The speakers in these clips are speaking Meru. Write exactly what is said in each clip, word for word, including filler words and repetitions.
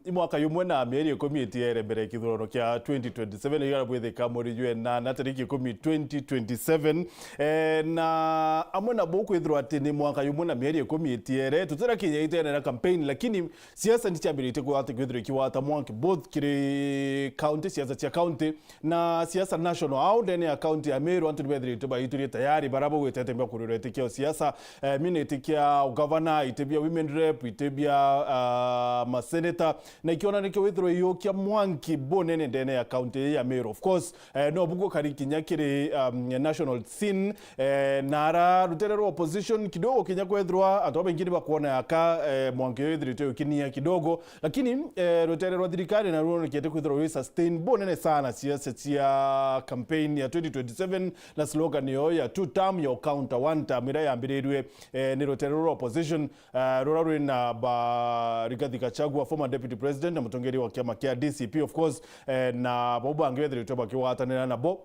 Ni mwaka yumwe na mieri ikumi itiere mbere ya kithurano kia twenty twenty-seven, iria bwithika mweri jwa enana tariki ikumi twenty twenty-seven. Eh, na amwe na buu kwithirwa ati ni mwaka yumwe na mieri ikumi itiere, tutira kinya itenera campaign, lakini siasa ni ciambiritie kwata, kwithirwa ikiwata mwanki both kiri county, siasa cia county, na siasa national. Au ndene ya county ya Meru, antu ni bethirite baiturie tayari, bara bagwitete mbia kurira iti kia siasa, eh, miniti kia ugavana, iti bia women rep, iti bia, ah, maseneta, na ikiona nikio withirwa iyukia mwanki bunene ndene ya county ya Meru. Of course, eh, no bugu kari kinya kiri, um, national scene, eh, na ara rutere rwa opposition kidogo kinya kwethirwa antu babaingi ni bakwona aka, eh, mwanki uyu withirite ukinia kidogo, lakini, eh, rutere rwa thirikari na ruonekete kwithirwa rwi sustain bunene sana siasa cia campaign ya twenty twenty-seven na slogan yo ya two term, your counter one term, iria yambirirwe, eh, ni rutere rwa opposition, eh, rura rwi na ba Rigathi Gachagua, former deputy president na mutongeri wa kiama kia D C P, of course, eh, na bau bangi bethiritwe bakigwatanira nabo.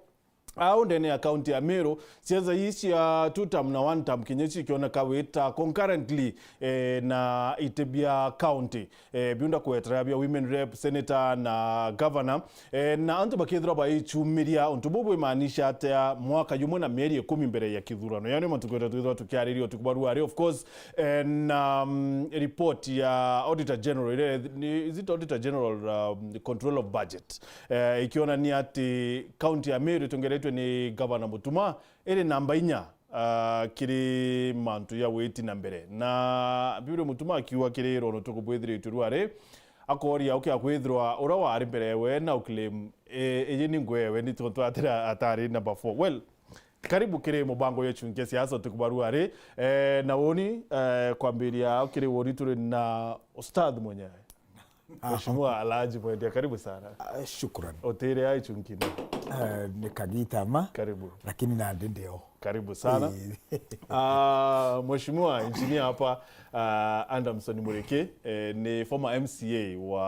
Au ndene ya county ya Meru, siasa ii cia two term na one term kinya cikioneka wita concurrently, eh, na iti bia county, eh, biunda kweterera bia women rep, senator na governor, eh, na antu bakethirwa baichumiria. Untu buu bwimaanisha atia mwaka jumwe na mieri ikumi mbere ya kithurano? Yaani mantu kwenda twithirwa tukiariria utuku bwa ruari, of course, eh, na, mm, report ya Auditor General, ire, ni, is it Auditor General, um, Control of Budget? Eh, ikionania ati county ya Meru itongeretwe ni Gavana Mutuma iri namba inya, ah, kiri mantu ya witi na mbere. Na Bible Mutuma akiuga kiri rono tuku bwithiritwe ruari, akoria ukia kwithirwa ura wari mbere we na uclaim, eh, iji ni ngwewe ni tontu atira atari number four. Well, karibu kiri mubango ya chunkia siasa tuku bwa ruari, eh, na woni, eh, kwambiria kiri woni turi na Ustadh mwenyewe. Ah, Mheshimiwa Alhaji Mwendia, karibu sana. Ah, shukran. Utire ai chunkini. Ah, ni kagita ma. Karibu. Lakini nandi ndio. Karibu sana. Eh. Ah, Mheshimiwa Engineer hapa, ah, Adamson Mureke, eh, ni former M C A wa,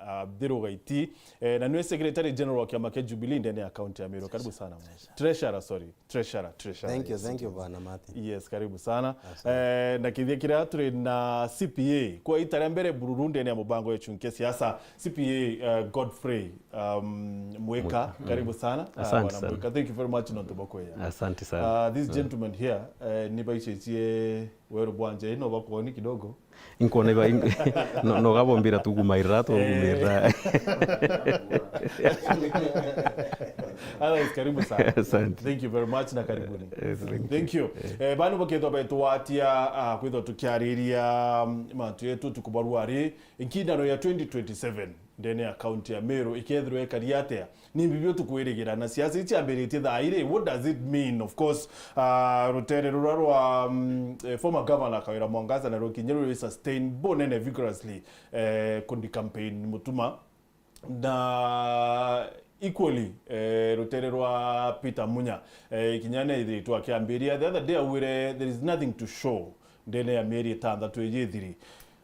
ah, Thiru Gaiti, eh, na niwe Secretary General wa kiama kia Jubilee ndene ya county ya Meru. Karibu sana. Treasurer, sorry. Treasurer, treasurer, Thank you, yes, thank you, yes. Bwana Martin. Yes, karibu sana. Asante. Eh, na kithia kiria turi na C P A. Kwa ita ria mbere bururu ndene ya mubango ya chunkia siasa, C P A, eh, Godfrey, um, Mwika. Mwika. Karibu sana. Ah, Asante Bwana sana. Mwika, thank you very much nontu bwa kwija. Asante sana. Ah, this gentleman here, eh, ni baichetie weru bwanje, no bakwoni kidogo. Inkona iba, in-, no, no gabombira tugumairira, tugumairira. Eh. Otherwise, karibu sana. Asante. Thank you very much na karibuni. Yes, thank you. Thank you. Eh, banu bakethwa betwatia, ah, kwithwa tukiariria, mm, mantu yetu tukubarua ri, nkindano ya twenty twenty-seven ndene ya county ya Meru ikethirwa ikari atia? Ni mbi bio tukwirigira na siasa iciambiritie thaa iri? What does it mean? Of course, ah, rutere rura rwa, mm, eh, former governor Kawira Mwangaza na rukinye ruri sustain bunene vigorously, eh, kundi campaign Mutuma. Na equally, eh, rutere rwa Peter Munya, eh, kinya ni ithiritwe akiambiria. The other day augire, "There is nothing to show." Ndene ya mieri itantatu iji ithiri.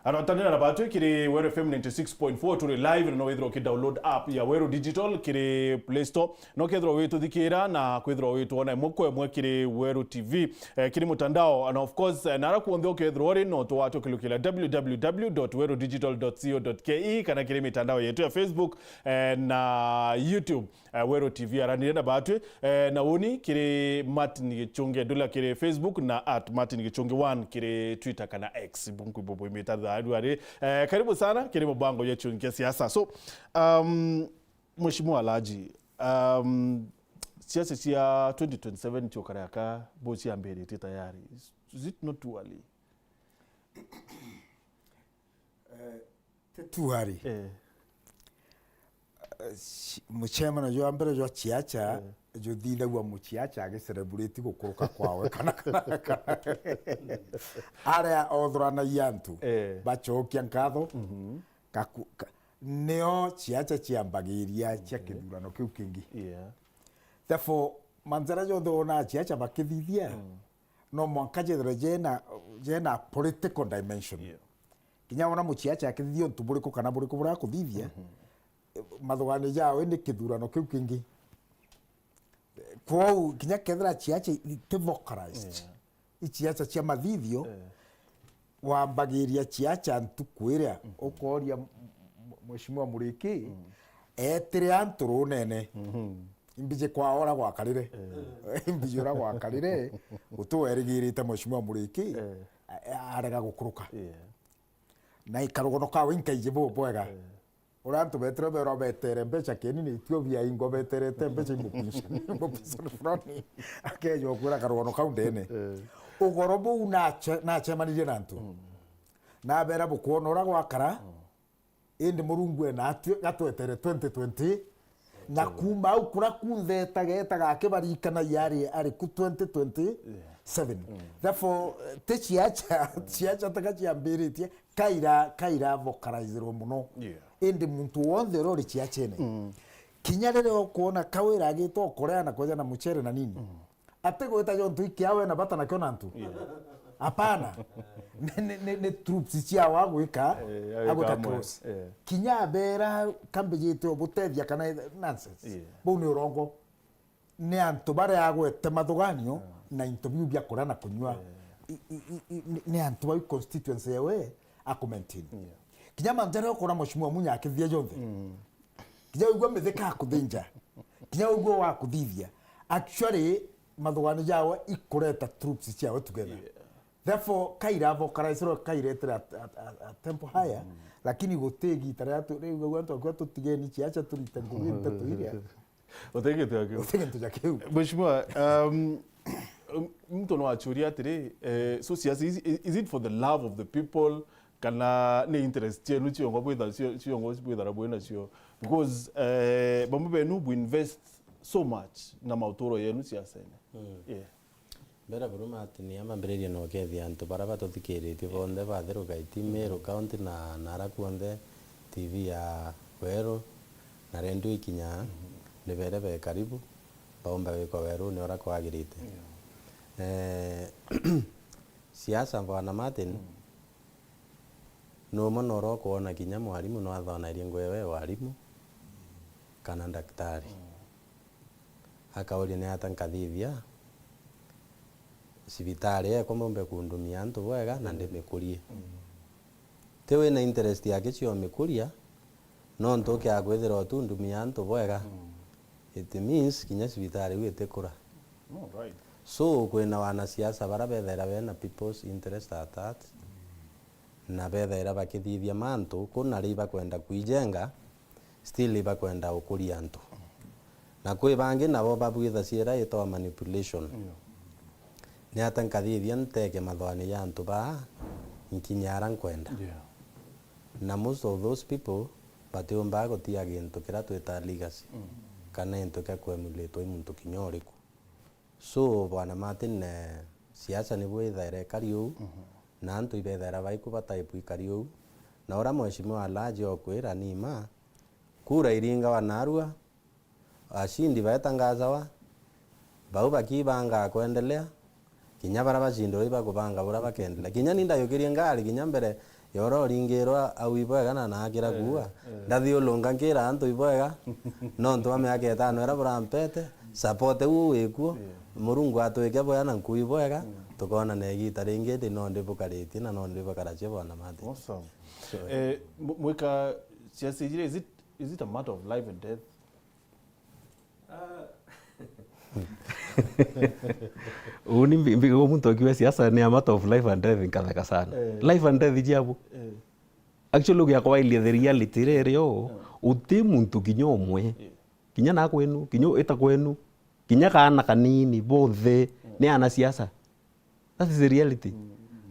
Arotanira na batwi kiri Weru F M ninety six point four, turi live, na no withirwa uki download app ya Weru Digital kiri Play Store. No kethirwa wituthikira na kwithirwa witwona imwe kwa imwe kiri Weru T V, eh, kiri mutandao. And of course, eh, nara kuonthe ukethirwa uri, no twatwe kilukira W W W dot weru digital dot co dot K E kana kiri mitandao yetu ya Facebook, eh, na YouTube, eh, Weru T V aranire na batwi, eh, na uni kiri Martin Gichunge Ndula kiri Facebook na at Martin Gichunge one kiri Twitter kana X. Bunku ibo bwimita tharu ari. Eh, karibu sana kiri mubango ya chunkia siasa. So, um, Mheshimiwa Alhaji, um, siasa cia twenty twenty-seven tio kareka bo ciambiritie tayari. Is it not too early? Eh, ti too early. Eh. Eh, ci-, mucemano jwa mbere jwa ciaca, eh, juthithagua muciaca agicelebrate gukuruka kwawe kana, kana, kana. Aria othuranagia antu, eh, bacokia nkatho, mhm, gaku-, ka-, nio ciaca ciambagiria cia, okay, kithurano kiu kingi. Yeah. Therefore, manjara jonthe wona ciaca bakithithia, mm, no mwanka jethirwe jena, jena political dimension. Yeah. Kinya wona muciaca akithithia untu buriku kana buriku burakuthithia, mhm, mathugani jawe ni kithurano kiu kingi. Kwou kinya kethira ciaca iti vocalized, yeah, i ciaca cia mathithio, yeah, wambagiria ciaca ntuku iria, ukooria m-, m-, Mheshimiwa Muriki, etire antu runene. Imbiji kwa ora gwakarire. Imbiji ura gwakarire, guti werigirite Mheshimiwa Muriki, a-, arega gukuruka. Na ikarugono kawe inkaiji bu bwega. Uria antu beetire beerwa betere mbeca kieni ni Ethiopia ingo beterete mbeca imupinshani, imupinshani fulani. Akeeja ukwira karugono kau ndene. Ugoro buu nace-, nacemanirie na antu. Nabeera bukwona uria gwakara, indi Murungu ena atwi gatwetere twenty twenty. Na kuuma au kuria kunthe etageta gakibarikana yari ari ku twenty twenty-seven. Therefore, eh, ti ciaca, ciaca tiga ciambiritie, kaira, kaira vocalizerwo muno. Indi muntu wonthe uria uri ciacene. Kinya riria ukwona kawira agite ukorea na kweja na mucere na nini. Atigwita jontu ikiawe na bata nakio na antu. Hapana. Ni, ni, ni, ni troops ciao agwika, agwika cross. Kinya abera kambijite ubutethia kana nonsense. Bau ni urongo. Ni antu baria agwete mathuganio na into biu bia kuria na kunyua. I, i, i, i, ni, ni antu bau constituency yawe akumaintain. Kinya mantu jaria ukona Mheshimiwa Munya akithithia jonthe. Kinya wigua mithika akuthinja. Kinya wigua wakuthithia. Actually, mathuganio jawe ikureta troops ciawe together. Therefore, kaira vocalize ro kairetera at, at, at, at tempo higher, lakini guti igita ria tu-, riu antu akua tutigeni ciaca turite ngugi nteto iria. Uti gintu ja kiu. Uti gintu ja kiu. Mheshimiwa, um, muntu no achuria atiri, eh, so siasa, is, is it for the love of the people, kana ni interest cienu ciongo bwitha, cio-, ciongo bwithara bwina cio? Because, eh, bamwe benu bu invest so much na mauturo yenu siasene. Yeah. Mbere buru Martin, ambambiririe na ukethia antu baria batuthikiritie bonthe bathiruka iti Meru County na, na ara kuonthe T V ya Weru na redio ikinyaa, ni bere be karibu, baumba gwikwa weruni uria kwagirite. Eh, siasa, Bwana Martin, ni umwe na uria ukwona kinya mwarimu no athonairie ngugi ya warimu kana ndaktari. Akauria, ni ata nkathithia cibitari ekwa mbumbe kundumia antu bwega na ndimikurie? Ti wina interest yake cio mikuria, nontu ukiaga kwithirwa utundumia antu bwega, it means kinya cibitari iu itikura. So, kwina wanasiasa baria bethaira bena people's interest at heart, na bethaira bakithithia mantu, kuna ri ibakwenda kwijenga, still ibakwenda gukuria antu. Na kwi bangi nabo babwithacia ira itwa manipulation. Ni ata nkathithia nteke mathoani ja antu baa nkinya ara nkwenda? Na most of those people batiumbaga gutia gintu kiria twita legacy, kana into kia kuemulate i muntu kinya uriku. So, Bwana Martin, eh, siasa nibu ithaira ikari uu, na antu ibethaira baiku ba type ikari uu. Na uria Mheshimiwa Alhaji okwira ni ma, kura iringawa narua, ashindi baetangazawa, bau bakibangaa kwendelea, kinya baria bacindwe ibakubanga buria bakendelea. Kinya ni ndayukirie ngari kinya mbere yoro ringirwa au ibwega na naakira kuua. Ndathiulunga nkira antu ibwega, nontu bwa miaka itano iria burampete, support iu wikuo, Murungu atwike bwega na nkuu ibwega, tukoonana igita ringi, indi no ndibukaritie na no ndibukaracia, Bwana Martin. Awesome. Eh, mu-, mwika siasa ijiri, is it, is it a matter of life and death? Uu ni mbi-, mbi-, uu muntu akiuga siasa ni a matter of life and death, nkatheka sana. Eh. Life and death iji abu? Eh. Actually, ugiakwa wailia the reality riri uu, uti muntu kinya umwe, kinya na kwenu, kinya ita kwenu, kinya kaana kanini, bonthe ni anasiasa. That is the reality.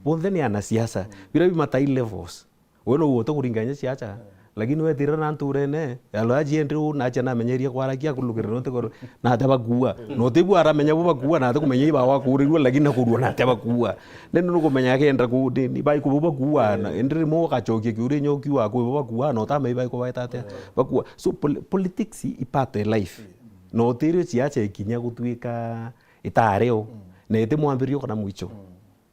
Bonthe ni anasiasa. Bira bimatai levels. We no uote kuringanya siasa. Lakini wetira na nturene, alo aji endi u, na acha namenyeria kwarakia kulukira no te koro, na ate bakuua. No te bu aramenya bu bakuua, na ate kumenya iba wakuurirua, lakini nakurua na ate bakuua. Nende nukumenya akenda ku, ni, ni bai kubu bakuua, na endi rimo ugachokia kiuria nyo kiwa kwi bakuua, no tama ibai kubaeta ate bakuua. So pol-, politics i part of life. No tirio siasa ikinya gutuika itari o, na iti mwambirio kana mwicho.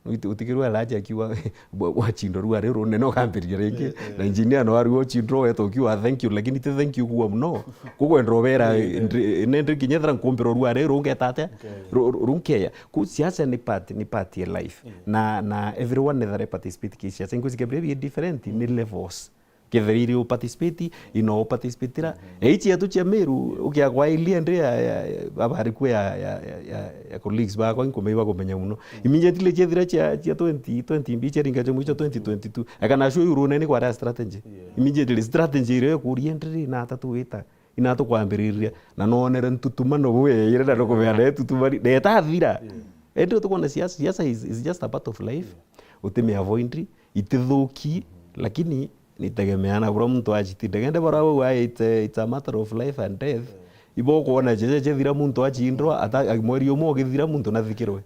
Uti-, utikirwa alaji akiuga, "Bwa-, bwachindwa ruari runene ukambiriria ringi." Eh, eh. Na engineer no arua uchindwa weta ukiuga, "Thank you," lakini ti thank you kuwa muno. Kukwenda ubera, eh, eh, ndri-, nende kinya ethira nkumbira ruari rungeta atia? Okay. Ru-, ru-, runkeya. Ku siasa ni part, ni part ya life. Yeah. Na, na everyone nethare participate ki siasa. Inkwisi kebire bi different, ni levels. Kethira iri u participate, ino u participatira. Mhm. Eichi yetu cia Meru, ukia kwa ilia ndi ya, ya, ya, abari ku ya, ya, ya, ya, ya colleagues bakwa, inkumenya bakumenya muno. Mhm. Immediately ciethira cia, cia twenty twenty mbi cia ringa cia mwicho twenty twenty-two. Eka na show urune ni kwa strategy. Yeah. Immediately strategy ire kuria ndiri na atatu wita. Ina tukwambiriria. Na nonere ntutumano bwe, ire na nukumenya na ntutumani, na itathira. Yeah. Ende tukwona siasa, siasa is, is just a part of life. Yeah. Utimi avoid, itithuki, lakini nitegemea na buria muntu acitinda. Kende bara bau, ai, it's a, it's a matter of life and death. Yeah. Ibo kwona cheche chethira muntu achindwa, ata, mweri umwe ugithira muntu nathikirwe.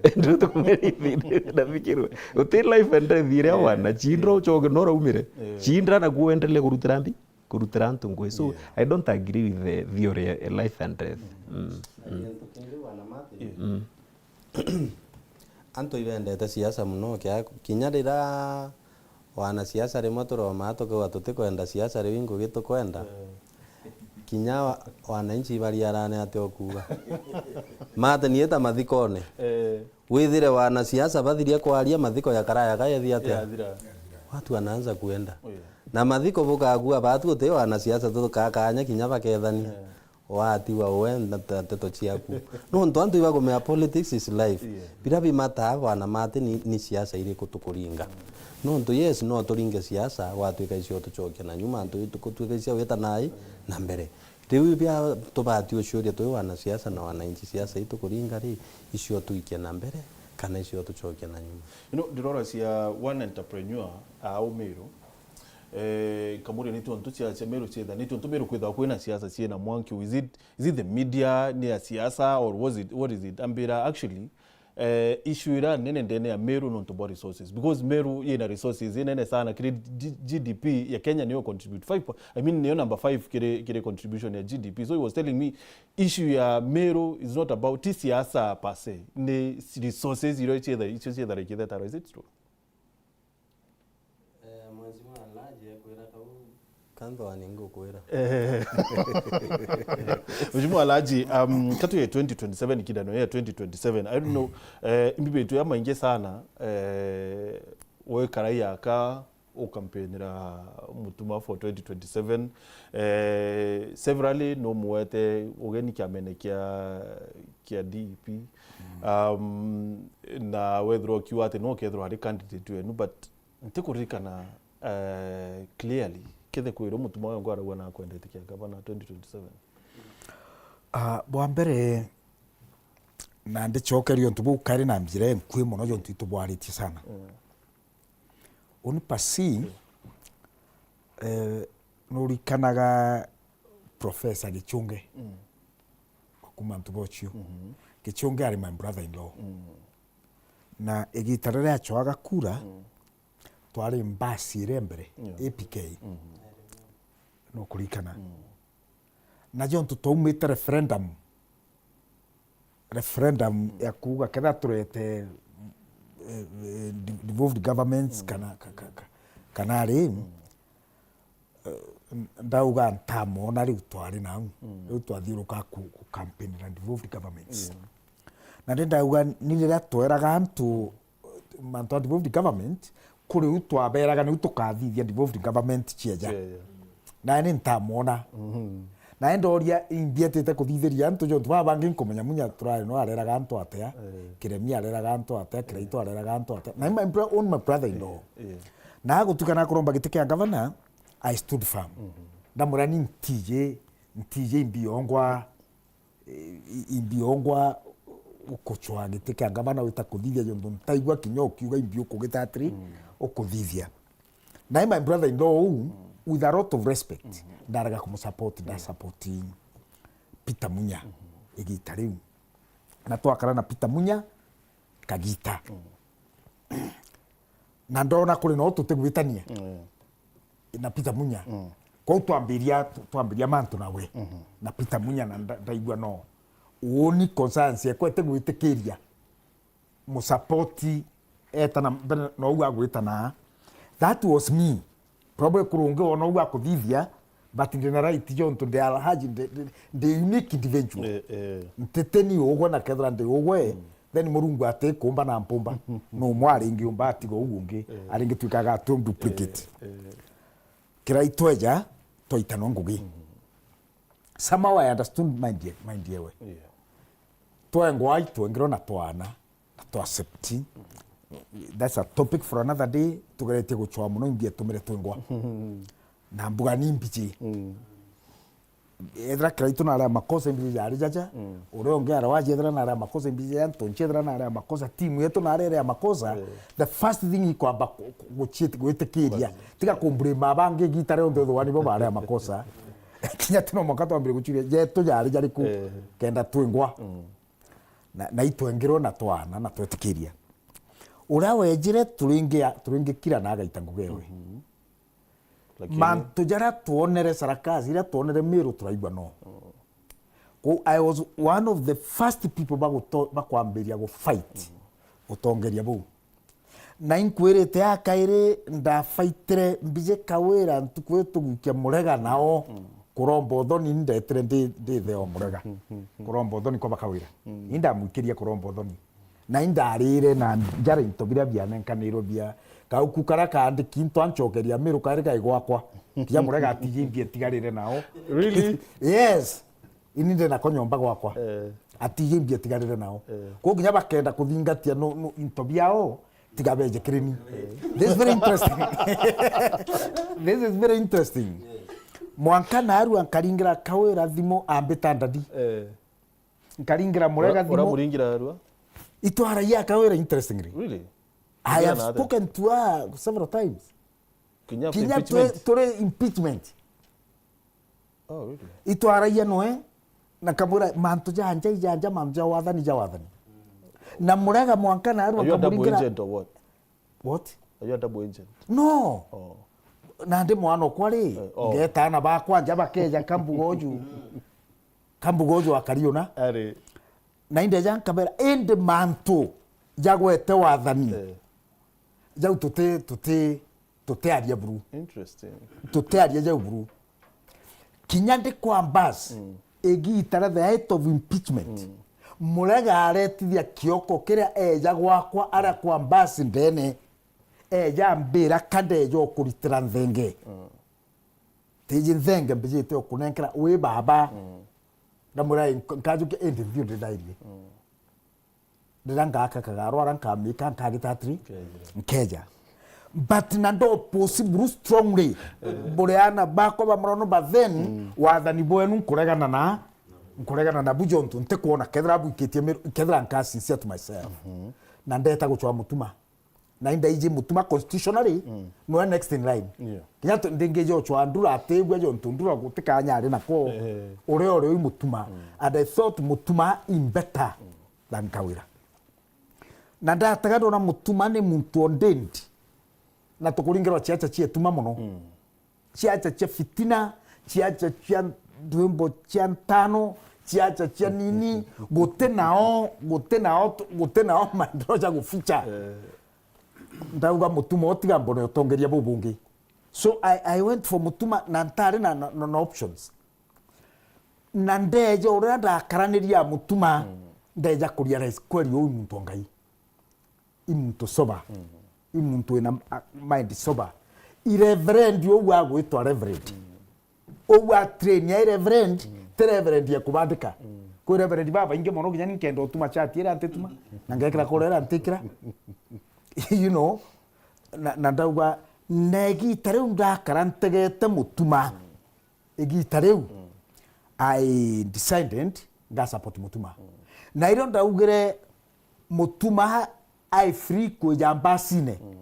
Eh. Ndio tukumenya nathikirwe. Uti life and death iria, yeah, wana, chindra, yeah, uchoke nora umire. Yeah. Chindra na kuendelea kurutira mbi, kurutira antu ngui. So, yeah, I don't agree with the theory ya life and death. Mm. Mm. Gintu kingi wana Martin. Yeah. Mm. Antu ibendete siasa muno, kia-, kinya rira wanasiasa rimwe turomaa tukauga tutikwenda siasa, riu i ngugi tukwenda. Eh. Kinya wa-, wananchi ibariarane atia ukuuga? Mate nieta mathikone. Eh. Withire wanasiasa bathiria kwaria, mathiko ya karaya kayethi atia? Yathira. Watu wanaanza kuenda. Oh, yeah. Na mathiko bukakua batu uti wanasiasa tukakanya kinya bakethania. Eh. Watigwa we na ta-, nteto ciaku. Nontu antu ibakumenya politics is life. Yeah. Bira bimataa bwana Mati ni, ni siasa iriku tukuringa. Nontu yes, no turinge siasa, gwatuika icio tucokia na nyuma, antu tukutuika icio wita nai na mbere. Riu bia tubati uciuria twi wanasiasa na wananchi, siasa itukuringa ri, icio tuikie na mbere, kana icio tucokia na nyuma? You know, ndirora cia one entrepreneur a Umiru, eh, nkamuria ni tiontu cia, cia Meru cietha, ni tiontu Meru kwithawa kwina siasa ciina mwanki, is it Is it the media, ni ya siasa, or was it, what is it? Ambira, actually, eh, issue ira nene ndene ya Meru nontu bwa resources. Because Meru yina resources inene sana, kiri G-, G D P ya Kenya niyo contribute five po-, I mean, niyo number five kiri, kiri contribution ya G D P. So he was telling me, issue ya Meru is not about, ti siasa per se, ni resources iria cietha-, icio cietharikite taro. Is it true? Eh, Mheshimiwa Alhaji ekwira kau. Kantho ani ngukwira. Eh. Mheshimiwa Alhaji, um, katu ya twenty twenty-seven, kidano ya twenty twenty-seven, I don't know, eh, imbi bitu ya maingi sana, eh, we karai aka ukampeinira Mutuma for twenty twenty-seven, eh, severally no muete ugeni kiamene kia, kia D P. Mm. Um, na wethirwa ukiuga ati no kethirwa ari candidate wenu, but Ntikuririkana, eh, clearly, kithe kwirwo Mutuma wengwa arauga nakwendete kia gavana twenty twenty-seven. Ah, bwa mbere, na ndicokeria untu buu kairi na njira enkui mono, jontu itubwaritie sana. Mm. Uni pasi, mm, eh, nurikanaga Professor Gichunge, mm, wa kuma Ntubochio. Mm-hmm. Gichunge ari my brother in law. Mm. Na igita riria acoaga kura, mm, twari mbasi iria mbere, yeah, A P K. Mm-hmm. Nukurikana? Mm. Na jontu twaumite referendum, referendum, mm, ya kuuga ketha turete, eh, eh, de-, devolved governments, mm, kana, ka-, ka-, ka-, kana ri, mm, eh, ndauga ntamona riu twari nau. Mm. Riu twathiuruka ku-, ku campaign na devolved governments. Mm. Na ndi ndauga ni riria tweraga antu, mantu a devolved government, kuri u twaberaga niu tukathithia devolved government cieja. Cieja. Nae ni ntamwona. Mhm. Nae ndoria imbietite kuthithiria antu jontu baba bangi nkumenya munya turari no areraga antu atia, eh, Kiremi areraga antu atia, Kiraitu areraga antu atia. Na my bro-, own my brother in law. Eh, eh. Na gutuka na kuromba giti kia governor, I stood firm. Mhm. Ndamwira ni ntiji, ntiji imbiongwa, i-, i-, imbiongwa gucwa giti kia ngavana wita kuthithia, jontu ntaigua kinya ukiuga imbi ukugita atiri, mm, ukuthithia. Nae my brother in law uu, mm, with a lot of respect, mm-hmm, ndarega kumusupport, mm, ndasupport Peter Munya, mm-hmm, igita riu. Na twakara na Peter Munya kagita. Mm. Na ndona kuri no tutigwitania, mm, na Peter Munya. Mm. Kwou twambiria, twambiria mantu nawe. Mhm. Na Peter Munya na nda-, ndaigua no. Uuni conscience ekwa itigwitikiria musupport, eh, etana mbere, nou agwitana. That was me. Probably kurungi wona uu akuthithia, but ndina right jontu ndi Alhaji, ndi, ndi, ndi unique individual. Eh, eh. Ntiteni ugwe na kethira ndi ugwe, then Murungu atikumba na mpumba. No mwaringi umba atiga uu ungi, aringi twikaga tu duplicate. Eh, eh. Kirai tweja, twaitanwa ngugi. Somehow I understood mind ye-, mind yewe. Yeah. Twengwa, twengirwa na twana, na twa accept. That's a topic for another day. Tugeretie guchwa muno, imbi etumire twengwa. Na mbuga ni mbiji. Ethira Kiraitu naria makosa, imbi jari jaja. Uria ungi ara waji ethira naria makosa, imbi jaja, ntonchi ethira naria makosa, timu yetu naria iria makosa. The first thing ikwamba ku-, ku-, guchit-, gwitikiria. Tiga kumburima bangi gita rionthe uthwa nibo baria makosa. Kinya ti no mwanka twambire guchuria, jetu jari jariku? Eh. Kenda twingwa. Na, na itwengirwe na twana, na twetikiria. Uria wejire turingi-, turingikira na agaita ngugi ewe. Lakini mantu jaria twonere Sarakasi, iria twonere Miru turaigua no. Kou I was one of the first people baguto-, bakwambiria gufight utongeria buu. Na inkwirite akairi ndafaitire mbiji Kawira ntuku itugukia Murega nao kuromba uthoni, ndetire ndi, ndi theo Murega. Kuromba uthoni kwa bakawira. Indamwikiria kuromba uthoni. Na indarire na njara into biria bianenkanirwe bia kauku karia kaandiki into anchokeria Miru kari kai gwakwa. Kinya Murega atiji imbi etigarire nao. Really? Yes. Ini ndina ko nyomba gwakwa. Eh. Atiji imbi etigarire nao. Eh. Kou kinya bakenda kuthingatia no, no into biao, tiga beje kiri ni. Eh. This is very interesting. This is very interesting. Mwanka narua nkaringira Kawira thimu ambita ndadi. Eh. Nkaringira Murega thimu. Ura-, uramuringira arua? Itwaragia Kawira interestingly. Really? I have spoken to her several times. Kinya after impeachment? Kinya twe-, turi impeachment. Oh, really? Itwaragia noe, na kamwira mantu ja nja, ija nja, mantu ja wathani, ja wathani. Na Murega mwanka narua nkamuringira. Are you a double agent or what? What? Are you a double agent? No. Oh. Nandi mwana okwa ri, eh, oh, ngeta ana bakwa nja bakeja kambuga uju. Kambuga uju akari una. Ari. Na indeja nkabera, indi mantu jagwete wathani. Eh. Jau tuti, tuti, tutiaria buru. Interesting. Tutiaria jau buru. Kinya ndi kwa bus, mm, igita ria the height of impeachment, mm, Murega aretithia kioko kiria eja gwakwa aria kwa bus ndene, eja ambira ka ndeja ukuritira nthenge. Mm. Tiji nthenge mbijite ukunenkera wi baba. Mm. Ndamwira, "Nk-, nkajukia indi nthiu ndidairie." Mm. Riria ngaka kagarwara, nkamika, nkagita atiri? Nkeja. Nkeja. But na ndo possible strongly. Eh. Buri ana bakwa ba murono, but then, mm, wathani bwenu nkuregana na, nkuregana na bujontu, ntikwona kethira bwikitie miru-, kethira nka sincere to myself. Mhm. Na ndeta guchwa Mutuma. Na indaiji Mutuma constitutionally, mm, noe next in line. Yeah. Kinya tu-, ndingija uchwa Ndura atigua jontu Ndura gutikanya ari nako. Eh. Uria uri ui Mutuma. Mm. And I thought Mutuma in better, mm, than Kawira. Na ndatega ndona Mutuma ni muntu ordained. Na tukuringirwa chiacha chietuma muno. Mm. Chiacha chia fitina, chiacha chia ndwimbo chia ntano, chiacha chia nini, guti nao, guti nao, guti nao maendeleo ja guficha. Eh. Ndauga Mutuma utiga mbone utongeria bubungi. So I, I went for Mutuma na ntari na, na, na, na options. Na ndeja uria ndakaraniria Mutuma, mm, ndeja kurealize kweli uu muntu wa Ngai. I muntu sober. Mm. I muntu wina, a, mind sober. I reverend uu agwitwa reverend. Mm. Uu a train ya reverend, mm, ti reverend ya kubandika. Mm. Kwi reverend babaingi mono, kinya ni nkenda utuma chati iria ntituma, na ngekira kuria iria ntikira. You know, na, na ndauga, na igita riu ndakara ntegete Mutuma. Mm. Igita riu, mm, I decided nga support Mutuma. Mm. Na irio ndaugire Mutuma ai free kwija mbasine. Mm.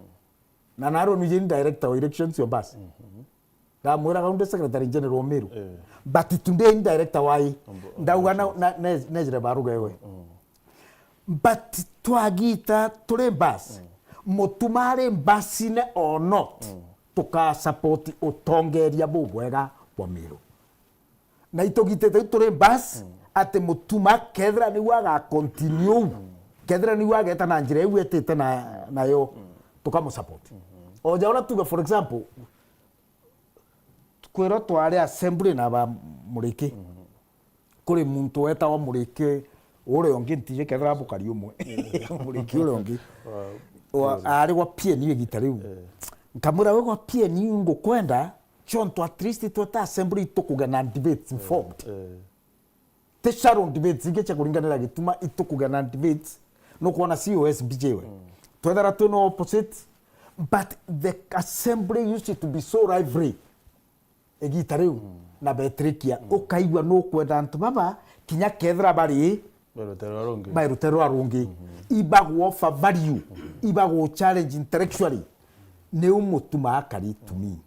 Na narua nije ni director wa elections yo basi. Mhm. Ndamwira county secretary general wa Meru. Eh. But today ni director wa i. Ombo-, ndauga na, ombo-, na, ne-, nejire baruga ewe. Mm. But twagita turi basi. Mm. Mutuma ari mbasine or not, mm, tuka support utongeria bubwega bwa Meru. Na itugitite turi basi, mm, ati Mutuma kethira niwe aga continue, mm, Kethira niu ageta na njira iu etite na, nayo, tukamusupport. O ja uria tuge, for example, kwirwo twari assembly na ba Muriki. Kuri muntu wetagwa Muriki uria ungi, ntiji kethira bukari umwe. Muriki uria ungi. Wa-, ari gwa P N U igita riu. Nkamwira, "We gwa P N U ngukwenda, chonto at least tweta assembly itukuge na debates informed." Ti shallow debates ingi cia kuringanira gituma, itukuge na debates. Nukwona C O S B J we. Twethera twi no opposite, but the assembly used to be so lively. Igita riu, na betirikia, ukaigua nukwenda antu baba, kinya kethira bari Ba rutere rwa rungi. Ba rutere rwa rungi. Ibagwo offer value, ibagwo challenge intellectually. Niu Mutuma akari to me.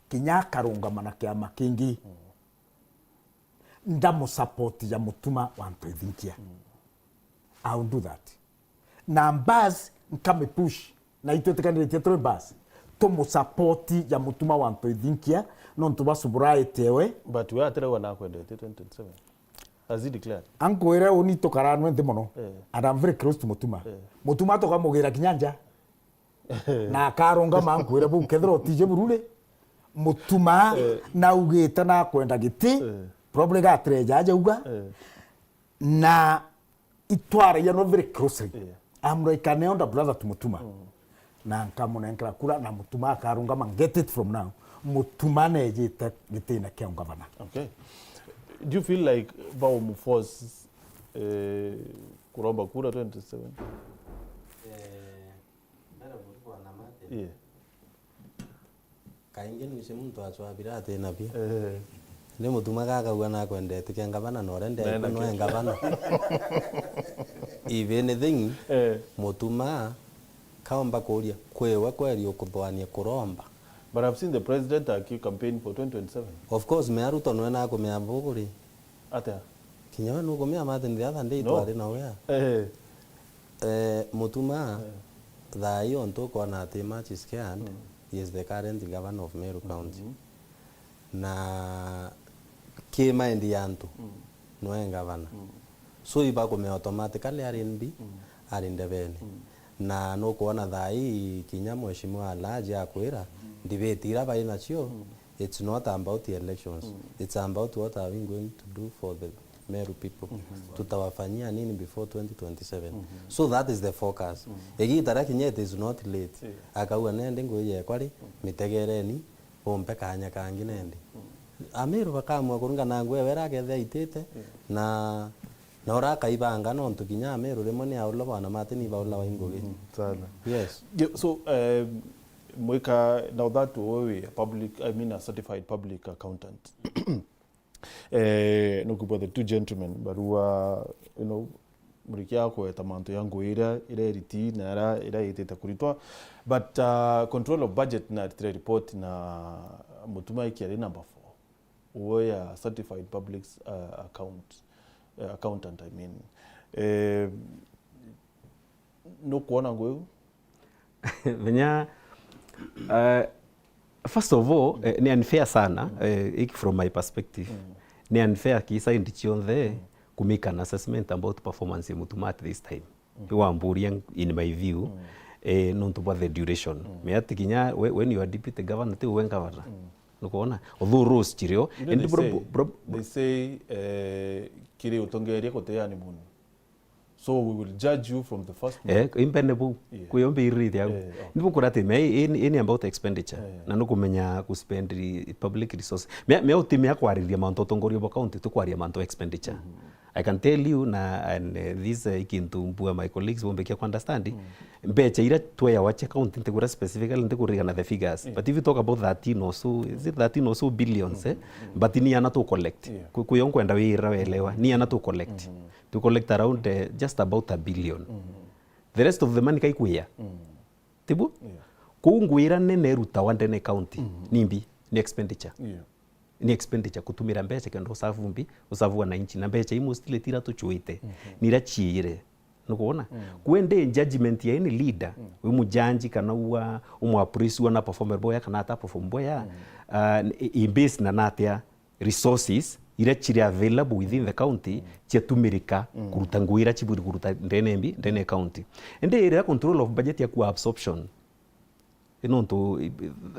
Kinya akarungama na kiama kingi. Ndamusupport ja Mutuma wa Ntoithinkia. I will do that. Na basi nkamipush. Na itwitikaniritie turi basi. Tumusupport ja Mutuma wa Ntoithinkia, nontu bwa suburaite we. But we atirauga nakwendete twenty twenty-seven. Has he declared? Ankwire uni tukaranwe nthi mono. Eh. And I'm very close to Mutuma. Eh. Mutuma tukamugira kinya nja. Na akarungama ankwire bau kethira utije bururi. Mutuma naugite nakwenda giti. Eh. Probably gatireja aja uga. Eh. Na itwaragia no very closely. Yeah. I'm like an elder brother to Mutuma. Na nkamunenkera kura na Mutuma akarungama, get it from now. Mutuma nejite gitine kia ungavana. Okay. Do you feel like baumuforce, eh, kuromba kura twenty twenty-seven? Eh, mbere Mutuma na Martin. Yeah. Kaingi nuici muntu acwabira atina bio. Eh. Ni Mutuma gakauga nakwendete kia ngavana na uria ndaiku noe ngavana. If anything, eh, Mutuma kaomba kuria kwiwe kweri ukuthwania kuromba. But I've seen the president aki campaign for twenty twenty-seven. Of course, me Ruto nwe nakumea buguri. Atia? Kinya we nukumea Martin the other day twari na wea. Eh. Eh, Mutuma, eh, thaa ii ontu ukwona ati much is scared, he is the current governor of Meru County. Na ki mind ya antu, nwe governor. So ibakumea automatically ari mbi, ari ndebeni. Na nukwona thaa ii kinya mheshimiwa Alhaji akwira, debate ira bai nacio, it's not about the elections. It's about what are we going to do for the Meru people. Tutawafanyia nini before twenty twenty-seven? So that is the focus. Igita ria kinya it is not late. Yeah. Akauga nende ngui yekwa ri, mitegereni, bumpe kanya kangi nende. Ameru bakamua kuringana na ngui ewe ira akethia aitite, na, na ura akaibanga nontu kinya Ameru rimwe ni aula bwana Martin ibaula wa ingugi. Sana. Yes. Yeah, so, um, Mwika, now that we a public, I mean a certified public accountant. Eh, nukwibwa the two gentlemen, barua, you know, Muriki akweta mantu ya ngui iria ireriti na iria, iria itite kuritwa. But, uh, control of budget na aritire report na Mutuma ikiari number four. Uwe ya certified public, uh, account, uh, accountant, I mean. Eh, nukwona ngui iu? Menya, uh, first of all, eh, ni unfair sana, eh, iki from my perspective. Ni unfair ki side cionthe ku make an assessment about performance ya Mutuma at this time. Wamburia in my view, eh, nontu bwa the duration. Me ati kinya we, when you are deputy governor, ti we governor. Nukwona? Although roles chirio, you know, and they say, they say, eh, kiri utongeria kuteani muno. So we will judge you from the first month. Eh, imbene buu. Yeah. Kuyo mbiriritie au. Eh, okay. Nibu kurati me, in, in about expenditure. Eh. Na nukumenya ku spend re-, public resource. Me, me utimea kwariria mantu utongoria bwa county, tukwaria mantu expenditure. I can tell you na, and, eh, this, eh, ikintu mbua my colleagues bombe kia understand. Mbecha ira tweyawa cha county ntigura specifically, ntigurigana the figures. Yeah. But if you talk about thirteen or so, is it thirteen or so billions, eh? But ni ana tu collect. Yeah. Ku-, kuyo nkwenda wira welewa, ni ana tu collect. To collect around, eh, just about a billion. The rest of the money kaikwia. Tibu? Yeah. Kuu ngwira nene irutawa ndene county. Ni mbi, ni expenditure. Yeah. Ni expenditure kutumira mbecha kenda usavu mbi, usavu wananchi. Na mbecha ii mostly tira tuchuite. Nira chiire. Nukwona? Kwende judgment ya any leader, wi mujanji kana uwa, umwa police uwa na perform boya kana ata perform boya, uh, i, i base na natia resources iria ciri available within the county, ciatumirika kuruta ngugi iria cibwiri kuruta ndene mbi, ndene county. Indi riria control of budget yakua absorption, i nontu i-,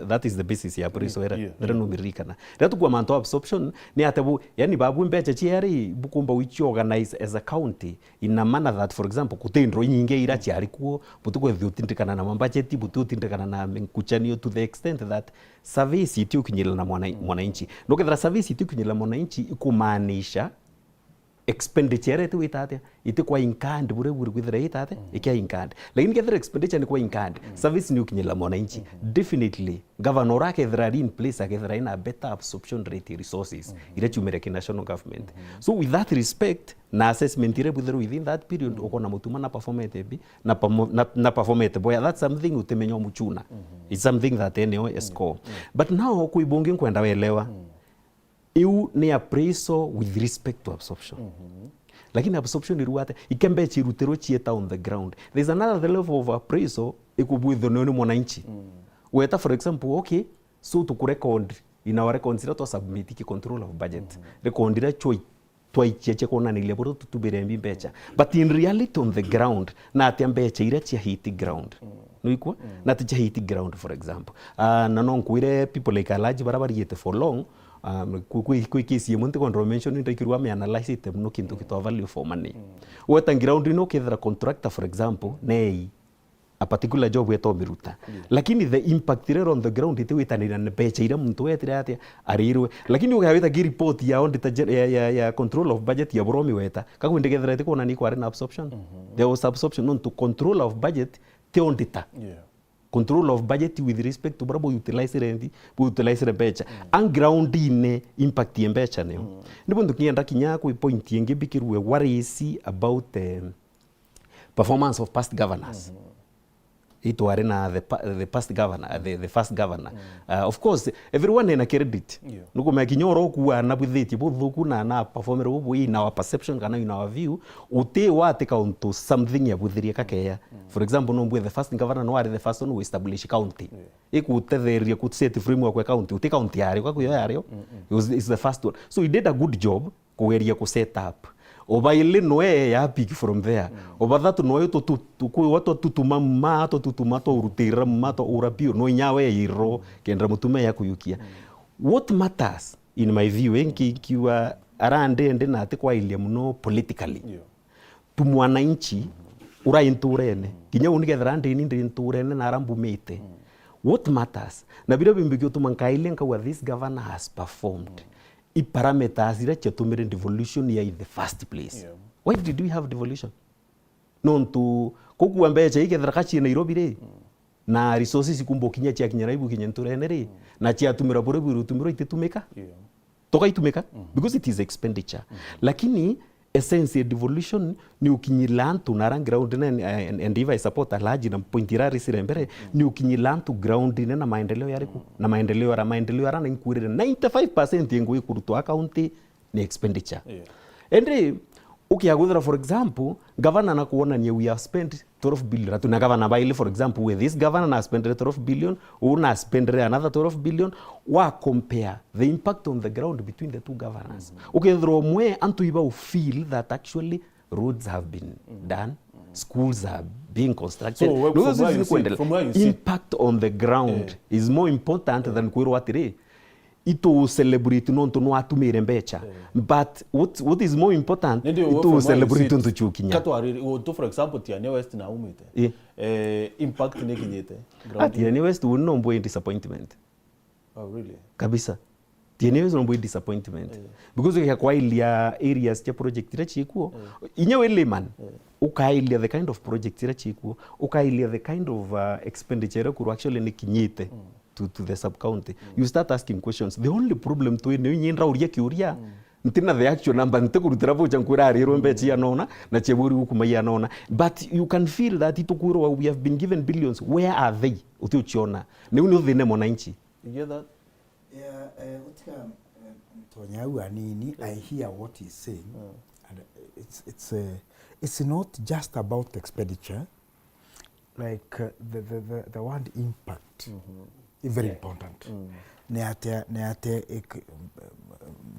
that is the basis ya appraisal era, yeah, era numiririkana. Riria tukua mantu absorption, ni ate bu, yani babu mbecha ciari bukumba wici organize as a county in a manner that, for example, kuti ndro inyingi ira ciari kuo, buti kwithia utindikana na mabajeti, buti utindikana na nkuchanio to the extent that service itiukinyirira na mwana-, mwananchi. Nukethira service itiukinyirira mwananchi, ikumaanisha expenditure iria itiwita atia? Itikwa incurred buria bwiri kwithira ita atia? Ikia incurred. Lakini kethira expenditure nikwa incurred, service niukinyirira mwananchi, definitely, governor uria akethira ari in place, akethira ina better absorption rate ya resources iria ciumire ki national government. So with that respect, na assessment iria bwithirwa within that period, ukona mutuma na performete bi, na permo-, na, na performete boya. That's something utimenya umuchuna. It's something that eneo score. But now, kwi bungi nkwenda welewa. Iu ni appraisal with respect to absorption. Lakini absorption irua atia? Ike mbecha irutirwe cieta on the ground. There's another level of appraisal ikubwithwa ni mwananchi. Weta, for example, okay, so tukurecord in our records iria twa submit ki control of budget. Record iria choi twaichia cia kwonaniria buria tutubire mbi mbecha. But in reality, on the ground, na atia mbecha iria cia hit ground? Nuikwa? Na atia cia hit ground, for example. Ah, na no nkwire people like Alhaji baria bariite for long, um, kwi, kwi, kwi case imwe ntikwenda mention, ndaikirwa me analyze ite muno kintu gitwa value for money. Weta ground ino ukethira contractor, for example, nei a particular job etomiruta. Lakini the impact iria on the ground itiwitanira na mbecha iria muntu wetire atia arirwe. Lakini ugawita ki report ya auditor gen-, ya, ya, ya control of budget ya buromi weta, kakwindegethera itikwonania kwari na absorption. There was absorption, nontu control of budget ti auditor. Yeah. Control of budget with respect to baria bu utilize rent, bu utilize mbecha. A ground ine impact ya mbecha niyo. Nibo ntukienda kinya kwi point yengi mbikirwe, what is about, eh, performance of past governors. Itwari na the pa-, the past governor, the, the first governor. Uh, of course, everyone ena credit. Yeah. Nukumenya kinya oro kuwa na bwithitie buthuku na, na performere bubu in our perception kana in our view, uti watika untu something ya buthirie kakeya. For example, no mbwe the first governor no ari the first one who establish county. Yeah. Ikutetheria ku set framework ya county, uti county yario, kwa kuyo yario. It was, it's the first one. So he did a good job. Kugeria ku set up. Oba ili noe ya pick from there. Oba thatu noe tu, tu, tu, kwi watu tutuma ma, tu, tutuma tu urutira ma, tu ura pio, no inya we iro, kenda mutume ya kuyukia. What matters, in my view, enki kiwa arande ndi na ati kwailia muno politically. Yeah. Tu mwananchi, ura inturene. Kinya uni kethira ndi ni ndi inturene na arambumite. What matters? Na biria bimbi giutuma nkailia nkauga this governor has performed. I parameters iria ciatumire devolution ya in the first place. Yeah. Why did we have devolution? Nontu kukua mbecha ikethira ka cie Nairobi ri, na resources ikumba kinya ciakinya raibu kinya nturene ri, na ciatumira buria bwiri utumirwa ititumika. Yeah. Tokaitumika, because it is expenditure. Lakini essence ya devolution ni ukinyirira antu na ara ground ine, and, and if I support Alhaji na point ira arisire mbere, ni ukinyirira antu ground ine na maendeleo yariku, na maendeleo ara, maendeleo ara na inkwirire ninety-five percent ya ngugi kurutwa a county ni expenditure. Yeah. Indi ukiaguthira, for example, governor na kuonania we have spent twelve billion, atu na governor baili, for example, we this governor na spendere twelve billion, u na spendere another twelve billion, wa compare the impact on the ground between the two governors. Ukethirwa umwe antu iba u feel that actually roads have been done, schools are being constructed. So, well, no, from this where is you sit, kuendelea. From where you sit. Impact on the ground is more important than kwirwa atiri, itu celebrate nontu no atumire mbecha. But what, what is more important, itu celebrate nontu chukinya. Katwari, untu, for example, Tigania West na umite. Eh, impact ni kinyite. Ah, Tigania West, uni no mbwe disappointment. Oh, really? Kabisa. Tigania West no mbwe disappointment. Eh. Because ukia kwailia areas cia project iria ciikuo, inya we layman, ukailia the kind of project iria ciikuo, ukailia the kind of, uh, expenditure iria kuru actually ni kinyite to, to the sub county. You start asking questions. The only problem tu ni inyi ndrauria kiuria, ntina the actual number, ntikurutira voucher nkwira arirwe mbecha ianona, na ciaburi gukuma ianona. But you can feel that itukwirwa we have been given billions. Where are they? Uti uciona. Niu ni uthine mwananchi. You get that? Yeah, eh, utika, eh, Tonya au anini, I hear what he's saying. And it's, it's, eh, it's not just about expenditure. Like, uh, the, the, the, the word impact is very important. ni atia, ni atia ik-,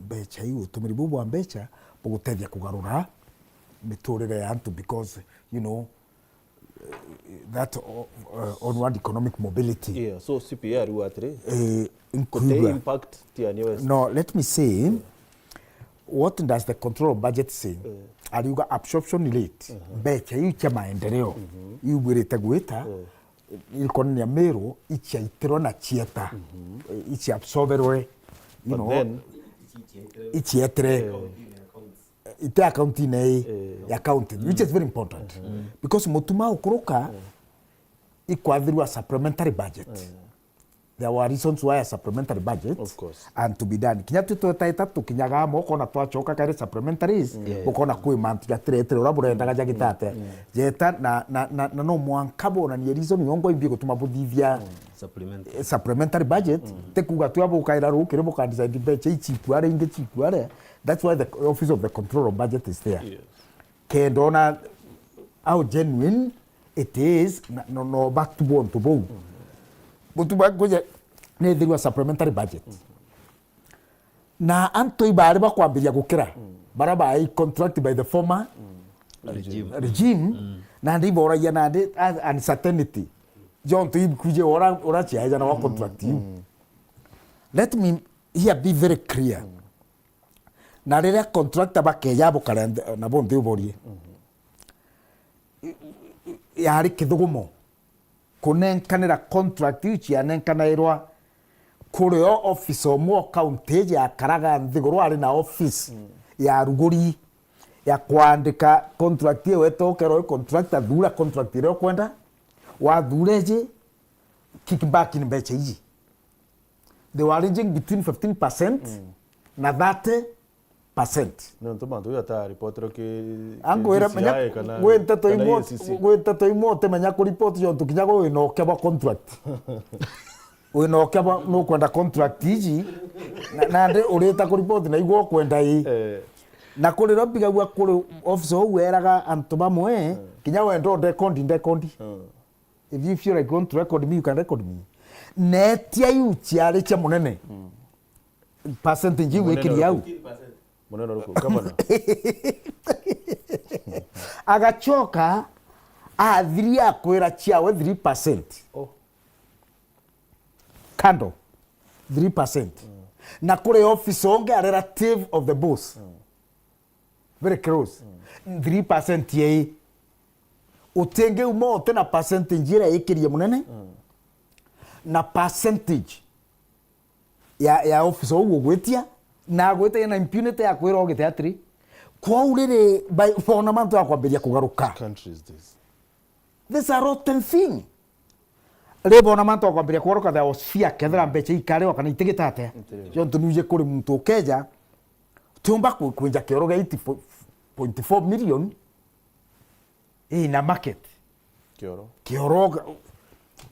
mbeca iu, utumiri buu bwa mbeca bugutethia kugarura miturire ya antu, because, you know, that o-, uh, onward economic mobility. Yeah, so C P A ariuga atiri, Eh, guti nkuigua. Impact tiani west. No, let me say, what does the control of budget say? Ariuga absorption rate, mbeca iu cia maendeleo, iu bwirite gwita, irikonania Meru, iciaitirwe na cieta, eh, iciabsorberwe, you But know, then, icietire, ite account-ine ii ya county, which is very important. Because Mutuma ukuruka, ikwathirwa supplementary budget. There were reasons why a supplementary budget Of course. and to be done. Kinya tu twetaita tukinyaga amwe, ukona twacoka kari supplementaries, ukona kwi mantu jatiretire uria burendaga jagitate. Jeta na, na, na, na no mwanka bonanie reason yongwa imbi gutuma buthithia Supplementary. eh, supplementary budget, ti kuuga tu abukaira rukiri buka decide mbeca ichikuare ingi chikuare. That's why the office of the control of budget is there. Yes. Kenda ona how genuine it is, na, no, no batu bontu bou. Butu ba kuja nethirwa supplementary budget. Na antu ibari bakwambiria gukira, bara ba contract by the former Regime. regime, na ndi iboragia na ndi uncertainty. Jontu ibikuje ora, ora chiaja na wa contract iu. Let me here be very clear. Na riria contractor bakeja bukare nth-, na bonthe uborie. Yari kithugumo kunenkanira contract iu cianenkanairwa kuri o office omwe o county iji akaraga nthiguru ari na office ya ruguri ya kwandika contract iyo wete ukerwa i contract, athura contract iria ukwenda, wathura iji, kick back ni mbeca iji. They were ranging between fifteen percent na thirty percent. Nontu mantu jau ataripotirwe ki, ki Angwira D C I menya kana, gwi nteto kana imwe, E A C C. Gwi nteto imwe utimenya ku report jontu kinya gwi wina ukia bwa contract. Wina ukia bwa nukwenda contract iji, na, nandi urita ku report na igwe ukwenda ii. Eh, Na kuri ro mbigagua kuri officer uu weraga antu bamwe, kinya wenda undekondi, ndekondi. mm. If you feel like you want to record me, you can record me. Netia iu ciari cia munene. Percentage iu Munene wikiri au. uriku? Munene uriku? Governor. Agacoka athiria akwira ciawe three percent. Oh. Kando, three percent. Na kuri officer ungi a relative of the boss. Very close. Three percent yei. Utingiuma uti na percentage iria ikirie munene, na percentage ya, ya officer uu ugwitia, na agwitagia na impunity ya kwira ugite atiri. Kwou riri, by, bona mantu ya kwambiria kugaruka. Country is this? This is a rotten thing. Ri bona mantu akwambiria kuoroka, there was fear kethira mbeca ikariwa kana itigitate. Ntirio. Jontu nuje kuri muntu ukeja, tiumba ku-, kwinja kioro gia eight point four million ina market. Kioro. Kioro.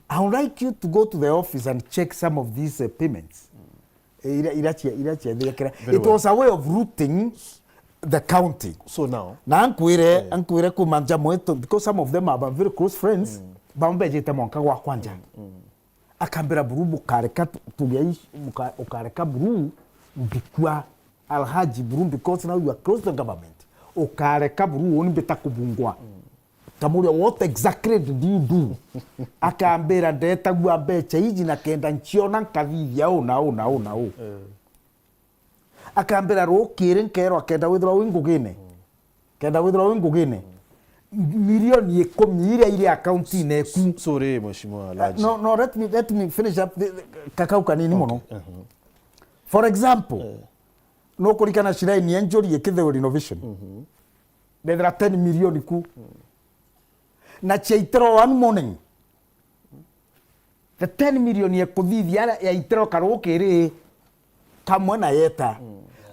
I would like you to go to the office and check some of these, uh, payments. Eh, ira, ira cia, ira cia thia kira. Very It well. Was a way of looting the county. So now, Na ankwire, ankwire kuma nja mwetu, because some of them are very close friends, bamwe bejite mwanka gwa kwanja. Akambira, "Buru, mukareka tu-, tugia ici, muka-, ukareka Buru, mbikua Alhaji Buru, because now you are close to government. Ukareka Buru, uni mbita kubungwa." Kamuria, "What exactly did you do?" Akambira, "Ndetagua mbeca iji na kenda nciona nkathithia uu na uu na uu na uu." Akambira, "Rukiri nkerwa kenda withirwa wi ngugine. Kenda withirwa wi ngugine. Milioni ikumi iria iri akaunti-ini eku." Sorry, Mheshimiwa Alhaji. No, no, let me, let me finish up the, the, kakau kanini muno. For example, nukurikana shrine ya Njuri ikithirwa renovation. Bethira ten million ku. Na ciaitirwa one morning. The ten million ya kuthithia aria yaitiro karukiri kamwe na yeta.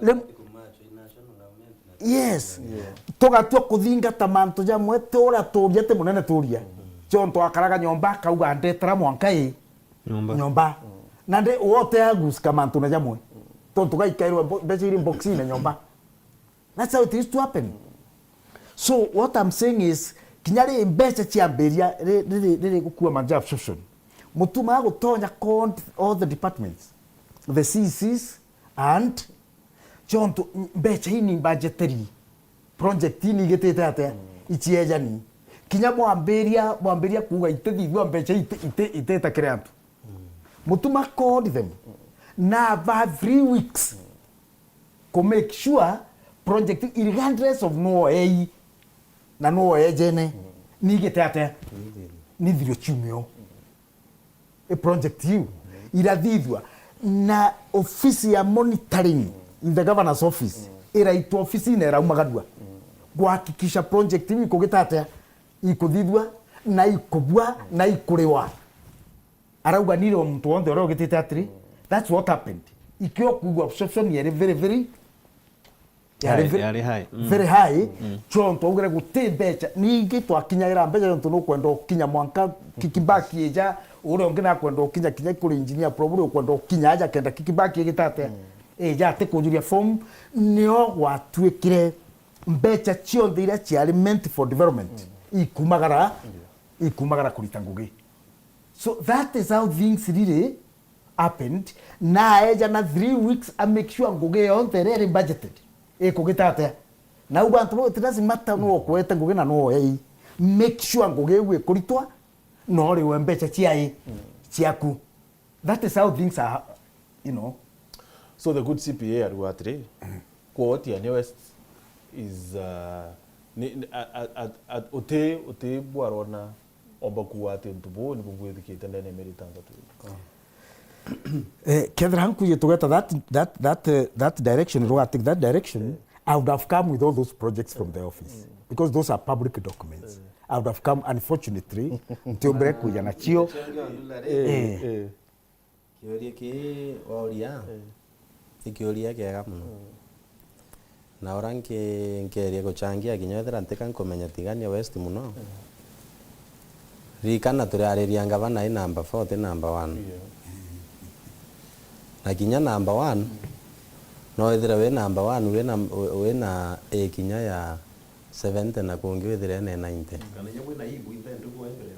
Rim-, yes. Tugatua kuthingata mantu jamwe ti uria turia ti munene turia. Jontu akaraga nyomba akauga, "Ndetera mwanka i nyomba." Nyomba. Na ndi wote agusika mantu na jamwe. Tontu gaikairwe bo-, mbeca iri box-ini nyomba. That's how it used to happen. So what I'm saying is, kinya ri mbeca ciambiria ri-, riri, riri gukua manja absorption, Mutuma agutonya con-, all the departments. the C Cs and chonto mbecha ini budgetary project ini igitite atia, ichiejani. Kinya mwambiria, mwambiria kuuga itithithua mbecha iti, iti, itita kiri antu. Mutuma call them na ba three weeks ku make sure project, regardless of no ei na no ejene, nigite atia, nithirio chumio. I project iu irathithua na ofisi ya monitoring in the governor's office iraitwa ofisine iraumagarua kuhakikisha project iu ikugita atia, ikuthithua na ikubua na ikuriwa. Arauga nire o muntu wonthe uria ugitite atiri, that's what happened. Ikio kuigua absorption yari very, very, yari High, very, yari high. Mm. Very high. Mm. Chonto augire guti mbecha. Ningi twakinyagira mbecha yontu nukwenda ukinya mwanka Kibaki eja, uria ungi nakwenda ukinya kinya kuri engineer Prof uria ukwenda ukinya aja kenda Kibaki egitate. Mm. Eja ati kujuria form, nio gwatuikire mbecha cionthe iria ciari meant for development ikumagara, ikumagara kurita ngugi. So that is how things really happened. Na eja na three weeks a make sure ngugi yonthe iria iri budgeted ikugita atia. Na u bantu bau it doesn't matter no ukwete ngugi na no ei. Make sure ngugi iu ikuritwa na uriwe mbecha ciai ciaku. That is how things are, you know. So the good C P A ariuga atiri, kwa Tigania West is, uh, ni, ni, a, a, a, a, uti, uti bwarona omba kuuga ati untu buu nibu bwithikite ndene ya mieri itantatu ii. Eh, kethira nkuji tugeta that, that, that, eh, that direction, ruga take that direction, I would have come with all those projects from the office because those are public documents. I would have come, unfortunately, ntiumbire kuja nacio. Eh. Eh. Kiuria kii wauria, eh, ni kiuria kiega mono. Mm. Na uria nki-, nkeria guchangia kinya ethira ntika nkumenya Tigania West mono. Mm. Ririkana turiariria ngavana i number four, ti number one. Yeah. Na kinya number one, mm, no ethire wi number one, wina, wina i kinya ya seventy na kungi withire ene ninety. Kana inya kwina ibu inthe ndugu wa mbere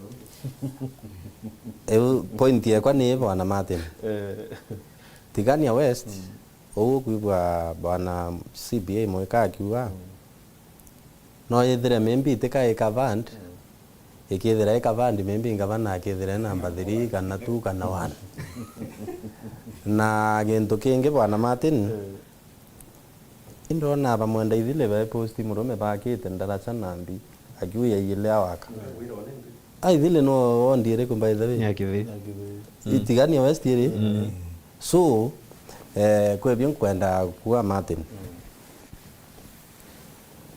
yonthe. Iu point yekwa ni, Bwana Martin. Eh. Tigania West, mm, uu ukwigua Bwana C P A Mwika akiuga, mm, no yithire maybe itika ika band, mm, ikithira ika band, maybe ngavana akithire number three kana two kana one. Na gintu kingi, Bwana Martin, eh. Indona bamwenda ithili be post murume bakite ndaraca na mbi, akiuya iyile awaka. A ithili no wondi iriku, by the way? Ya Kithii. Itigania West iri. Mm. So, eh, kwi bio nkwenda kuuga Martin.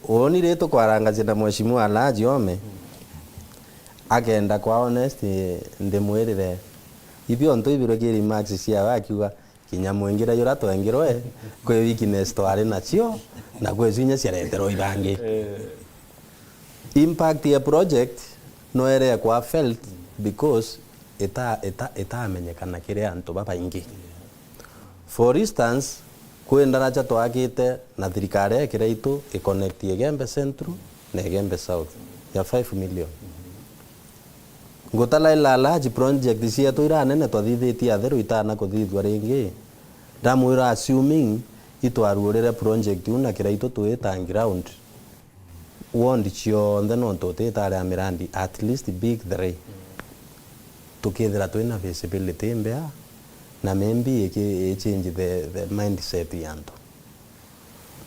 Uuni ri tukwarangazia na Mheshimiwa Alhaji Ome, akenda kwa honest ndimwirire, ibio ntu ibirwe ki remarks ciawe akiuga, kinya mwingira jura twengirwe, kwi weakness twari nacio, na kwi icio inya ciareterwe ibangi. Eh. Impact ya project no ere kwa felt because ita-, ita-, itamenyekana kiri antu babaingi. For instance, kwi ndaraca twakite na thirikari ya Kiraitu i connect Igembe Central na Igembe South ya five million. Ngutaraira Alhaji project cietu iria nene twathithitie atheru itana kuthithua ringi. Ndamwira assuming itwaruurire project iu na Kiraitu twita ground. Ward cionthe nontu utitari a mirandi, at least big three, tukithira twina visibility imbea, na maybe iki-, i change the, the mindset ya antu.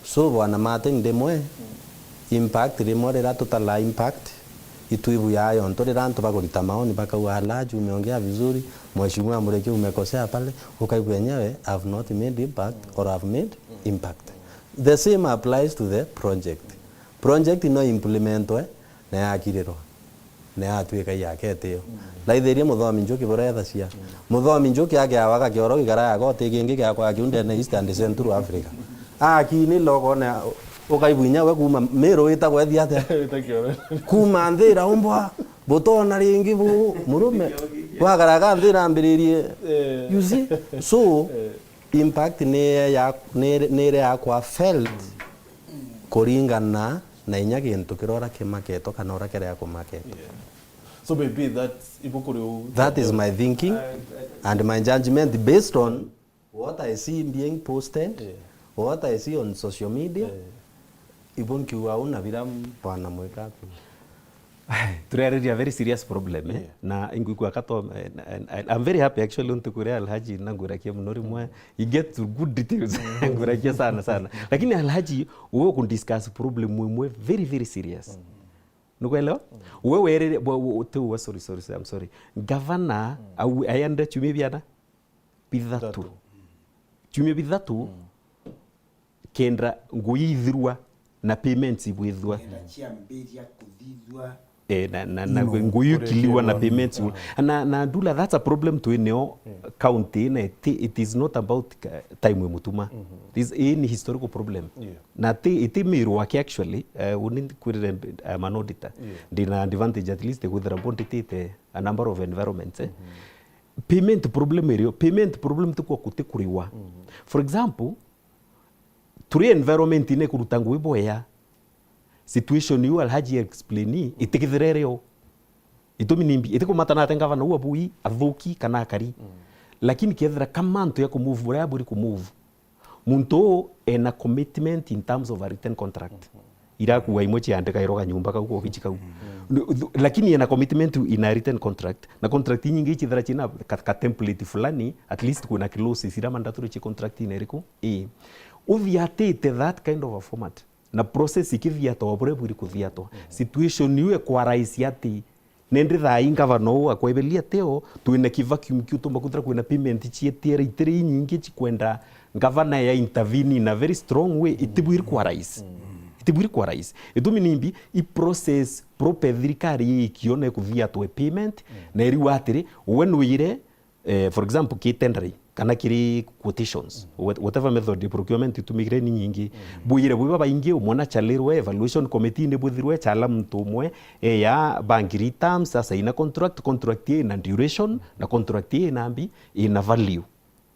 So, Bwana Martin, rimwe, impact rimwe rira tutala impact, itwibuya yontu rira antu bagurita maoni bakauga, "Ala, Jumbe ongea vizuri, Mheshimiwa Mureki umekosea pale," ukaigua enyewe, "I've not made impact or I've made impact." The same applies to the project. Project no implementwe na yakirirwa, na yatwika iyakete iyo. Mm. Raithiria Muthomi Njuki burethacia. Mm. Muthomi Njuki akiawaga kioro gikara yaga uti kingi giakwa kiu ndene East and Central Africa. Akinile ukona, ukaigua inya we kuma Meru witagwa ethi atia? Wita kioro. Kuma nthi iraumbwa, butona ringi bu, murume. Wagaraga nthi irambiririe. Eh. You see? So, eh. Impact ni ya, ni, ni iria yakwa felt kuringana na inya gintu kiria uria kimaketwa kana uria kiria kumaketwa. Yeah. So maybe that's, ibuku riu. That is my thinking, I, I, and my judgment based on What I see being posted, yeah, what I see on social media, yeah, ibo nkiuga au na bira bwana mwika atu. Turariria very serious problem, eh? Yeah. Na ingwikua kato, eh, and, and I'm very happy actually untu kuria Alhaji na ngwirakia muno rimwe. He get to good details. Ngwirakia sana sana. Lakini Alhaji, wewe ku discuss problem imwe very, very serious. Mm. Nukwelewa? Mm. Wewe erere, we, we, te uwa, sorry, sorry, sorry, I'm sorry. Gavana, mm, au, ayanda chumi biana? Bithatu. Bithatu. Chumi bithatu. Mm. Kenda ngui ithirwa na payments ibwithwa. Kenda ciambiria kuthithwa. Eh, na, na, na ngui ikiliwa na payments. Na, na ndula, that's a problem twineo county, na it, it is not about, uh, time we mutuma. This, hii ni historical problem. Yeah. Na ti, iti miru wake actually, uh, uni kwirire, I'm an auditor. Yeah. Ndina advantage at least kwithira mbonditite a number of environments, eh. Payment problem irio, payment problem ti kwa kuti kuriwa. For example, turi environment ine kuruta ngui boya. Situation iu Alhaji explain itikithirere o. Itumi nimbi, itikumata nate ngavana uu abui, athuki kana akari. Mm. Lakini kethira kama antu ya kumove, uria abwiri kumove. Muntu uu ena commitment in terms of a written contract. Mm. Irakua imwe ciandikairwa kanyumba kau kwa obici kau. Mm. Lakini ena commitment in a written contract. Na contract inyingi icithira cina ka, ka template fulani, at least kwina clauses iria mandatory ci contract ine iriku? Ii. Uthiatite that kind of a format. Na process ikithiatwa o buria bwiri kuthiatwa. Mhm. Situation iu ekwa rais ati, nindi thaa ii ngavana uu akwebelia ateo, twina ki vacuum kiu tumba kwithira kwina payment cietiere itiri inyingi cikwenda ngavana ya intervene in a very strong way, itibwiri kwa rais. Mhm. Itibwiri kwa rais. Itumi nimbi, i process proper thirikari iikio na ikuthiatwa payment, mhm, na iriwa atiri, we nwire, eh, for example, ki tendering, kana kiri quotations, mm, what-, whatever method ya procurement itumikire ni nyingi. Mm. Bwire bwi babaingi, umwe na chalirwe, evaluation committee ni bwithirwe, chala muntu umwe, eya bangiri terms, asaina contract, contract ina duration, na contract ina mbi, ina value.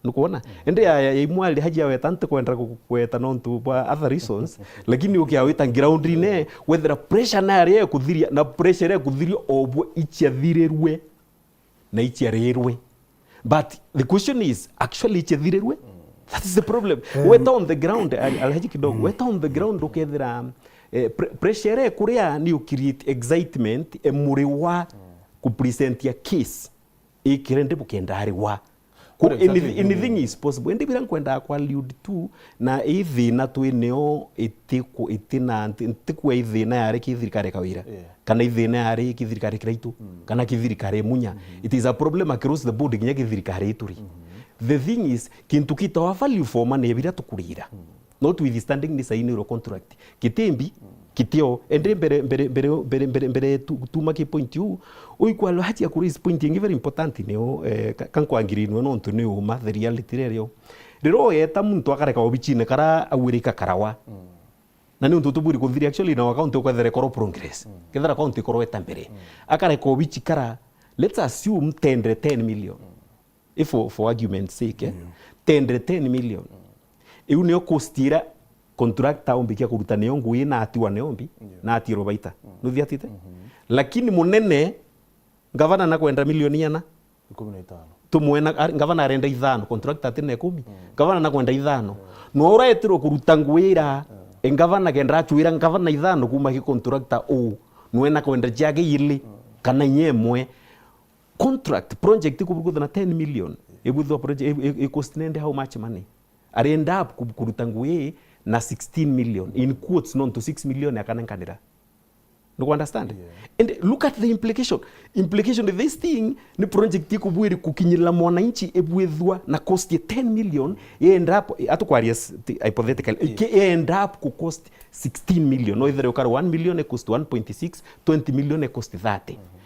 Nukwona? Mm. Indi ya, ya, ya imwe ali haji aweta, ntikwenda ku-, kweta nontu bwa other reasons, lakini ukiawita ground ine, wethira pressure na aria ekuthiria, na pressure iria ekuthiria obwe ichiathirirwe. Na ichiarirwe. But the question is, actually ichiathirirwe? That is the problem. Eh, weta on the ground, Al-, Alhaji kidogo, mm, weta on the ground ukethira, eh, pre-, pressure iria ikuria ni u create excitement, e muriwa, mm, ku present ya case. Ikire ndi bukenda ariwa. Ku-, anyth-, anything is possible. Indi bira nkwendaa kwa allude to, na i thina twineo itiku-, itina, nti-, ntikua i thina yari ki thirikari kawira. Yeah. Kana i thina yari ki thirikari kiraitu, mm, kana ki thirikari munya. Mm-hmm. It is a problem across the board, nginya ki thirikari ituri. Mm-hmm. The thing is, kintu kitawa value for money bira tukurira. Mm. Notwithstanding ni sainirwe contract. Kitimbi, mm, kitio. Ende mbere, mbere, mbere, mbere, mbere, mbere tu-, tuma ki point iu. Uikwa Alhaji aku raise point ingi very important nio, eh, ka-, kankwangirinwe nontu ni uma the reality rerio. Riro yeta muntu akareka obichine kara awirika karawa. Mm. Na ni untu tubwiri kuthiri actually na account ukwethera ikorwo progress. Mm. Kethera account ikorwo eta mbere. Mm. Akareka obichi kara, let's assume tendre ten million. Mm. If for, for argument's sake, eh, mm, tendre ten million. Mm. Iu nio cost ira contractor ombikia kuruta nio ngui na atiwa nio mbi, yeah, na atirwo baita. Mm. Nuthiatite? Mm-hmm. Lakini munene, ngavana nakwenda milioni iana. Ikumi na itano. Tumwe na, ari, ngavana arenda ithano, contractor ati na ikumi. Mm. Ngavana nakwenda ithano. Mm. No uretirwo kuruta ngui ira, mm, e ngavana kenda achwira ngavana ithano kuma ki contractor u. Nwe nakwenda ciake ili, mm, kana inya imwe. Contract, project ikubwithwa na ten million. Ibwithwa project, i, i, i cost nende how much money? Arenda up ku-, kuruta ngui na sixteen million. In quotes, nontu six million akanenkanira. Nuku understand? Yeah. And look at the implication. Implication of this thing, ni project ikubwiri kukinyirira mwananchi ibwithwa na cost ya ten million, ye end up, atukwaria s-, ti-, hypothetically, yeah, ke-, ye end up ku cost sixteen million. No ithire ukara one million e cost one point six, twenty million e cost thirty. Mm-hmm.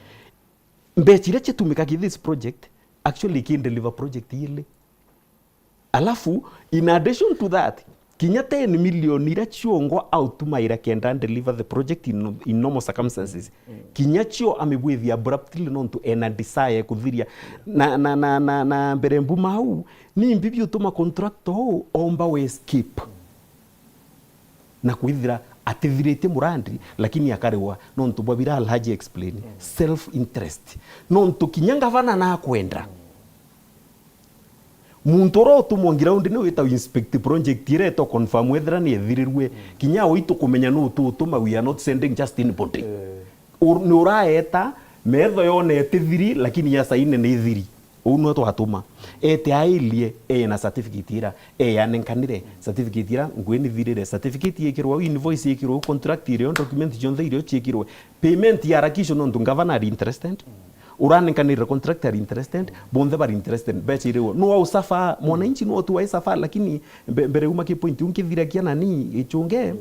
Mbecha iria ciatumika ki this project, actually ki deliver project ili. Alafu, in addition to that, kinya ten million iria ciongwa autumaira kenda deliver the project in, in normal circumstances. Mm. Kinya cio amibwithia abruptly nontu ena desire kuthiria. Na, na, na, na, na mbere mbuma au, ni mbibi utuma contractor uu omba we escape. Na kwithira atithiritie murandi, lakini akarigwa nontu bwa bira Alhaji explain. Mm. Self interest. Nontu kinya ngavana nakwenda. Mm. Muntu uria utumwa ground ni wita inspect project iria eto confirm wethira ni ethirirwe. Kinya we itukumenya nu ututuma, we are not sending just anybody. Eh. Ur-, ni uraeta, metho yone etithiri, lakini ya saine ni ithiri. Uu nwe twatuma. Ete airie, ena certificate ira, eanenkanire certificate ira, ngui ni thirire, certificate yekirwa, invoice yekirwa, contract irio, document cionthe irio ciekirwe. Payment ya harakisho nontu governor ari interested. Uranenkanire contract ari interested, bonthe bari interested, mbecha iriwo. No au suffer, mwananchi no tu ai suffer, lakini mbe-, mbere uma ki point, unkithirakia nani, gichunge.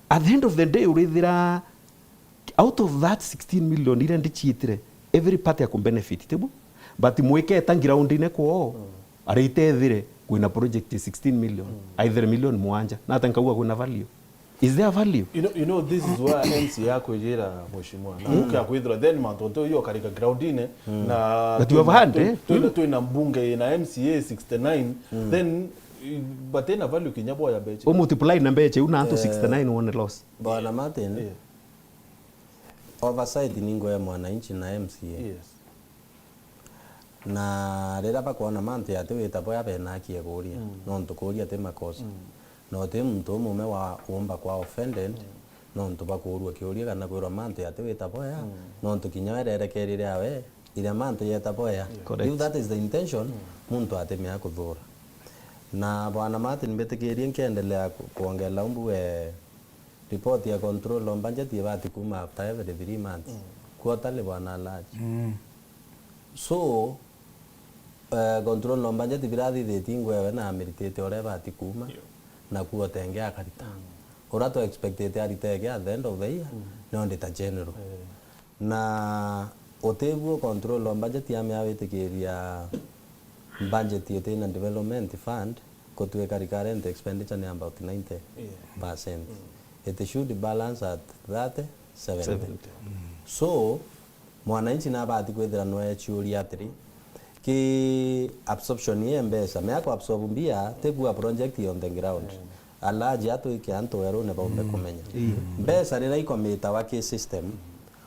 At the end of the day, urithira out of that sixteen million iria ndichiitire, every party aku benefit, tibu? But mwiketa ground-ine kwoo, aritethire kwina project ya sixteen million, aithire million mwanja, nata nkauga kwina value? Is there value? You know, you know, this is where M C A akwijira mheshimiwa. Na uke akwithirwa, then mantu ntu yo karika ground-ine, na But you have twina, had, twi-, eh? Twina, twina mbunge na M C A sixty-nine, then, eh, but ina value kinya boya mbecha. U multiply na mbecha iu na antu sixty-nine wone loss. Bwana Martin, yeah. Oversight ni ngugi ya mwananchi na M C A. Yes. Na riria bakwona mantu ati wita boya bena haki ya kuria, nontu kuria ti makosa. Na uti muntu umume wa umba kwa offended, nontu bakurua kiuria kana kwirwa mantu ati wita boya, nontu kinya we rerekerire awe, iria mantu yeta boya. Correct. If that is the intention, muntu atimea kuthura. Na Bwana Martin, mbitikirie nkiendelea ku-, kuongerera umbu we Report ya control of budget ibati kuuma after every three months. Quarterly, bwana Alhaji. So, eh, control of budget birathithitie ngwewe na amiritite uria ibati kuuma, na kuo tenge akarita. Uria twa expectite aritege at the end of the year, ni auditor general. Na utiguo control of budget amea witikiria budget itina development fund, kutwika recurrent expenditure ni about ninety percent. It should balance at thirty, seventy. Seventy. So, mwananchi nabati kwithira nwe ciuria atiri, ki absorption ya mbeca, mea ku absorb mbia, ti kuwa project on the ground. Alhaji atwike antu werune baumbe kumenya. Mbeca riria ikomitawa ki system,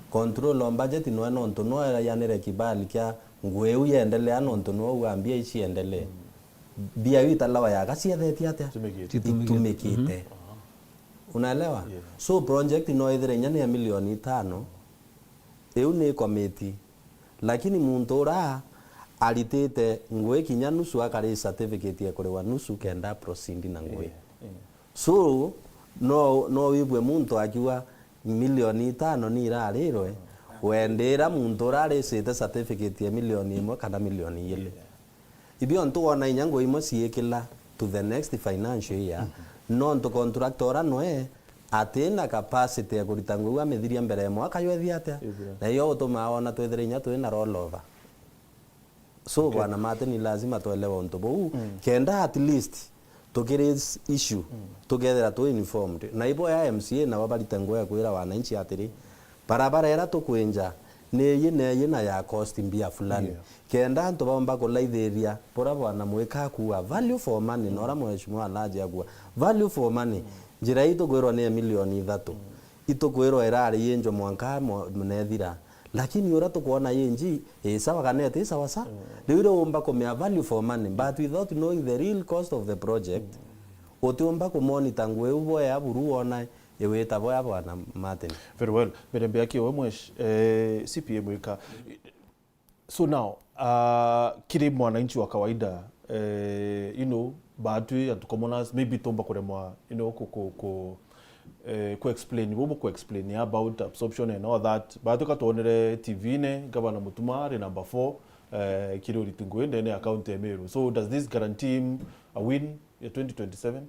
control of budget nwe nontu nwe yanire kibali kia ngui iu yendelea nontu nwe uga mbia ici iendelee. Mbia iu italawa yaga cietheti atia? Itumikite. Itumikite. Unaelewa? Yeah. So project no ithire inya ni ya milioni itano. Iu ni committee. Lakini muntu ura aritite ngui kinya nusu akari certificate ya kuriwa nusu kenda proceed na ngui. Yeah, yeah. So, no, no wibue muntu akiuga milioni itano ni irarirwe, wendira muntu ura aricite certificate ya milioni imwe kana milioni igiri. Yeah. Ibio ntu wona inya ngui imwe ciikila to the next financial year, nontu contractor ura nwe atina capacity ya kurita ngui iu amithiria mbere ya mwaka jwethia atia? Ithira. Na iyo utumaa wona twithire inya twina roll over. So, Bwana Martin, ni lazima twelewe untu buu, kenda at least tukiraise issue, tukethira twi informed. Na ibo ya M C A nabo barite ngui ya kwira wananchi atiri, barabara ira tukwinja, ni iyi na iyi na ya cost mbia fulani. Yeah. Kenda antu baumba kulaithiria, buria bwana Mwika akua, value for money, na uria mheshimiwa Alhaji akua, value for money. Njira ii tukwirwa ni ya milioni ithatu. Itukwirwa irari yinjwa mwanka mo-, nethira. Lakini uria tukwona yinji, ii sawa kana iti sawa sa? Riu riumba kumea value for money, but without knowing the real cost of the project, utiumba kumonitor ngui iu boya buru wona iwita boya, Bwana Martin. Very well. Mirembe ya kiwe mwesh, eh, C P A Mwika. So now, uh, kiri mwananchi wa kawaida, eh, you know, batwi antu commoners, maybe tumba kuremwa, you know, ku, ku, ku, eh, ku explain, bubu ku explain about absorption and all that. Batwi ka twonere T V-ine, Governor Mutuma ari number four, eh, kiri uriti ngui ndene ya county ya Meru. So does this guarantee him a win ya twenty twenty-seven?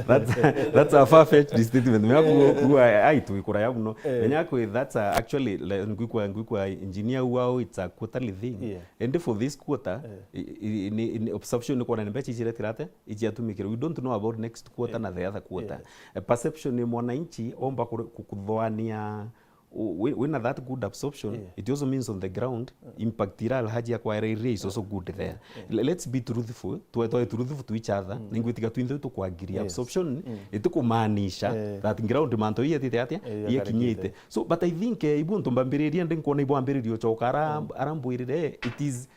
That's, that's a far-fetched statement. Menya ku, ku, ai, twikura ya muno. Eh. Menya ku, that's a, actually, like, ngwikwa, ngwikwa engineer wao, it's a quarterly thing. Yeah. And for this quarter, eh, i, i, ni, ni absorption ni kwona ni mbecha ici iretirate, ici atumikire. We don't know about next quarter na the other quarter. Yeah. A perception ni mwananchi omba kure-, ku-, kuthoania U-, wi-, wina that good absorption, yeah, it also means on the ground, mm, impact ira Alhaji akwaira iria is also good there. Yeah. Le-, let's be truthful, twe, twe truthful to each other, mm, ningwitiga twinthe tuku agree, yes, absorption, mm, itikumaanisha, eh, that ground mantu ietite atia, eh, ikinyite. Ikinyite. So, but I think, eh, ibu ntu mbambiriria ndi nkwona ibu ambiriria ucoka ara-, mm, arambwirire, it is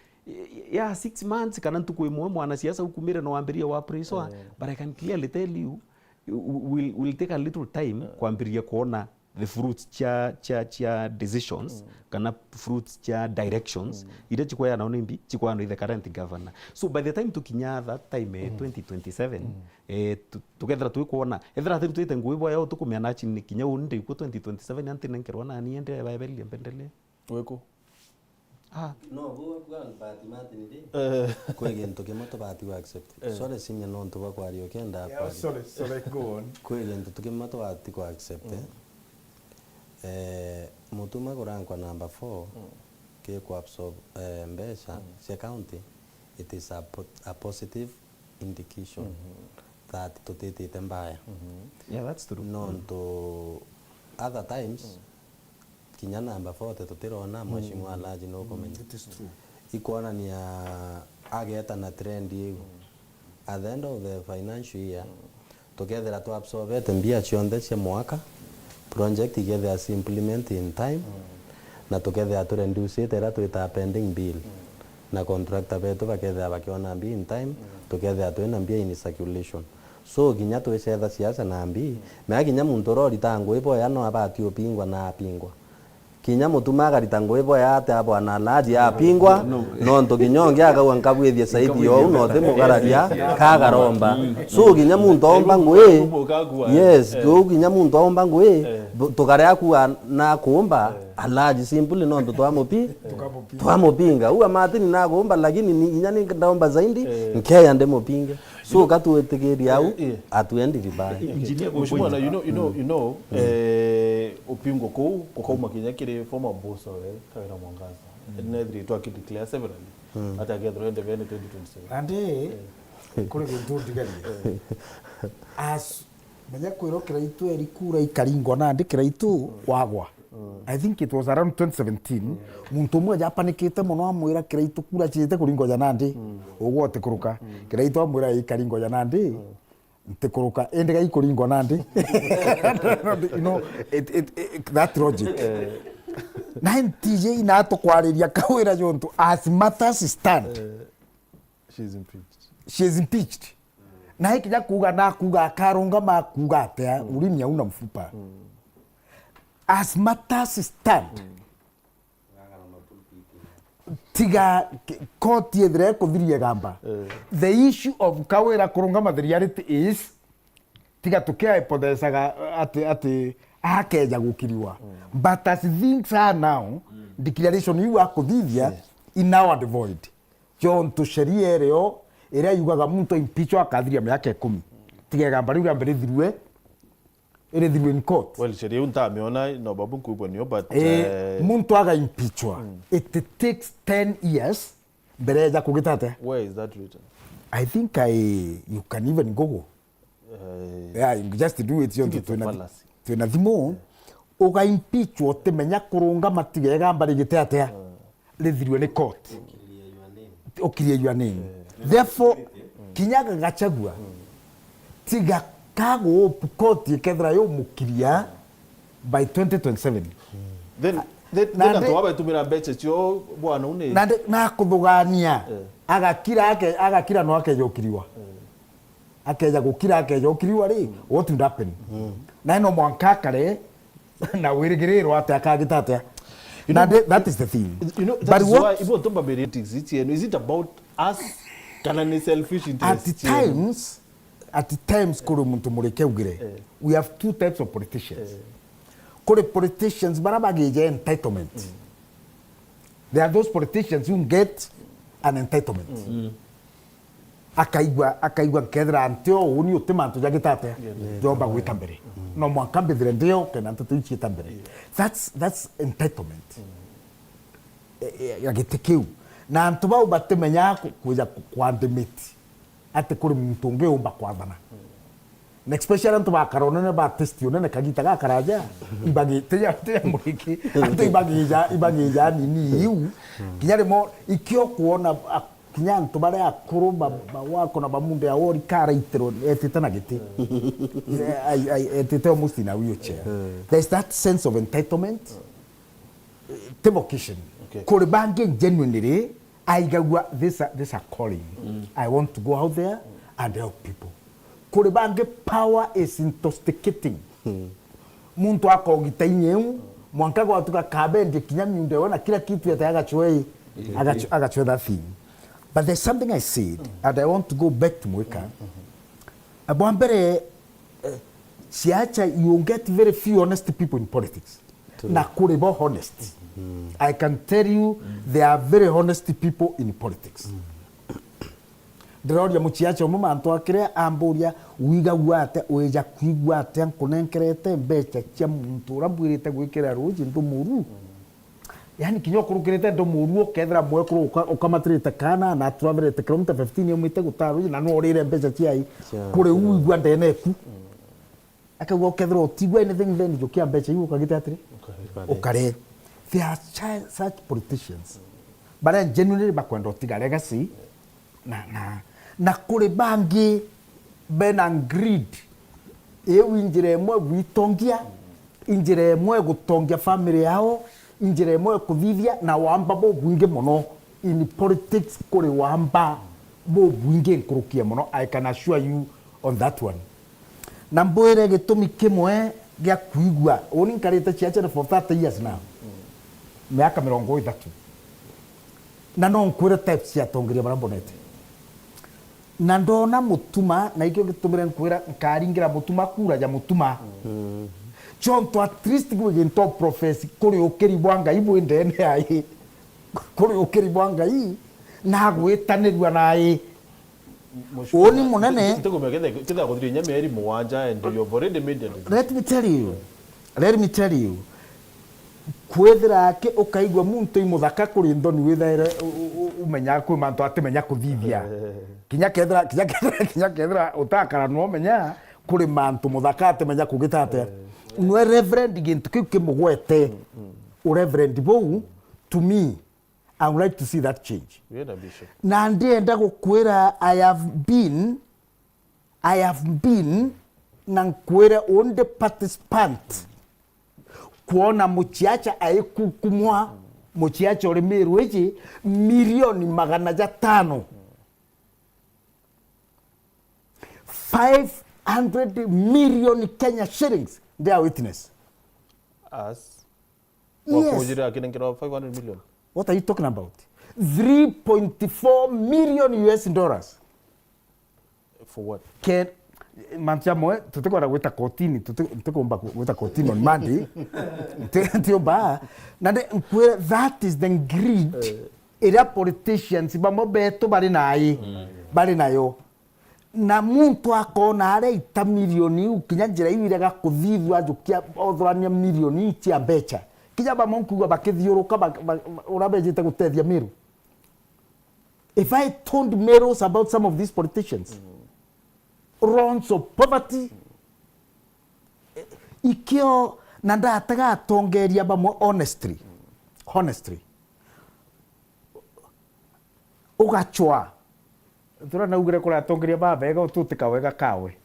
ya six months kana ntuku imwe mwanasiasa ukumire no wambirie wa praise, eh, but I can clearly tell you, will, will take a little time, eh, kwambiriria kuona the fruits cia, cia, cia decisions, mm, kana fruits cia directions, mm, iria cikweanwa ni mbi, cikweanwa i the current governor. So by the time tukinya that time, eh, mm, twenty twenty-seven, mm, eh, tu-, tukethira twikwona, ethira ati ntwite ngui bwaya utukumia na chini kinya uni ndikuo twenty twenty-seven anti nenkerwa nani ende baeberia mbendelee. Wiku? Ah. No, bu, bu, Albert Martin ri? Eh. Kwi gintu kimwe tubati ku accept. Eh. Sorry, Senior, nontu bwa kwaria ukienda. Yeah, kwaria. Sorry, sorry, go on. Kwi gintu tu kimwe tubati ku accept, eh. Mm. Eh, Mutuma kurankwa number four, mm, ki ku absorb, eh, mbeca, mm, cia county, it is a po-, a positive indication, mhm, that tutitite mbaya. Mhm. Yeah, that's true. Nontu other times, mm, kinya namba forty tutirona, mm, Mheshimiwa Alhaji nukumenya. Mm, it is true. Ikwonania ageta na trend iu. Mm. At the end of the financial year, mm, tukethira twa absorbete mbia cionthe cia mwaka, project ikethira ci implement in time, mm, na tukethira tu reducete iria twitaga pending bill. Mm. Na contractor betu bakethira bakiona mbia in time, mm, tukethira twina mbia in circulation. So, kinya twicetha siasa na mbi, mm, mea kinya muntu urorita ngui boya no abati upingwa na apingwa. Kinya Mutuma akarita ngui boya ate a bwana Alhaji apingwa, no, nontu kinya ungi akauga nkabwithie saidi you, no ti mugararia, kagaromba. Mm. So, kinya muntu aumba ngui, yes, eh, kiu kinya muntu aumba ngui, eh, bu-, tukarea kua na kuumba, eh, Alhaji simply nontu twamupi-, tukamupinga. Twamupinga. Ua Martin na kuumba, lakini ni, inya ni ndaumba zaidi, eh, nkeya ndimupinge. So, ka twitikiria au, eh, eh, atuendi vibaya. Engineer, Mheshimiwa, na you know, you know, you know, mm, eh, upingo kuu kukauma kinya kiri former boss we Kawira Mwangaza. Mm. Nethiri twakideclare severally. Mm. Ati akethirwa ende bene twenty twenty-seven. Nandi, eh, kuri gintu ndigarie. Eh. As, menya kwirwo Kiraitu eri kura ikaringwa nandi Kiraitu, mm, wagwa. Mm. I think it was around twenty seventeen, mm, muntu umwe ajapanikite mono amwira Kiraitu kura ciite kuringwa ja nandi, mm, ugwe utikuruka. Mm. Kiraitu amwira ikaringwa ja nandi, mm, ntikuruka, indi gaikuringwa nandi. You know, it, it, it, that logic. Eh. Na N T J na tukwariria Kawira jontu as matters stand. Eh. She is impeached. She is impeached. Na ikinya kuuga na kuuga akarungama kuuga atia, mm, ulimi hauna mfupa. Mm. As matters stand, mm, tiga k-, koti ethire ikuthiria igamba. Eh. The issue of Kawira kurungama, the reality is, tiga tukiaepothecaga ati, ati akeja gukiriwa. Mm. But as things are now, mm, declaration iu akuthithia, yes, in null and void. Jontu sheria irio iria yugaga muntu impeachwa akathiria miaka ikumi. Tiga igamba riu riambe rithirue, irithirue in court. Well, sheria iu ntamiona, no babu nkuigua nio, but, eh, eh, muntu aga impeachwa, mm, it takes ten years mbere ya kugita atia? Where is that written? I think I, you can even Google. Eh, yeah, you just do it, I think it's a fallacy. Twina thimu, eh, ugaimpeachwa utimenya kurungama tiga igamba rigite atia? Eh. Rithirue ni court. Ukirie your name. Eh. Therefore, kinya Gachagua, mm, tiga kagu court ikethira yumukiria by twenty twenty-seven. Then, then, na then ndi- antu aba batumira mbeca cio bwana uni. Na ndi-, na kuthugania, eh, agakira ake-, agakira no akeja ukiriwa. Eh. Akeja gukira, akeja ukiriwa ri, mm, what would happen? Mm. Na no mwanka akare na wirigiriro ati akagita atia? You know, na ndi-, that is the thing. You know, that is why, but what, even though Baberi politics, it's, is it about us? Kana ni selfish interest? At times, at times kuri muntu mureke ugire. Eh. We have two types of politicians. Eh. Kuri politicians bara bagije entitlement. Mm. There are those politicians who get an entitlement. Mm. Akaigua, akaigua nkethira ntio uni uti mantu jagita atia? Yeah, yeah. Jomba gwita mbere. Mm. No mwanka mbithire ndio kenda nteto iu ciita mbere. Yeah. That's, that's entitlement. Mm. E, e, ya giti kiu. Na antu bau batimenyaga ku-, kwija ku-, kwandimiti ati kuri muntu ungi umba kwathana. Mm. Na especially antu ba kara unene, ba testi unene kagita gakaraja, ibagi-, tiya, tiya muriki, antu ibagija, ibagija nini iu. Kinya rimo, ikio kuona, a, kinya antu baria akuru, ba, ba wako na bamundu ya wori karaitirwo, etite na giti. Ai, ai, etite almost in a wheelchair. There's that sense of entitlement. Ti vocation. Okay. Kuri bangi genuinely, Aigagua this, this a calling. I want to go out there and help people. Kuri bangi, power is intoxicating. Muntu akogita inya iu, mwanka gwatuka kabendie kinya miunda iwe na kila kitu, ete agacwe, agacu-, agacwe that thing. But there's something I said, and I want to go back to Mwika. Bwa mbere, eh, siasa, you get very few honest people in politics. True. Na kuri bo honest. I can tell you, there are very honest people in politics. Ndiroria muciaca umwe mantu akire amburia, "Wigagua atia, wija kwigua atia nkunenkerete mbeca cia muntu uria mbwirite gwikira ruuji ndumuru?" Yani, kinya ukurukirite ndumuru, ukethira mwekuru uka-, ukamatirite kana na aturaverete kilomita fifteen aumite gutaa ruuji, na no urire mbeca ciai? Cia kuri u igua ndene eku. Akauga, "Ukethirwa utigua anything, then njukia mbeca iu ukagite atiri?" Ukare. Ukare. There are chi-, such politicians baria genuinely bakwenda utiga legacy, na, na, na kuri bangi bena greed. Iu i njira imwe gwitongia, i njira imwe gutongia family yao, i njira imwe kuthithia na wamba bubwingi mono. In politics kuri wamba bubwingi nkuruki ya mono, I can assure you on that one. Na mbwire gitumi kimwe gia kwigua, uni nkarite ciacene for thirty years now. Miaka mirongo ithatu. Na no nkwire types cia atongeria baria mbonete. Na ndona Mutuma, na ikio gitumire nkwira nkaringira Mutuma kura ja Mutuma. Chonto at least gwi ginto prophecy kuri ukiri bwa Ngai bwi ndene ai. Kuri ukiri bwa Ngai, na gwitanirua nai. Uni munene. Ntikumenya kethe-, ketha kuthiria inya mieri mugwanja and you have already made a decision. Let me tell you. Let me tell you. Kwithira aki ukaigua muntu i muthaka kuri nthoni withaire u-, u-, u-, umenya kwi mantu atimenya kuthithia. Kinya kethira, kinya kethira, kinya kethira utakara no menya kuri mantu muthaka atimenya kugita atia. Nwe Reverend gintu kiu kimugwete. U Reverend bou, to me, I would like to see that change. Wina Bishop. Na ndienda gukwira, I have been, I have been, na nkwire undi participant, kwona muciaca aikukumwa, muciaca uri Meru iji, milioni magana jatano. Five hundred million Kenya shillings, they are witness. As? Yes. Wakujire akinenkerwa five hundred million? What are you talking about? Three point four million U S dollars. For what? Ke-, mantu jamwe, tutikwenda gwita kotini, tuti-, tutikumba ku-, gwita kotini on Monday. Nti-, ntiumba. Na ndi-, nkwe-, that is the greed iria politicians bamwe betu bari nai-, bari nayo. Na muntu akona aria ita milioni iu, kinya njira iu irega kuthithua, ajukia othurania milioni iu cia mbeca. Kinya bamwe nkuigua bakithiuruka, ba-, ba-, uria bejite gutethia Meru. If I told Merus about some of these politicians, rounds of poverty, ikio na ndatega atongeria bamwe honestly, honestly, ugachwa. Turanaugire kuri atongeria babega ututika wega kawe.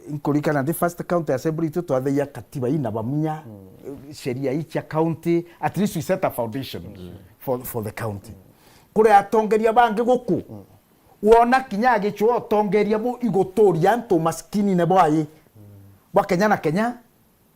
Nkurikana ndi first county assembly itu twatheia katiba ina bamunya, sheria ii cia county, at least we set a foundation for, for the county. Kuri atongeria bangi guku, wona kinya agichwa utongeria bu iguturia antu maskininne bwai bwa Kenya na Kenya.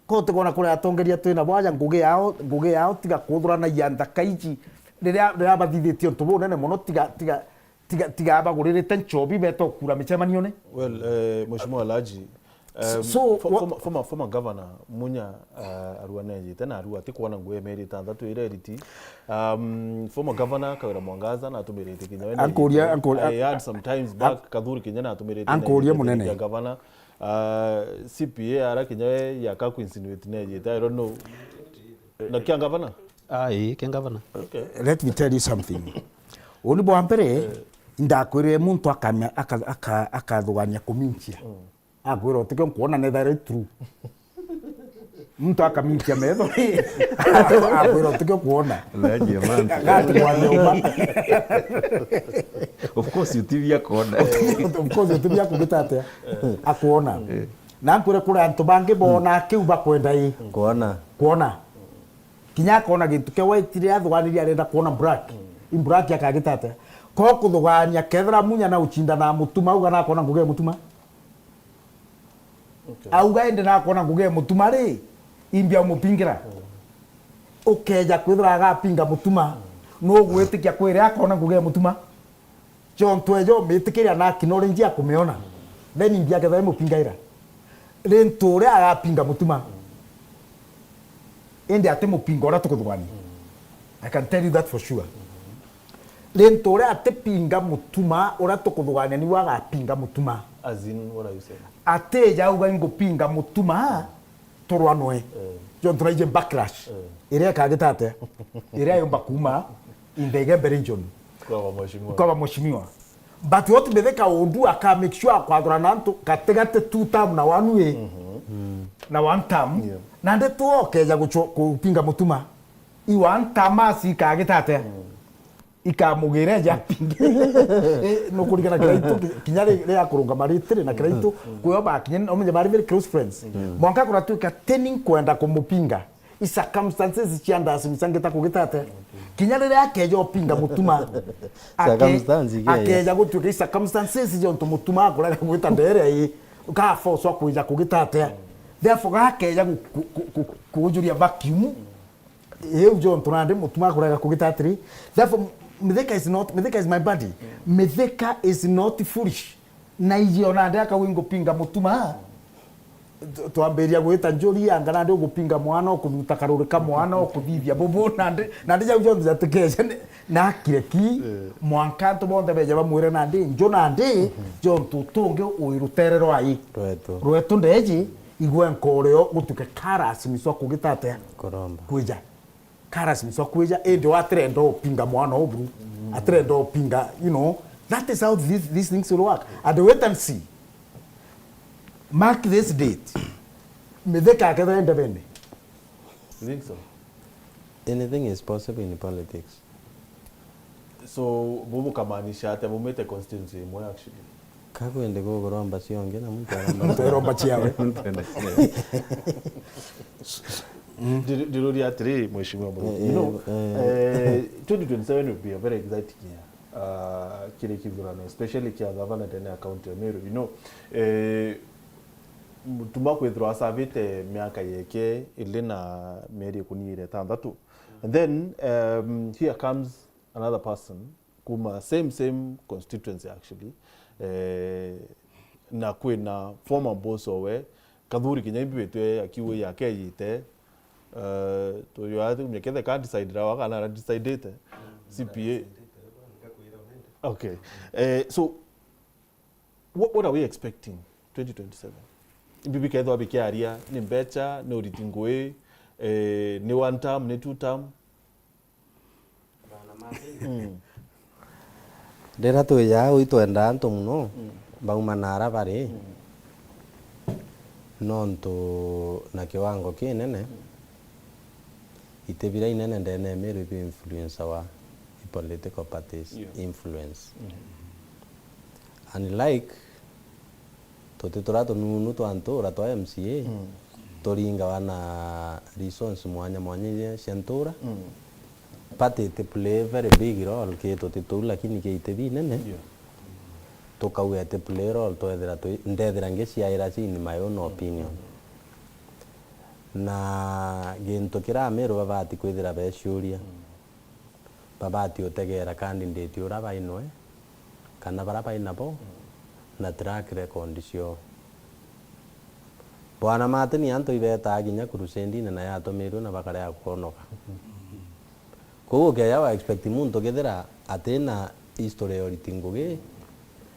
Ko utikona kuri atongeria twina bwaja ngugi yao, ngugi yao tiga kuthuranagia nthaka iji riria, riria bathithitie untu bunene mono, tiga, tiga, tiga, tiga baguririte nchobi beta ukura micemanione. Well, eh, Mheshimiwa Alhaji, um, so, so, fo-, what former, former, former governor Munya, uh, aruanejite na arua atikwona ngugi ya mieri itantatu iria iriti. Um, former governor Kawira Mwangaza na atumirite kinya we. Ankuria, ankuria, I heard some times back, Kathuri kinya na atumirite ankuria munene. Governor. Ah, C P A ara kinya we yaka ku insinuate nejite, I don't know. Na kia ngavana? Ah, ii, kia ngavana. Okay. Let me tell you something. Uni bwa mbere, ndakwirire muntu akamya-, aka-, aka-, akathugania kuminchia. Akwira utikio nkuona nethaira i true. Muntu akaminchia metho. Akwira utikio kuona. Najie man. Gati kwa nyumba. Of course, utibia kuona. Of course, utibia kugita atia? Akuona. Eh. Na nkwire kuri antu bangi bona kiu bakwenda i. Kuona. Kuona. Kinya akona gintu kia white riria athuganiria arenda kuona black. Imburaki akagita atia? Ko kuthugania kethira Munya na ucinda na Mutuma, auga nakona ngugi ya Mutuma. Okay. Auga indi nakona ngugi ya Mutuma ri, imbia umupingira. Mm. Ukeja kwithira agapinga Mutuma, mm, nugwitikia kwire akona ngugi ya Mutuma? Jontu ejo umitikiria na acknowledge akumiona. Then imbia ketha imupingaira. Rintu uria agapinga Mutuma, indi atimupinga uria tukuthugania. I can tell you that for sure. Rintu uria atipinga Mutuma uria tukuthugania niwe agapinga Mutuma. As in, what are you saying? Atija auga ingupinga Mutuma turwanwe. Eh. Jontu naije backlash. Eh. Iria ikagita atia? Iria yumba kuuma in the Igembe region. Kwa mheshimiwa. Kwa mheshimiwa. But what Mithika will do, aka make sure akwathura na antu gatigati two term na one way. Mhm. Mm. Na one term. Yeah. Nandi tu okeja gucho-, kupinga Mutuma. I one term asi ikagita atia? Mm. Ikamugire ja pinge. Eh, nukurigana kiraitu ki-, kinya ri-, ria kurungama ritiri na kiraitu, mm, kuyo bakinye, umenye bari very close friends. Mm. Mwanka kuratuika teni nkwenda kumupinga. I circumstances cia ndacimicangita kugita atia? Kinya riria akeja upinga Mutuma, ake-, circumstance ikeja, akeja gutuika i circumstances jontu Mutuma akurega gwita ndere i, ka force akwija kugita atia? Therefore, gakeja gu-, ku-, ku-, ku-, kujuria vacuum iu jontu nandi Mutuma akurega kugita atiri. Therefore, Mithika is not, Mithika is my buddy. Mithika is not foolish. Na iji ona ndi akauga ingupinga Mutuma, tw-, twambiria gwita njuri anga nandi ugupinga mwana, ukuthuta karuri ka mwana, ukuthithia bubu, nandi, nandi jau jonthe jatikeje ni-, na akire ki, eh, mwanka antu bonthe beje bamwire nandi nju nandi, mhm, jontu utungi ui rutere rwai. Rwetu. Rwetu ndeji, igwe nkorio gutuke karasi miswa kugita atia? Kuromba. Kwija. Karasi miswa kwija, indi watirenda upinga mwana oburu. Mm. Atirenda upinga, you know, that is how these, these things will work. And wait and see. Mark this date. Mithika akethira ende bende. You think so? Anything is possible in politics. So, bu bukamaanisha atia bumite constituency imwe actually? Ka kwende kuguromba ciongi na muntu aromba muntu aromba ciawe. Muntu enda ciawe. Ndiru-, ndiruria atiri, Mheshimiwa Murungi. Eh, you know, eh, eh, twenty twenty-seven will be a very exciting year, uh, kiri kithurano, especially kia gavana ndene ya county ya Meru. You know, eh, Mutuma kwithirwa asavite miaka yeke ili na mieri ikuni iri itantatu. And then, um, here comes another person kuma same, same constituency actually, eh, na kwina former boss owe, Kathuri kinya imbi witwe akiuga yake yite, eh, tuyo ati kumya kethe ka decide rawa kana ara decidete, mm, C P A. Okay. Eh, so, what, what are we expecting twenty twenty-seven? Imbi bikethwa bikiaria, ni mbecha, ni uriti ngui, eh, ni one term, ni two term? Mm. Riria twija au itwendaa antu mono, mm, bauma na ara bari, mm, nontu na kiwango kinene, mm, iti biria inene ndene ya Meru ibi influencer wa i political parties, yeah, influence. Mm. Unlike tuti turia tununu twa ntura twa M C A, mm, turingawa na resource mwanya mwanya iria cia ntura. Mm. Party iti play very big role ki tuti tuu, lakini ki iti binene. Yeah. Tukauga iti play role, twethira twi-, ndethira ngiciaira ci in my own opinion. Mm. Na gintu kiria Ameru babati kwithira beciuria, mm, babati utegeera candidate uria bainwe, kana baria bainabo, mm, na track record ciao. Bwana Martin antu ibetaa kinya crusade-ine na yatumirwe na bakarega kwonoka. Kwou ukeja wa expect muntu kethira atina history ya uriti ngugi,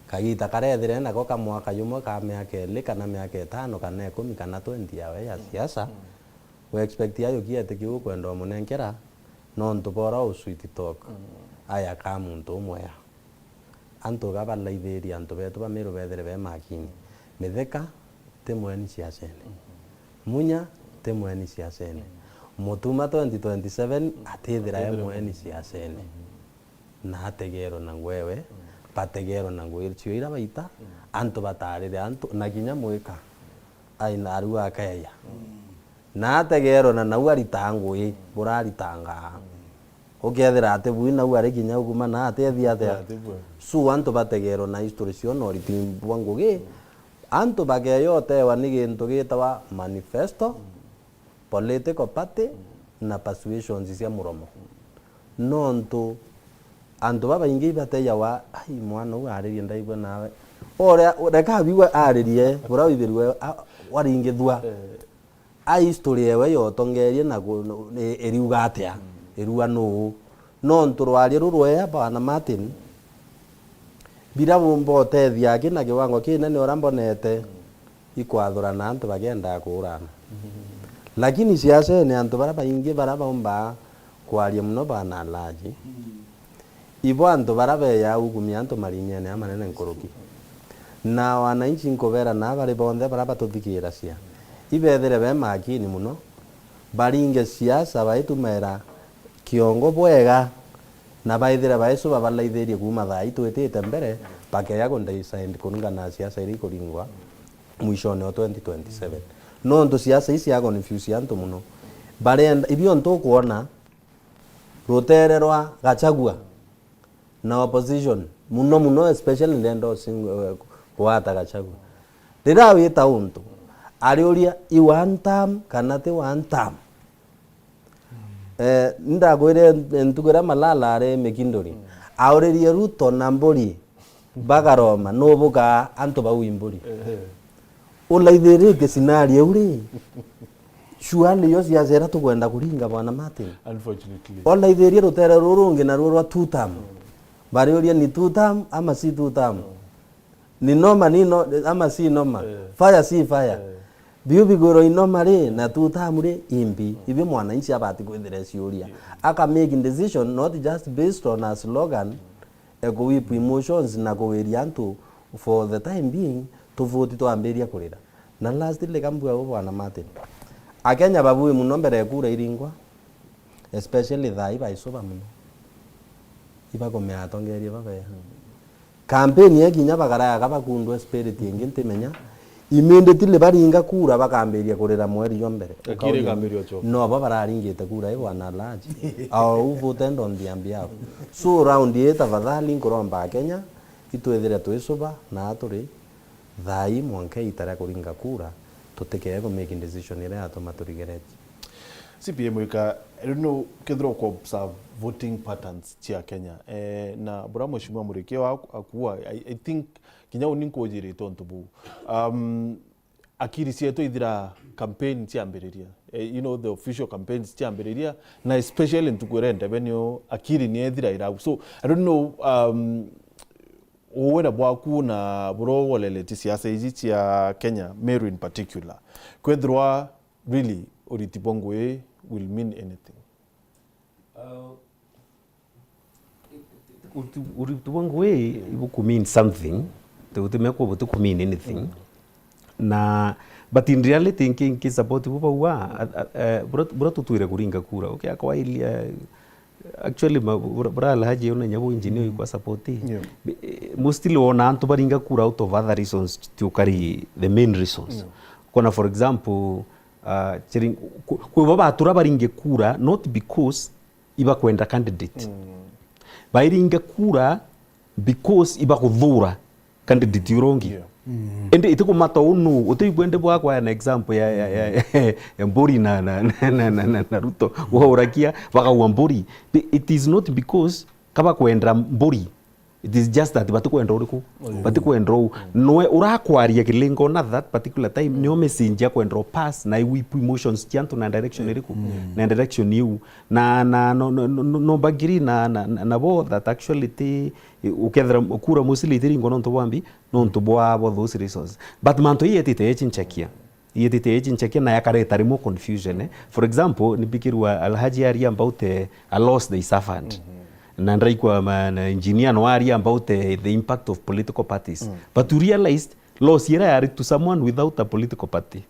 kagita karethire nako ka mwaka jumwe, ka miaka iri, kana miaka itano, kana ikumi, kana twenty yawe ya siasa, mm, we expect ayo kiete kiu ukwenda umunenkera, nontu bora u sweet talk, mm, aya ka muntu umwea. Antu ga balaithiria antu betu ba Meru bethire be makini. Mithika ti mweni siasene. Mhm. Munya ti mweni siasene. Mhm. Mutuma twenty twenty-seven atithira e mweni siasene. Mhm. Na ategerwe na ngwewe, mhm, bategerwe na ngui cio ira baita, mhm, antu batarire antu, na kinya mwika aina aru akeya. Mhm. Na ategerwe na nau arita ngui, mhm, buraritanga. Mhm. Ukethira ati bui nau ari kinya uguma na atethia atia? Ati bwe. So antu bategerwe na history cio na uriti bwa ngugi. Antu bakeyotewa ni gintu gitawa manifesto, political party, na persuasions cia muromo. Nontu antu babaingi ibatejawa, "Ai, mwana uu aririe ndaigua nawe." Uria, reka abigwe aririe, buria withirwe a-, waringithua. Eh. A history ewe yotongerie na ku-, no-, i-, iriuga atia? Irua nuu? Nontu rwaria rurwea bwana Martin, biria bumba utethia aki na kiwango kinene uria mbonete, ikwathurana antu bakiendaa kuurana. Lakini siasene antu baria baingi baria baumba kwaria muno bwana Alhaji, ibo antu baria beyaa ukumia antu marinyene amanene nkuruki. Na wananchi nkubera naa bari bonthe baria batuthikiiracia, ibethire be makini muno, baringe siasa baitumaira kiongo bwega, na baithire baicuba balaithirie kuuma thaa ii twitite mbere, bakeya ku decide kuringana na siasa iria ikuringwa mwishone o twenty twenty-seven. Nontu siasa ii cia confuse antu muno. Barenda, ibio ntukwona, rutere rwa Gachagua na opposition, muno muno, especially ndenda using-, eh, kuwata Gachagua. Riria awita untu, ariuria, "I one term kana ti one term?" Eh, ndakwire ntuku iria Malala ari Mikinduri, auririe Ruto na Mburi bakaroma, "Nuu bukaa antu bau i mburi?" Ehe. Ulaithiritie scenario iu ri? Surely yo siasa iria tukwenda kuringa, bwana Martin. Unfortunately. Ulaithirie rutere ruru rungi naruo rwa two term. Bariuria ni two term ama si two term? Ni noma ni no-, ama si noma? Eh. Fire si fire? Eh. Biu bigwirwa i noma ri, na two term ri, imbi? Ibio mwananchi abati kwithira eciuria. Aka make decision not just based on a slogan, e ku whip emotions na kuwiria antu for the time being, tuvuti twambiria kurira. Na lastly, kambua u bwana Martin, Akenya babui muno mbere ya kura iringwa, especially thaa ii baicuba muno. Ibakumea atongeria babeya. Campaign yekinya bakaraya kabakundwa spirit ingi ntimenya. Immediately baringa kura bakambiria kurira mweri jwa mbere. Akiri ikambiria uchoka. No bo bararingite kura ii bwana Alhaji. Au voted on their behalf. So round ii tafadhali nkuromba Akenya, itwithire twicuba na turi thaa ii mwanka iita ria kuringa kura, tutikee ku make decision iria yatuma turigeretie. C P M ika, riu no kethira uku observe voting patterns cia Kenya. Eh, na bura Mheshimiwa Muriki wa akuwa, I, I think kinya uni nkujirite untu buu. Um, akiri cietu ithira campaign ciambiriria. Eh, you know, the official campaigns ciambiriria, na especially ntuku iria ndebe nio akiri ni ethira irau. So, I don't know, um, uwira bwaku na buria ugoreretie siasa iji cia Kenya, Meru in particular, kwethirwa really uriti bwa ngui will mean anything? Uh, uriti, uriti bwa ngui ibuku mean something, ti, utimekwo butiku mean anything. Mm. Na, but in reality, nki, nki support bu bauga, a, a, eh, bura, bura tutwire kuringa kura. Okay, akawailia, actually, ma, bura, bura Alhaji ona nyabu engineer ikwa support. Yeah. Bi-, eh, mostly wona antu baringa kura out of other reasons, ti ukari the main reasons. Yeah. Kona, for example, uh, chiring-, ku-, kwi bo batura baringe kura, not because ibakwenda candidate. Mm. Bairinga kura because ibakuthura candidate uria ungi. Yeah. Mm. Indi itikumata uu nuu, utiigua indi bwakwaya na example ya, ya, ya, ya Mburi na, na, na Ruto. Waurakia, bakaua Mburi. It is not because kabakwenda Mburi. It is just that batikwenda uriku? Uriku. Batikwenda uu. Mm. Noe urakwaria kilingo na that particular time, nio message ya kwenda upass na iwipu emotions cia antu na direction iriku? Mm. Na direction iu. Na, na, no, no, no, no, no bagiri na, na, na, na bo that actually ti, ukethira kura mostly itiringwa nontu bwa mbi, nontu bwa, bwa those reasons. But mantu ii yetite yechinchakia. Yetite yechinchakia na yakareta rimwe confusion, eh. For example, nibikirwa Alhaji aria about, eh, a loss they suffered. Mm-hmm. Na ndaikwa ma, na engineer no aria about, eh, the impact of political parties. Mm. But you realized loss ira yari to someone without a political party.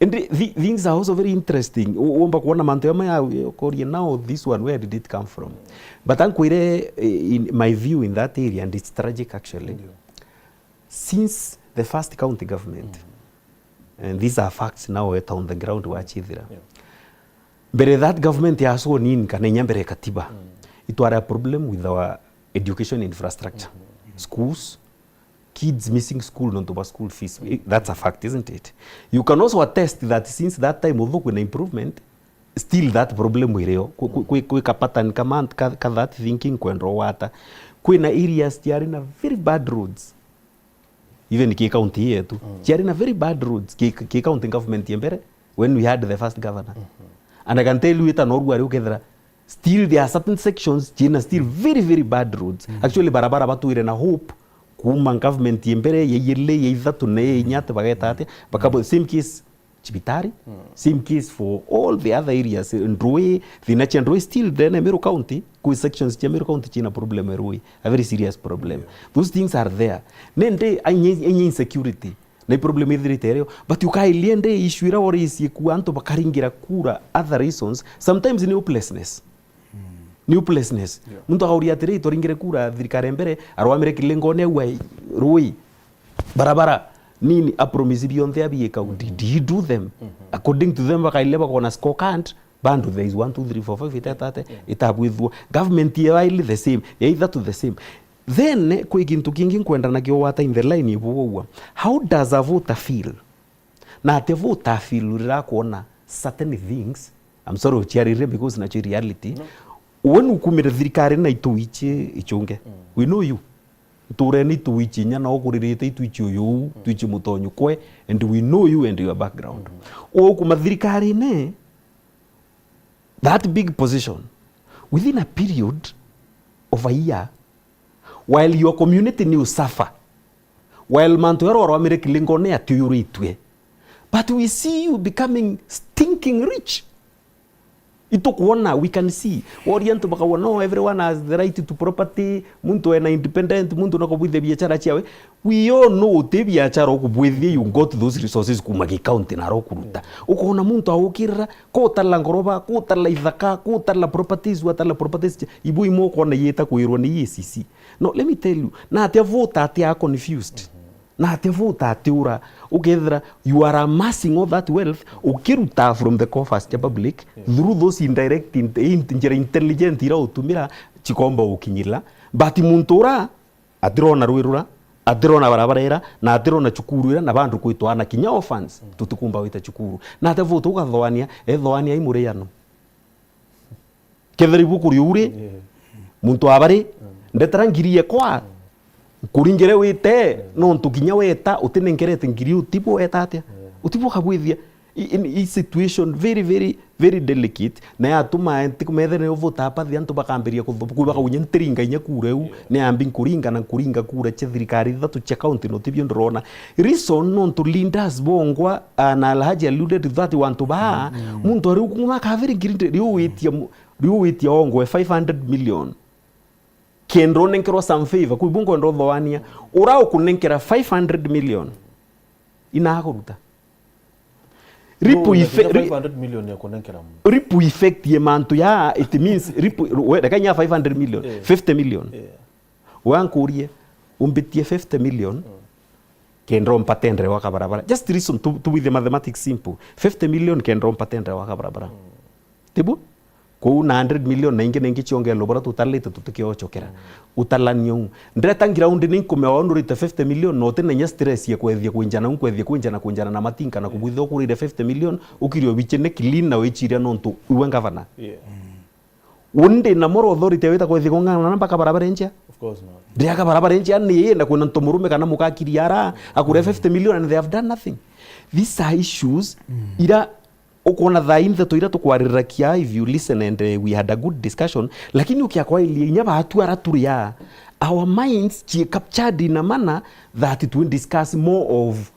And thi-, things are also very interesting. U-, womba kuona mantu amwe ya, ya ukoria, now this one, where did it come from? But ankwire, eh, in my view in that area, and it's tragic actually. Ndio. Since the first county government, mm, and these are facts now, eh, on the ground wachithira. Yeah. Mbere that government ya sworn in, kana inya mbere katiba, mm, itware a problem with our education infrastructure. Schools, kids missing school nontu bwa school fees. I- That's a fact, isn't it? You can also attest that since that time, although kwina improvement, still that problem irio. Kwi- kwi- kwi- kwi ka pattern kama ka, ka that thinking kwenda ugwata. Kwina areas ciari na very bad roads. Even ki county yetu, ciari na very bad roads, ki, ki county government ya mbere, when we had the first governor. And I can tell you, ita norua ari ukethira, still there are certain sections ciina still very, very bad roads. Actually, barabara batwire na hope, kuma government ya mbere, ya ijiri, ya ithatu, na ya inya, ati bageta atia, bakabo, same case, cibitari, same case for all the other areas. Ndrui, thina cia ndrui still ndene Meru County, kwi sections cia Meru County ciina problem ya rui, a very serious problem. Those things are there. Nende, ainya, ainya insecurity, na i problem ithirite irio, but ukailie ndi issue ira warisie kuwa antu bakaringira kura, other reasons, sometimes ni hopelessness. Ni hopelessness. Muntu akauria atiri, twaringire kura thirikari ya mbere, arwamire kilingone aua rui, barabara, nini, a promise bionthe abiika u, did he do them? According to them, bakaile bakona scorecard, bandu there is one, two, three, four, five, itatate, itabwithua. Government ya waili the same, ya ithatu the same. Then, kwi gintu kingi nkwenda nakio wata in the line ibu waua. How does a voter feel? Na atia voter feel rira akwona certain things? I'm sorry uchiarire because nacho reality. We nukumire thirikari na itu ichi ichunge. We know you. Ntureni itu ichi inya na ukuririte itu ichi uyu, itu ichi mutonyu kwe, and we know you and your background. Ukuma thirikarine, that big position, within a period of a year, while your community ni usuffer, while mantu yaro arwamire kilingo ni atiuyuritue, but we see you becoming stinking rich. Itukwona, we can see. Wori antu bakauga, no, everyone has the right to property, muntu ena independent, muntu nakubwithia biachara ciawe. We all know uti biachara ukubwithia, you got those resources kuma gi county na rokuruta. Ukona muntu aukirira, kutala ngoroba, kutala ithaka, kutala properties, watala properties. Ibu imo ukona yeta kwirwa ni E A C C. No, let me tell you, na atia voter atia are confused. Na atia voter atiura, ukethira you are amassing all that wealth, ukiruta from the coffers cia public, through those indirect, in, in, njira intelligent ira utumira, cikomba ukinyirira. But muntu ura, atirona rwi rura, atirona barabara ira, na atirona cukuru ira, na bandu kwitwa ana kinya orphans, tutikumba wita cukuru. Na atia voter ugathoania, ethoania i muriano. Kethira ibu kuri uri, muntu abari, ndetera ngiri ekwa, nkuringire wite, nontu kinya weta, utinenkerete ngiri utibu weta atia? Utibu ukabwithia. I, i, i situation very, very, very delicate, na yatuma ntikumethera ni uvuta apathi antu bakambiria kuthubu, kwi bakagunya ntiringa inya kura iu, ni ambi nkuringa na nkuringa kura cia thirikari ithatu cia county, no tibio ndurona. Reason nontu leaders bongwa, ah, na Alhaji alluded to that, wantu baa, muntu ari ukuma kaviri ngiri ndi-, riu witia mu-, riu witia ongwe five hundred million. Kenda unenkerwa some favor, kwi bungo ndo thoania. Ura ukunenkera five hundred million. Ina akuruta. Ripu ife-, ri-, five hundred million ya kunenkera muntu. Ripu effect ye mantu ya, it means, ripu, we, reka nya five hundred million, fifty million. Wankurie, umbitie fifty million, kenda umpa tendere wa kabarabara. Just reason, tu, tubwithie mathematics simple. Fifty million kenda umpa tendere wa kabarabara. Tibu? Kou na hundred million na ingi na ingi ciongererwa buria tutalite tutikiochokera. Utalania u. Ndeta ground ni nkumea wao ndurite fifty million, no utina inya stress ya kwethia kwinjana, u kwethia kwinjana, kwinjana na matinka na kubwithia ukurire fifty million, ukirio biche ni clean na wichiria nontu iwe ngavana. Uni ndi na moral authority ya wita kwethia kung'ang'ana na mpaka barabara enjea? Of course not. Ndiriaga barabara enjea ni na kwina ntu murume kana mukakiri ara akure fifty million and they have done nothing. These are issues ira ukwona thaa ii ntheto ira tukwarirakia, if you listen and, eh, we had a good discussion, lakini ukiakwailia inya baatu ara turi a, our minds cii captured in a manner that we discuss more of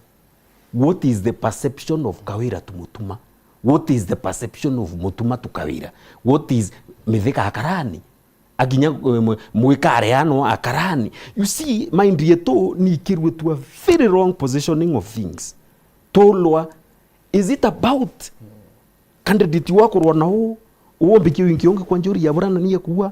what is the perception of Kawira to Mutuma? What is the perception of Mutuma to Kawira? What is Mithika akarani? Akinya, eh, mwe-, mwikare ano akarani. You see, mind yetu ni ikirwe to a very wrong positioning of things. Tolwa, is it about candidate wakurwa na u, uombikia wingi ungi kwa njuri ya burana ni ya kuwa?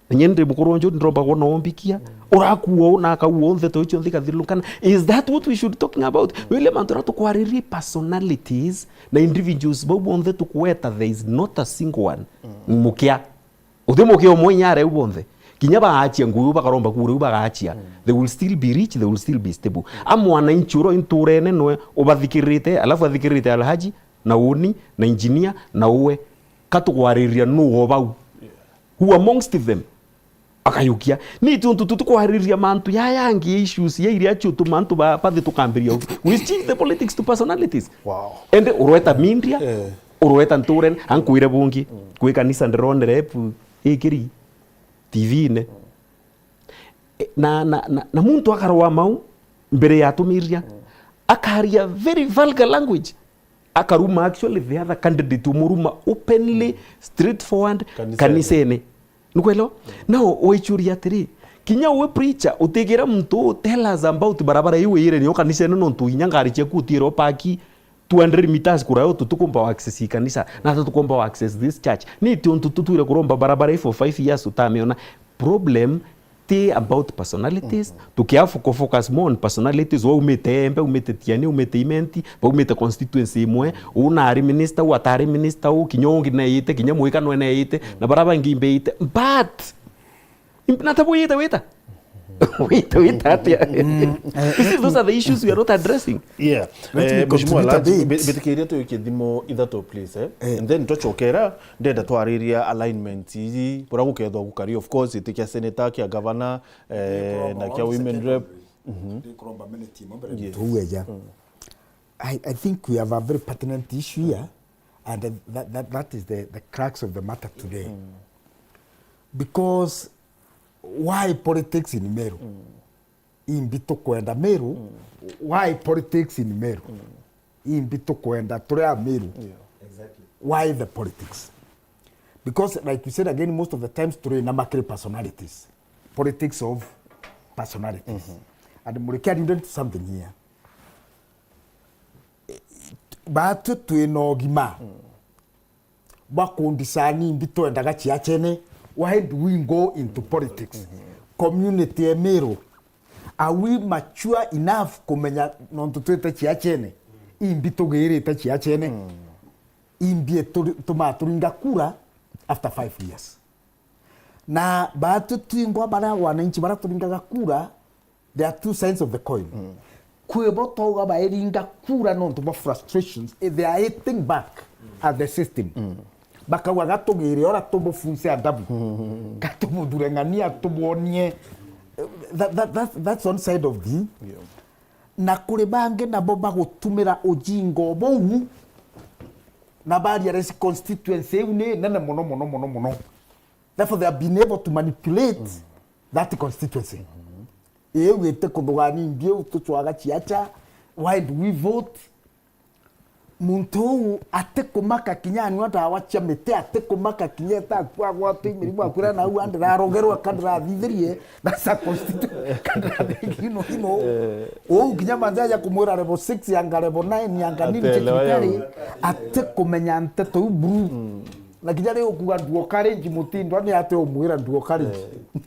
Na nyende mukuru wa njuri ndiromba kwona ombikia. Urakuwa u na akaua onthe to icio nthi kathirukana. Is that what we should talking about? Wile mantu ra tukwaririe personalities na individuals bau bonthe tukweta, there is not a single one mukia. Uti mukia umwe inya aria u bonthe. Kinya baachia ngugi u bakaromba kura u bagaachia. They will still be rich, they will still be stable. A mwananchi uria inturene nwe ubathikiririte, alafu athikiririte Alhaji, na uni, na engineer, na uwe. Ka tukwariria nu o bau? Who amongst them? Akayukia. Ni tuntu tutikwariria mantu yaya angi, issues ya iria cio tuma antu ba, bathi tukambiria. We change the politics to personalities. Wow. Ende urweta media, urweta nturene, ankwire bungi. Kwi kanisa ndironere pu-, ikiri T V-ine. E, na, na, na, na muntu akarwa mau mbere ya atumiria. Akaria very vulgar language. Akaruma actually the other candidate, umuruma openly, straightforward, kanisene. Kanisene. Nukwelewa? Now, waichuria atiri, kinya we preacher, utigira muntu, "Tell us about barabara iu iyire nio kanisene, nontu inya ngari ciaku utiire upaki two hundred meters kuraya utu tukumba wa access i kanisa, na ata tukumba wa access this church." Ni ti untu tutwire kuromba barabara i for five years utamiona. Problem ti about personalities. Tukia fo-, focus more on personalities. Waumite Embe, umite Tiani, umite Imenti, baumite constituency imwe. U nari minister, u atari minister, u kinya ungi neite, kinya mwika nwe neite, na bara bangi imbeite. But, imp-, na tabu wita, wita. Wita, wita atia? You see, those are the issues we are not addressing. Yeah. Let me Eh, Mheshimiwa contribute a Alhaji, bit. Mbi-, mbitikiria tuikie thimu ithatu, please, eh? Eh. And then twacokera, ndenda twariria alignment iji, buria gukethwa gukari, of course, iti kia senator, kia governor, eh, na kia women rep. Ndikuromba minute imwe mbere. Yes. Tuuge ja. I, I think we have a very pertinent issue here, and that, that, that is the, the crux of the matter today. Because why politics in Meru? Imbi tukwenda Meru. Why politics in Meru? Imbi tukwenda turi a Meru. Yeah. Exactly. Why the politics? Because, like you said again, most of the times turi na makiri personalities. Politics of personalities. And Muriki alluded to something here. Batu twina ugima bwa kundicani imbi twendaga ciachene. Why do we go into politics? Community ya Meru, are we mature enough kumenya nontu twite ciachene, imbi tugirite ciachene? Imbi turi-, tuma turinga kura after five years? Na batu twingwa bara wananchi bara turingaga kura, there are two sides of the coin. Kwi bo twauga bairinga kura nontu bwa frustrations, eh, they are hitting back at the system. Bakauga, "Gatugire ora tumufunse adabu. Gatumuthure ng'ania, tubwonie." That, that, that, that's one side of the. Yeah. Na kuri bangi nabo bagutumira ujinga buu, na baria resi constituency iu ni nene mono, mono, mono, mono. Therefore, they have been able to manipulate that constituency. Iu ite kuthugania imbi iu tucwaga ciacha, why do we vote? Muntu uu atikumaka kinya anyua ndawa cia miti, atikumaka kinya eta akua agwatwa i mirimu akwira, "Nau andirarogerwa ka ndirathithirie, that's a constitu-, ka ndirathithirie, you know, you know." Uu kinya manzi aja kumwira level six, anga level nine, anga nini cia thirikari, atikumenya nteto iu buru. Na kinya riu ukuga duo courage mutindwa ni ati umwira duo courage.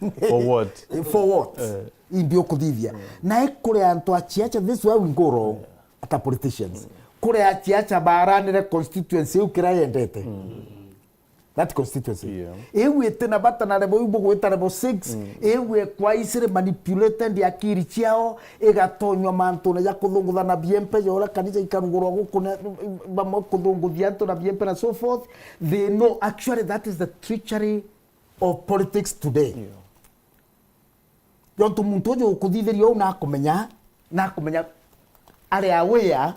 Eh, for what? Eh, for what? Eh. Imbi ukuthithia. Na ikuri antu a ciacha, this is where we go wrong, ata politicians. Kuri a ciacha baranire constituency iu kira yendete. That constituency. Yeah. Iu iti na bata na level iu bugwita level six. Iu ekwa easily manipulated akiri ciao, igatonywa mantune ja kuthungutha na biempe, ja uria kanisa ikarugurwa guku na bamwe kuthunguthia antu na biempe na so forth. They know actually that is the treachery of politics today. Yeah. Jontu muntu uju ukuthithiria uu nakumenya, nakumenya ari aware,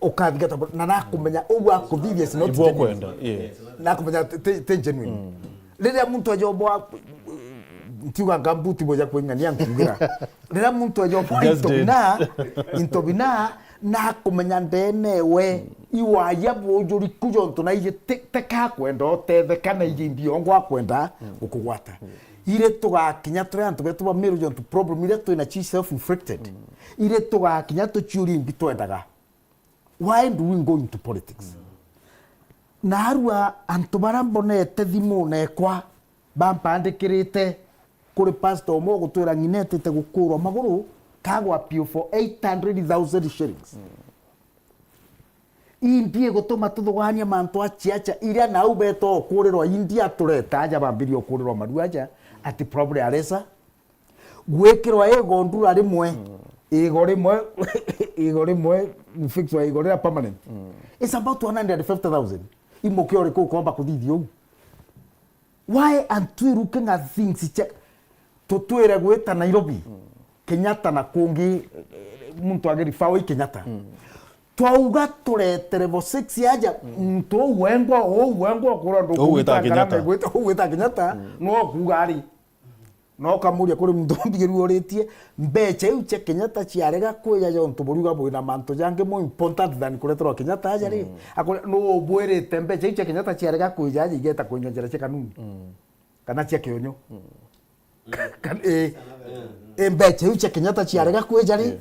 ukathigata, na nakumenya uu akuthithia is not genuine. Ibu kwenda, yeah. Nakumenya ti, ti, ti genuine. Riria muntu ajombwa, ntiuga ngambuti boja kwing'ania nkugira. Riria muntu ajombwa into bina, into bina, nakumenya ndenewe, iwaya bujuri ku jontu na iji ti, teka kwenda utetheka na iji mbiongo akwenda gukugwata. Iri tugakinya turi antu betu ba Meru jontu problem iria twina ci self-inflicted. Iri tugakinya tuciurie imbi twendaga. Why do we go into politics? Narua antu bara mbonete thimu nekwa bampandikirite kuri pastor umwe ugutwira ng'ina etite gukurwa maguru kagwa piu for eight hundred thousand shillings. Imbi igutuma tuthugania mantu a ciaca iria nau beta ukurirwa India, tureta aja bambirie ukurirwa maru aja, ati probably aresa gwikirwa igo ndura rimwe, igo rimwe, igo rimwe, gufixwa igo riria permanent. It's about one hundred fifty thousand. Imuke uriku ukomba kuthithia uu? Why aren't we looking at things che-, tutwire gwita Nairobi, Kenyatta na kungi, eh, muntu agirifawa i Kenyatta. Twauga turetere level six aja, muntu uu wengwa, uu wengwa ukurwa ndukumita ngarama igwita, uu wita Kenyatta, no kuuga ari. No ukamuria kuri muntu mbigiru uritie, mbecha iu cia Kenyatta ciarega kwija jontu buriuga bwina mantu jangi more important than kureterwa Kenyatta aja ri? Akore, nu ubwirite mbecha iu cia Kenyatta ciarega kwija aja igeta kwinywa njira cia kanuni? Kana cia kionyo? Kan-, eh, eh, mbecha iu cia Kenyatta ciarega kwija ri?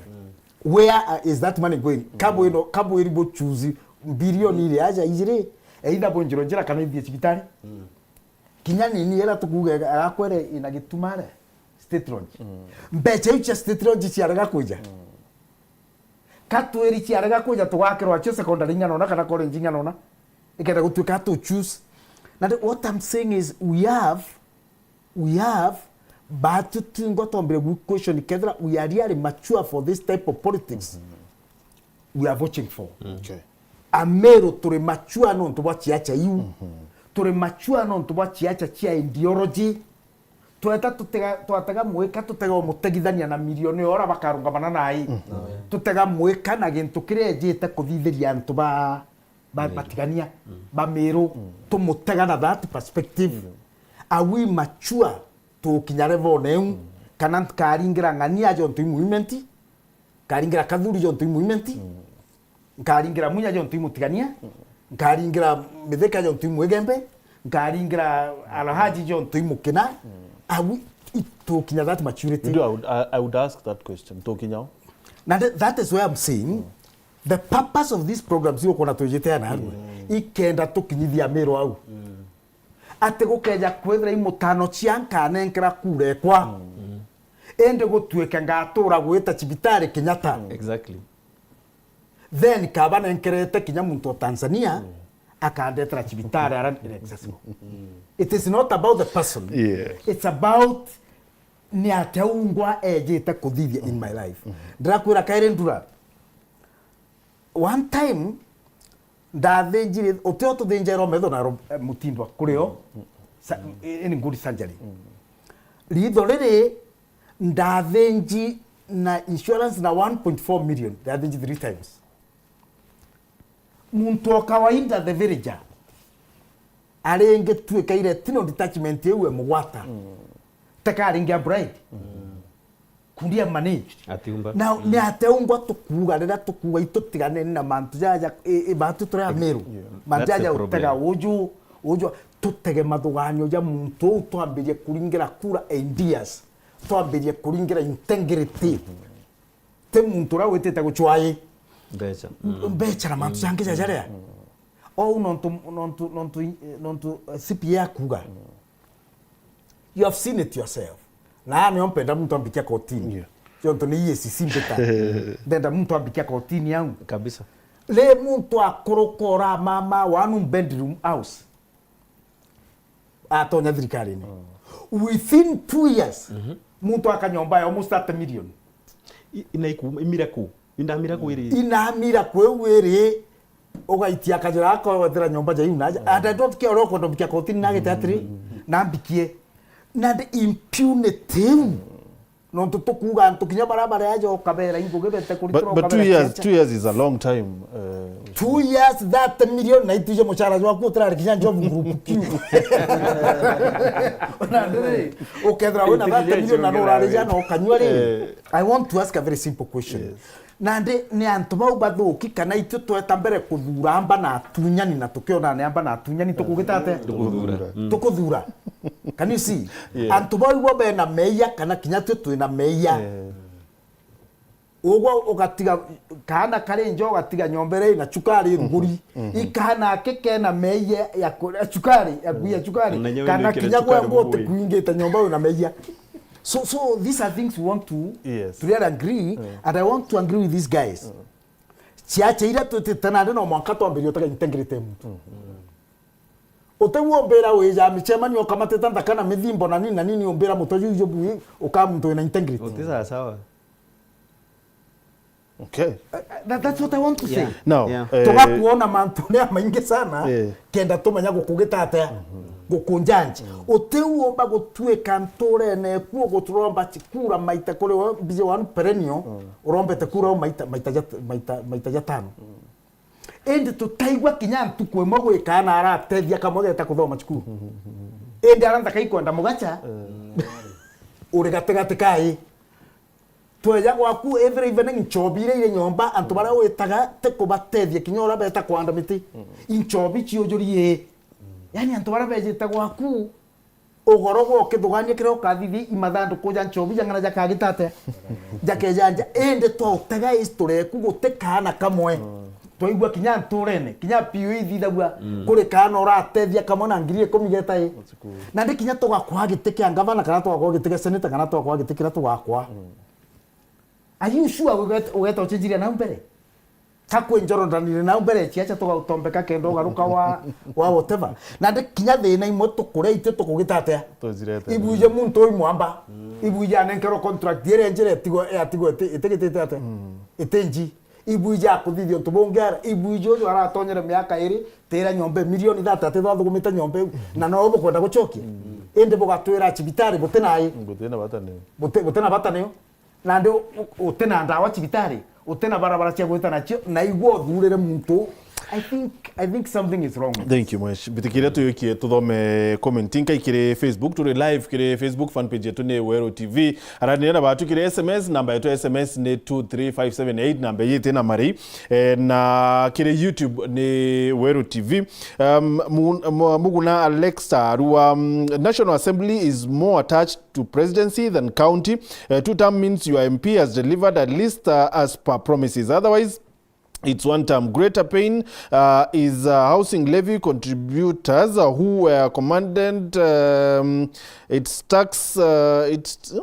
Where, uh, is that money going? Kabwino, kabwiri buchuzi bilioni iria aja iji ri? Either bwinjirwe njira kana ithie cibitari. Kinya nini ira tukuuga agakwere ina Gitumare State Lodge. Mbecha iu cia State Lodge ciarega kwija? Katwiri ciarega kwija, tugakirwa cio secondary ing'ana una kana college ing'ana una, ikenda gutuika tu choose. Na the, what I'm saying is we have, we have, but tutingwa twambire gu question kethira we are really mature for this type of politics we are voting for. Okay. Amiru turi mature nontu bwa ciaca iu. Turi mature nontu bwa ciaca cia ideology. Tweta tutega, twatega mwika, tutega umutegithania na milioni ora bakarungamana nai. Tutega mwika na gintu kiria ejite kuthithiria antu ba, ba, batigania, ba Miru. Tumutega na that perspective. Are we mature tukinya level iu? Kana nkaringira ng'ania jontu i movement? Nkaringira Kathuri jontu i movement? Nkaringira Munya jontu i mutigania? Nkaringira Mithika jontu i mwigembe? Nkaringira Alhaji jontu i mukina? Are we, itukinya that maturity? You know, I would, I, I would ask that question. Tukinya o? Na th-, that is where I'm saying, the purpose of these programs iu ukona twijite na arua, ikenda tukinyithia Miru au. Ati gukeja kwithira i mutano cia nkanenkera kura ekwa. Indi gutuike ngatura gwita cibitari Kenyatta. Exactly. Then kaba nenkerete kinya muntu wa Tanzania, akandetera cibitari ara inaccessible. It is not about the person. Yeah. It's about ni atia ungwa ejite kuthithia in my life. Ndirakwira kairi ndura. One time, ndathinjire, utio tuthinjairwo metho na ro-, eh, mutindwa kurio, sa-, in good surgery. Ritho riri, ndathinji na insurance na one point four million, ndathinji three times. Muntu o kawaida, the villager, aringituika i retinal detachment iu e mugwata. Teka aringi a bride. Kuria managed. Atiumba. Now, ni atia ungwa tukuuga riria tukuuga itutiganene na mantu jaja, i, i, batu turi Amiru. Yeah. Mantu jaja utega uju, uju, tutege mathuganio ja muntu uu, twambirie kuringira kura ideas, twambirie kuringira integrity. Ti muntu uria witite gucwai mbecha. Mbecha na mantu jangi jajaria. Ou nontu, nontu, nontu, nontu, eh, C P A akuuga. You have seen it yourself. Na nio mpenda muntu ambikia kotini. Yeah. Tontu ni E A C C mbita. Ndenda muntu ambikia kotini au. Kabisa. Ri muntu akuruka ora mama one bedroom house. Atonya thirikarine. Within two years, muntu aka nyomba ya almost thirty million. I-, ina iku-, imira ku? Indamira ku iri? Inamira ku iu iri, ugaitia kajira ako gwetera nyomba ja iu naja. And I don't care uria ukwenda mbikia kotini nagite atiri, nambikie. Na the impunity iu. Nontu tukuuga antu kinya baria bari aja ukabera ingugi bete kuri. But, but two years, two years is a long time, uh, two years, thirty million, na itwije mucara jwaku utirari kinya Njovu Group kiu. Na ndiri, ukethira wina thirty million na nurari jana ukanyua ri? Eh. I want to ask a very simple question. Yes. Nandi ni antu bau bathuki kana itwe tweta mbere kuthura amba na atunyani na tukiona ni amba na atunyani tukugita atia? Tukuthura. Mm. Tukuthura. Can you see? Yeah. Antu bau ibo bena meia kana kinya twe twina meia. Yeah. Ugwa ugatiga kaana kari nja ugatiga nyomba iria ina cukari ruguri. Ikaana ake kena meia ya kuria cukari, ya kuia cukari. Kana kinya gwe ngwa utikuingite nyomba wina meia. So, so these are things we want to, yes, to really agree, and I want to agree with these guys. Ciacha iria twitite nandi no mwanka twambirie utega integrity ya muntu. Uti umbira wija micemanio ukamatite nthaka na mithimbo na nini na nini, umbira mutwe juju bui uka muntu wina integrity. Uti sawa sawa. Okay. Uh, that, that's what I want to say. Yeah. Now, Yeah. eh, Tugakuona mantu ni maingi sana, Eh. kenda tumenya gukugita atia, gukunjanja. Uti uumba gutuika nturene kuo guturomba kura maita kuri we, mbiji wanu perennial, urombete kura o maita, maita jat-, maita, maita jatano. Indi tutaigua kinya ntuku imwe gwikaa na aratethia kamwe geta kuthoma cukuru. Indi ara nthaka ikwenda mugacha, uri gatigati kai. Tweja gwaku, every evening nchobi iria iri nyomba, antu baria witaga ti kubatethia kinya uria beta kwanda miti. Inchobi ciujurie. Yani antu baria bejite gwaku, ugoro gwa ukithugania kiria ukathithia imathanduku ja nchobi jang'ana jakagita atia? Jakejanja. Indi twautega history eku guti kaana kamwe. Twaigua kinya nturene, kinya P O ithithagua kuri kaana uratethia kamwe na ngiri ikumi geta i. Na ndi kinya tugakwa giti kia ngavana, kana tugakwa giti kia seneta, kana tugakwa giti kiria tugakwa. Are you sure ugeta, ugeta uchenjiria nau mbere? Ka kwi Jordan iri nau mbere, ciacha tugautombeka kenda ugaruka wa, wa whatever. Na ndi kinya thina imwe tukuria itwe tukugita atia? Tujirete. Ibuje muntu ui mwamba. Ibuje anenkerwo contract iria njira itigwe, yatigwe iti-, itigitite atia? Iti nji. Ibuje akuthithia untu bungi ara. Ibuje uju aratonyere miaka iri, tira nyomba milioni thate ati twathugumite nyomba iu. Na no bukwenda gucokia. Indi bugatwira cibitari buti nai. Buti na bata niu. Buti, buti na bata niu. Nandi u-, u-, uti na ndawa cibitari, uti na barabara cia gwita nacio, na igua uthurire muntu. I think, I think something is wrong. Thank you, Mwesh. Mbitikiria tujukie tuthome comment inkai kiri Facebook. Turi live kiri Facebook fan page yetu ni Weru T V. Aranire na batu kiri S M S, namba yetu ya S M S ni two three five seven eight, namba yiti na mari. Eh, na kiri YouTube ni Weru T V. Um, Mu-, Mu-, Muguna Alexa arua, um, National Assembly is more attached to presidency than county. Uh, two term means your M P has delivered at least, uh, as per promises. Otherwise, it's one term. Greater pain, uh, is, uh, housing levy contributors, uh, who were commanded, um, its tax, uh, its,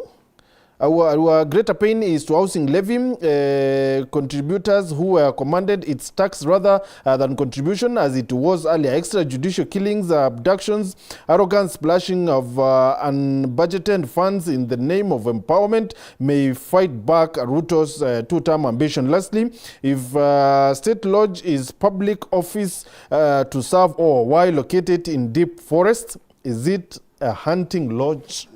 our, our greater pain is to housing levy, uh, contributors who were commanded its tax rather, uh, than contribution as it was earlier. Extrajudicial killings, uh, abductions, arrogance, splashing of, uh, unbudgeted funds in the name of empowerment may fight back Ruto's, uh, two-term ambition. Lastly, if, uh, State Lodge is public office, uh, to serve all, why locate it in deep forest? Is it a hunting lodge?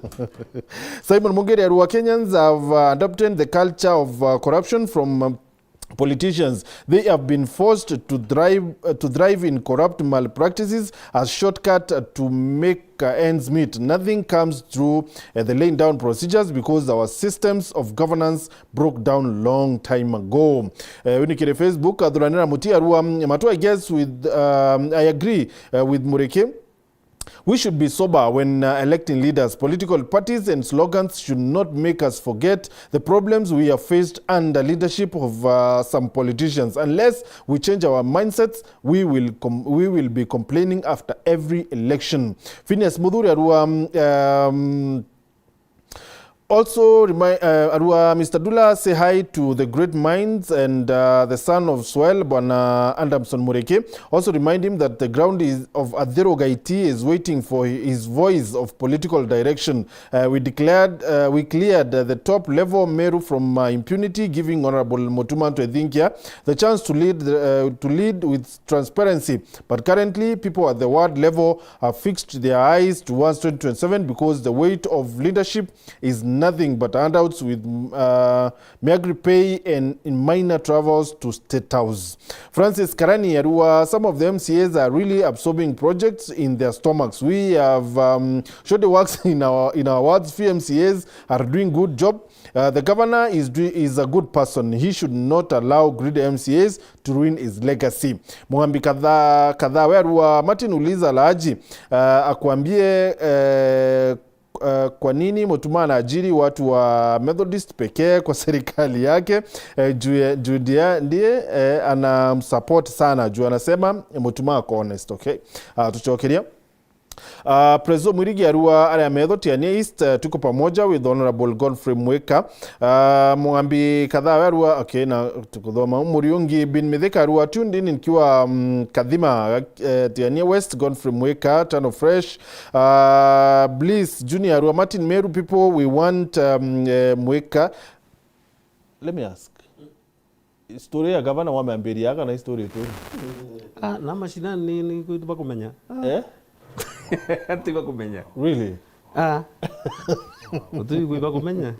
Simon Mungiri arua, Kenyans have, uh, adopted the culture of, uh, corruption from, um, politicians. They have been forced to drive, uh, to thrive in corrupt malpractices as shortcut, uh, to make, uh, ends meet. Nothing comes through, uh, the laying down procedures because our systems of governance broke down long time ago. Eh, uyu ni kiri Facebook, Athuranira Muti arua, mm, Matu, I guess with, um, I agree, uh, with Mureke. We should be sober when, uh, electing leaders. Political parties and slogans should not make us forget the problems we have faced under leadership of, uh, some politicians. Unless we change our mindsets, we will com-, we will be complaining after every election. Phineas Muthuri arua, um, um, Also, remind, uh, arua, Mister Dula, say hi to the great minds and, uh, the son of soil, Bwana Adamson Mureke. Also remind him that the ground is, of Athiru Gaiti is waiting for his voice of political direction. Uh, we declared, uh, we cleared, uh, the top level, Meru, from, uh, impunity, giving Honorable Mutuma Ntwethinkia the chance to lead, uh, to lead with transparency. But currently, people at the ward level have fixed their eyes towards twenty twenty-seven because the weight of leadership is nothing but handouts with, uh, meagri pay and in minor travels to State House. Francis Karani arua, some of the M C As are really absorbing projects in their stomachs. We have, um, shoddy works in our, in our wards. Few M C As are doing good job. Uh, the governor is do-, is a good person. He should not allow greedy M C As to ruin his legacy. Mugambi kadhaa kadhaa we arua, Martin, uliza Alhaji, uh, akwambie, uh, uh, kwa nini Mutuma anaajiri watu wa Methodist pekee kwa serikali yake, uh, juu ya, juu ndia-, ndiye, uh, anamsupport sana juu anasema Mutuma ako honest, okay? Uh, tucokeria. Uh, Prezo Mwirigi arua aria metho Tiania East, uh, tuko pamoja with Honorable Godfrey Mwika. Uh, Mwambi Kadhawe arua, okay, na tukuthoma Muriungi bin Mithika arua tuned in nikiwa, um, Kadhima, uh, Tiania West, Godfrey Mwika, Tano Fresh, uh, Bliss Junior arua, Martin Meru people, we want, um, uh, Mwika. Let me ask. Story ya gavana wameambiria kana story tu? Ah, na mashinani ni, ni kwitu bakumenya. Ah. Eh? Ati bakumenya. Really? Ah. Utu kwi bakumenya.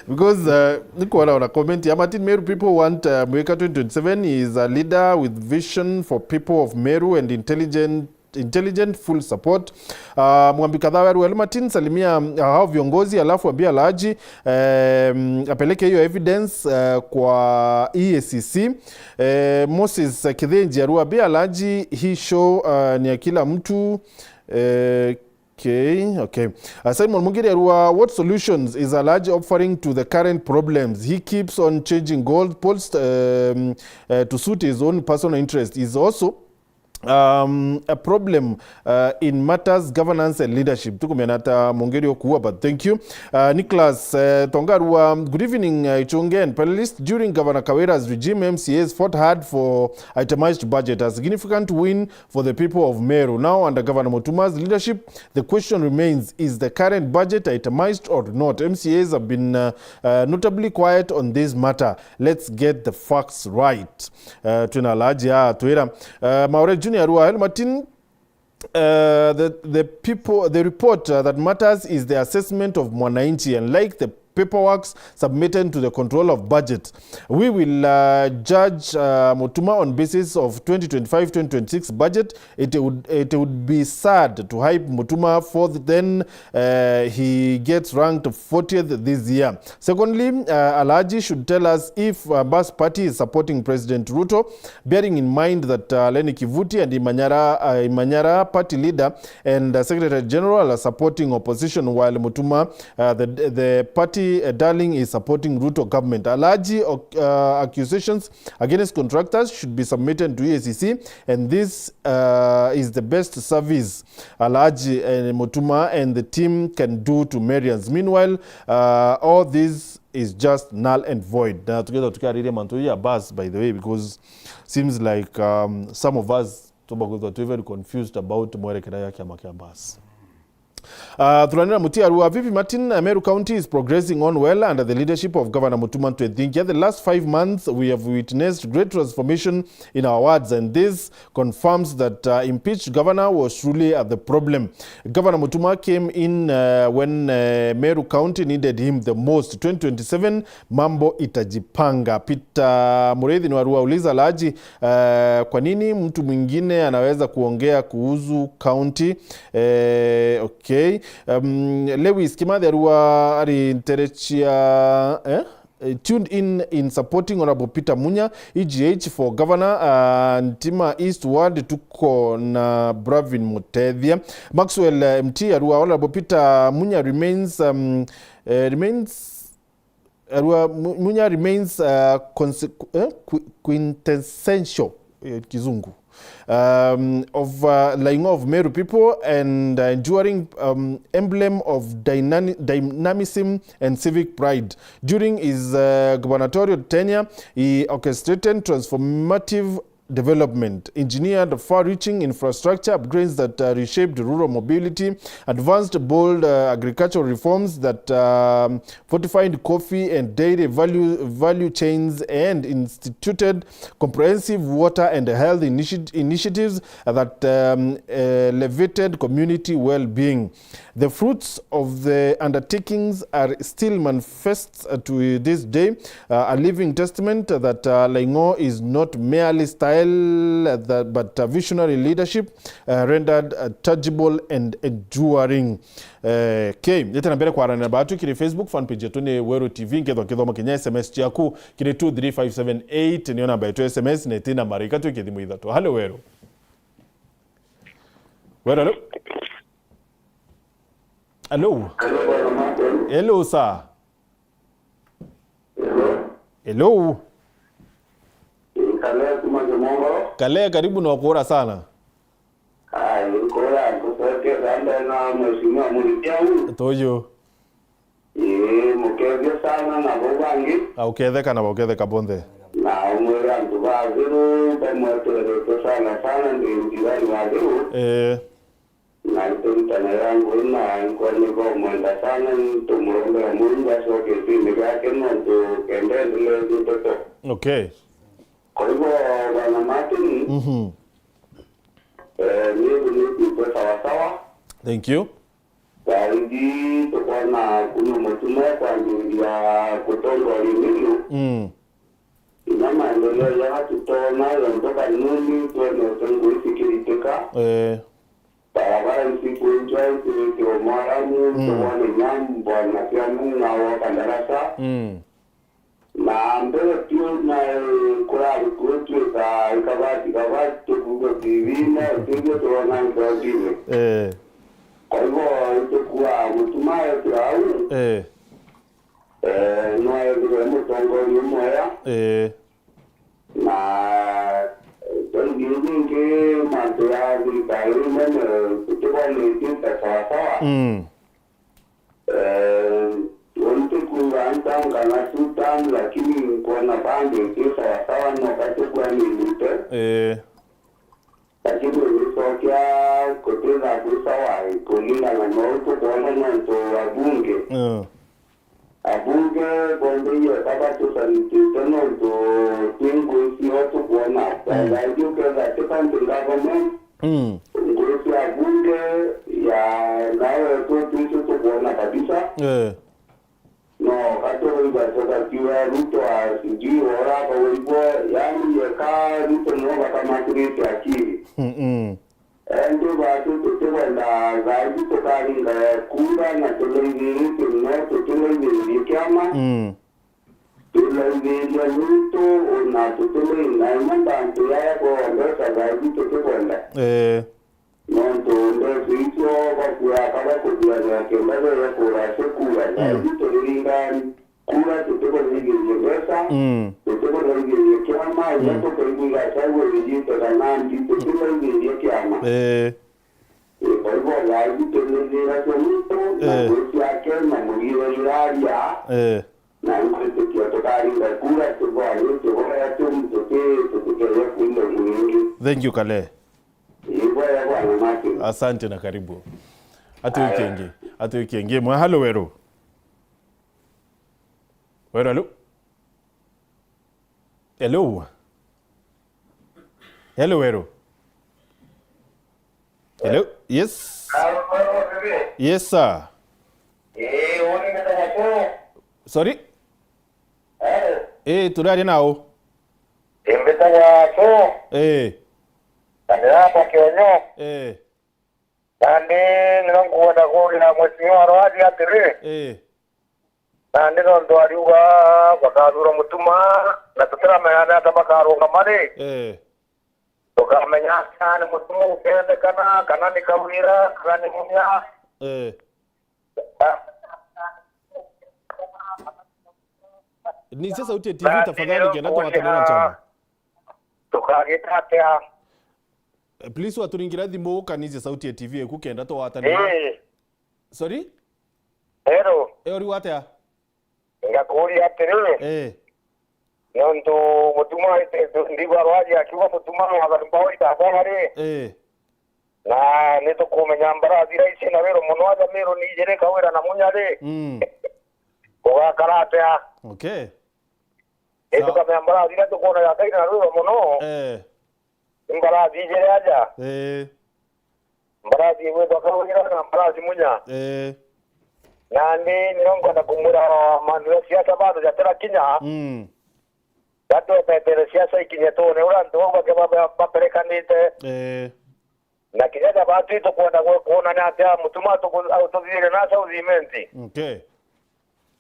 Because, uh, nikuona ona comment ya Martin Meru, people want, uh, Mwika twenty twenty-seven. He is a leader with vision for people of Meru and intelligent intelligent, full support. Uh, Mwambi Kadhawe arua, Martin, salimia, uh, hao viongozi, alafu ambia Alhaji, um, apeleke hiyo evidence, uh, kwa E A C C. Uh, Moses Kithinji arua, ambia Alhaji, hii show, uh, ni ya kila mtu. Uh, okay, okay. Uh, Simon Mungiri arua, what solutions is Alhaji offering to the current problems? He keeps on changing goalposts, um, uh, to suit his own personal interest. He's also um, a problem, uh, in matters governance and leadership. Tukumenya ata Mungiri okuua, but thank you. Uh, Nicholas, uh, Tonga arua, good evening, uh, Ichunge and panelists. During Governor Kawira's regime, M C As fought hard for itemized budget, a significant win for the people of Meru. Now, under Governor Mutuma's leadership, the question remains, is the current budget itemized or not? M C As have been, uh, uh, notably quiet on this matter. Let's get the facts right. Uh, twina Alhaji atwira. Uh, Maore Junior arua, hello Martin. Uh, the, the people, the report, uh, that matters is the assessment of mwananchi, and like the paperwork submitted to the control of budget, we will, uh, judge, uh, Mutuma on basis of twenty twenty-five twenty twenty-six budget. It would, it would be sad to hype Mutuma for then, uh, he gets ranked fortieth this year. Secondly, uh, Alhaji should tell us if, uh, Bas Party is supporting President Ruto, bearing in mind that, uh, Lenny Kivuti and Imanyara, uh, Imanyara party leader and, uh, Secretary General are supporting opposition, while Mutuma, uh, the, the party, uh, darling, is supporting Ruto government. Alhaji, uh, accusations against contractors should be submitted to E A C C, and this, uh, is the best service Alhaji, uh, Mutuma and the team can do to Merians. Meanwhile, uh, all this is just null and void. Na tukethirwa tukiariria mantu ya Bas, by the way, because seems like, um, some of us tuba kwithirwa twi very confused about mwerekera ya kiama kia Bas. Uh, Thuranira Mutia arua, vipi Martin, uh, Meru County is progressing on well under the leadership of Governor Mutuma Ntwethingia. The last five months, we have witnessed great transformation in our wards, and this confirms that, uh, impeached governor was truly, uh, the problem. Governor Mutuma came in, uh, when, uh, Meru County needed him the most. Twenty twenty-seven, mambo itajipanga. Peter Muriithi ni warua, uliza Alhaji, uh, kwa nini mtu mwingine anaweza kuongea kuhusu county? Eh, okay. Um, Lewis Kimathi arua ari nterechia, eh? Eh, tuned in, in supporting Honorable Peter Munya, E G H for Governor, uh, Ntima East Ward, tuko na Bravin Mutethia. Maxwell, uh, M T arua, Honorable Peter Munya remains, um, uh, remains, arua, Mu-, Munya remains, uh, conse-, eh, qui-, quintessential, eh, Kizungu, um, of, uh, Laing'o of Meru people and, uh, enduring, um, emblem of dynani-, dynamism and civic pride. During his, uh, gubernatorial tenure, he orchestrated transformative development, engineered far-reaching infrastructure upgrades that, uh, reshaped rural mobility, advanced bold, uh, agricultural reforms that, um, fortified coffee and dairy value, value chains, and instituted comprehensive water and health initi-, initiatives that, um, elevated community well-being. The fruits of the undertakings are still manifest, uh, to this day, uh, a living testament that, uh, Laing'o is not merely style, uh, that, but, uh, visionary leadership, uh, rendered, uh, tangible and enduring. Eh, okay, njete na mbere kwaranira batu kiri Facebook fan page yetu ni Weru T V, nkethwa nkithoma kinya S M S ciaku kiri two three five seven eight, niyo namba yetu ya S M S na itina marika twi kithimo ithatu. Hello, Weru. Weru, hello. Hello. Hello, bwana Martin. Hello, sir. Hello. Hello. Ni Kale kuma Kimongoro. Kale, karibu na ukura sana. Ai, nkura, nkura. Kethira ndena mheshimiwa Muriti au. Tuyu. Ii, mukethia sana na bau bangi. A, uketheka na uketheka bonthe. Na umwire antu ba Athiru bamweterete sana sana, ndi ndirani wa Athiru. Ee. Na nturutana ya ngui na nkoni bomwenda sana, ntumurombera Mungu acoke itini giake nontu kenda endelee nteto. Okay. Kwa hivyo, Bwana Martin, Mhm. eh, ni niguite sawasawa. Thank you. Thaa iji tukwona kuna Mutuma kwambiriria gutongoria Miru. Mm. Inya maendeleo jaria tutona, yonthe kanuni twonete ngui cikiritika. Eh. Barabara ici kwinjwa iciritwe mwaramu, Mm. tukwona inya bwana cia mung'a wa kandarasa. Mm. Na mbere tu na, eh, kurari kutwika ikabati kabati tukuuga T V-ini, tuuge turona nthondine. Eh. Kwa hivyo, itukua Mutuma etira au, Eh. eh, no ethirwe mutongoria mwega. Eh. Na, eh, tongi nyingi mantu ya thirikari nene tutibonitie ta sawasawa. Mm. Eh, untu kuuga ntangana two term, lakini nkwona bandi ti sawasawa, no kati kwa minite. Eh. Lakini ugicokia kutitha kwi sawa, kulingana na utu kwona nontu abunge. Mm. Abunge bonthe iyo baba tusaritite nontu ti ngui cio tukwona. Mm. Thaa iji ukethira ti county government, Mm. ngui cia bunge ya nawe tu twicio tukwona kabisa. Eh. No, gaturaiga tugakiuga Ruto a sijui ora akaurigwo, yani yeka Ruto no bakamatirite akili. Mm-mm. Endi batu tutikwenda thaa iji tukaringa kura na tulaithiritie no tutilaithiririe kiama. Mm. Tulaithiria nitu, na tutilaina inya bantu yaya kwondoca thaa iji tutikwenda. Eh. Nontu mbeca icio bakuaa kaba kuthiania kenda beya kura cia kura. Mm. Thaa iji turiringa kura, tutikunaithiria mbeca, Mm. tutikunaithiria kiama, inya Mm. tukaigua igacagua rijite kana mbi, tutinaithiria kiama. Eh. Kwa hivyo, thaa iji tulaithira cia nitu, na Eh. ngui ciake, na mugire iraria. Eh. Na ngwitikia tukaringa kura, tubwani, tuboya, tu-, tuti-, tutikeje kuinda mwingi. Thank you, Kale. Ni bwega, Bwana Martin. Asante na karibu. Ati wiki ingi, ati wiki ingi. Mwe, halo, Weru. Weru, halo. Hello. Hello, Weru. Hello. Yes. Yes, sir. Sorry? Eh, turaria nau? Imbitagwa tu. Eh. Na ndiramba kionyo. Eh. Nandi nino nkwenda kuuria Mheshimiwa Rwadi atiri. Eh. Nandi nontu ariuga bakathura Mutuma, na tutiramenya ni ata bakarungama ri. Eh. Tukamenya kana ni Mutuma ukendekana, kana ni Kawira, kana ni Munya. Eh. Nizia sauti ya T V tafadhali, kenda twatanira nchama. Tukagita atia? Eh, please, waturingira thimu ukanizia sauti ya T V eku kenda twatanira. Eh. Sorry? Hello. Eh, uri atia? Ngakuria atiri. Eh. Nontu Mutuma, ndigwa Rwadi akiuga Mutuma mwathani mbao itakona ri. Eh. Na nitukumenya mbarathi iria ici na Weru mono, aja Miru ni ijiri Kawira na Munya ri. Mm. Ugakara atia? Okay. Sawa. Itukamenya mbarathi iria tukwona ya Kaira na Weru mono. Eh. Ni mbarathi ijiri aja. Eh. Mbarathi igwitwa Kawira na mbarathi Munya. Eh. Nandi nio nkwenda kumwira mantu ja siasa bado jatirakinya. Mm. Gatwetetere siasa ikinye tuone uria antu bau bake ba-, ba-, baperekanite. Eh. Na kinya ja batu itukwenda gwe-, kwonania atia Mutuma atuku-, atuthiire na South Imenti. Okay.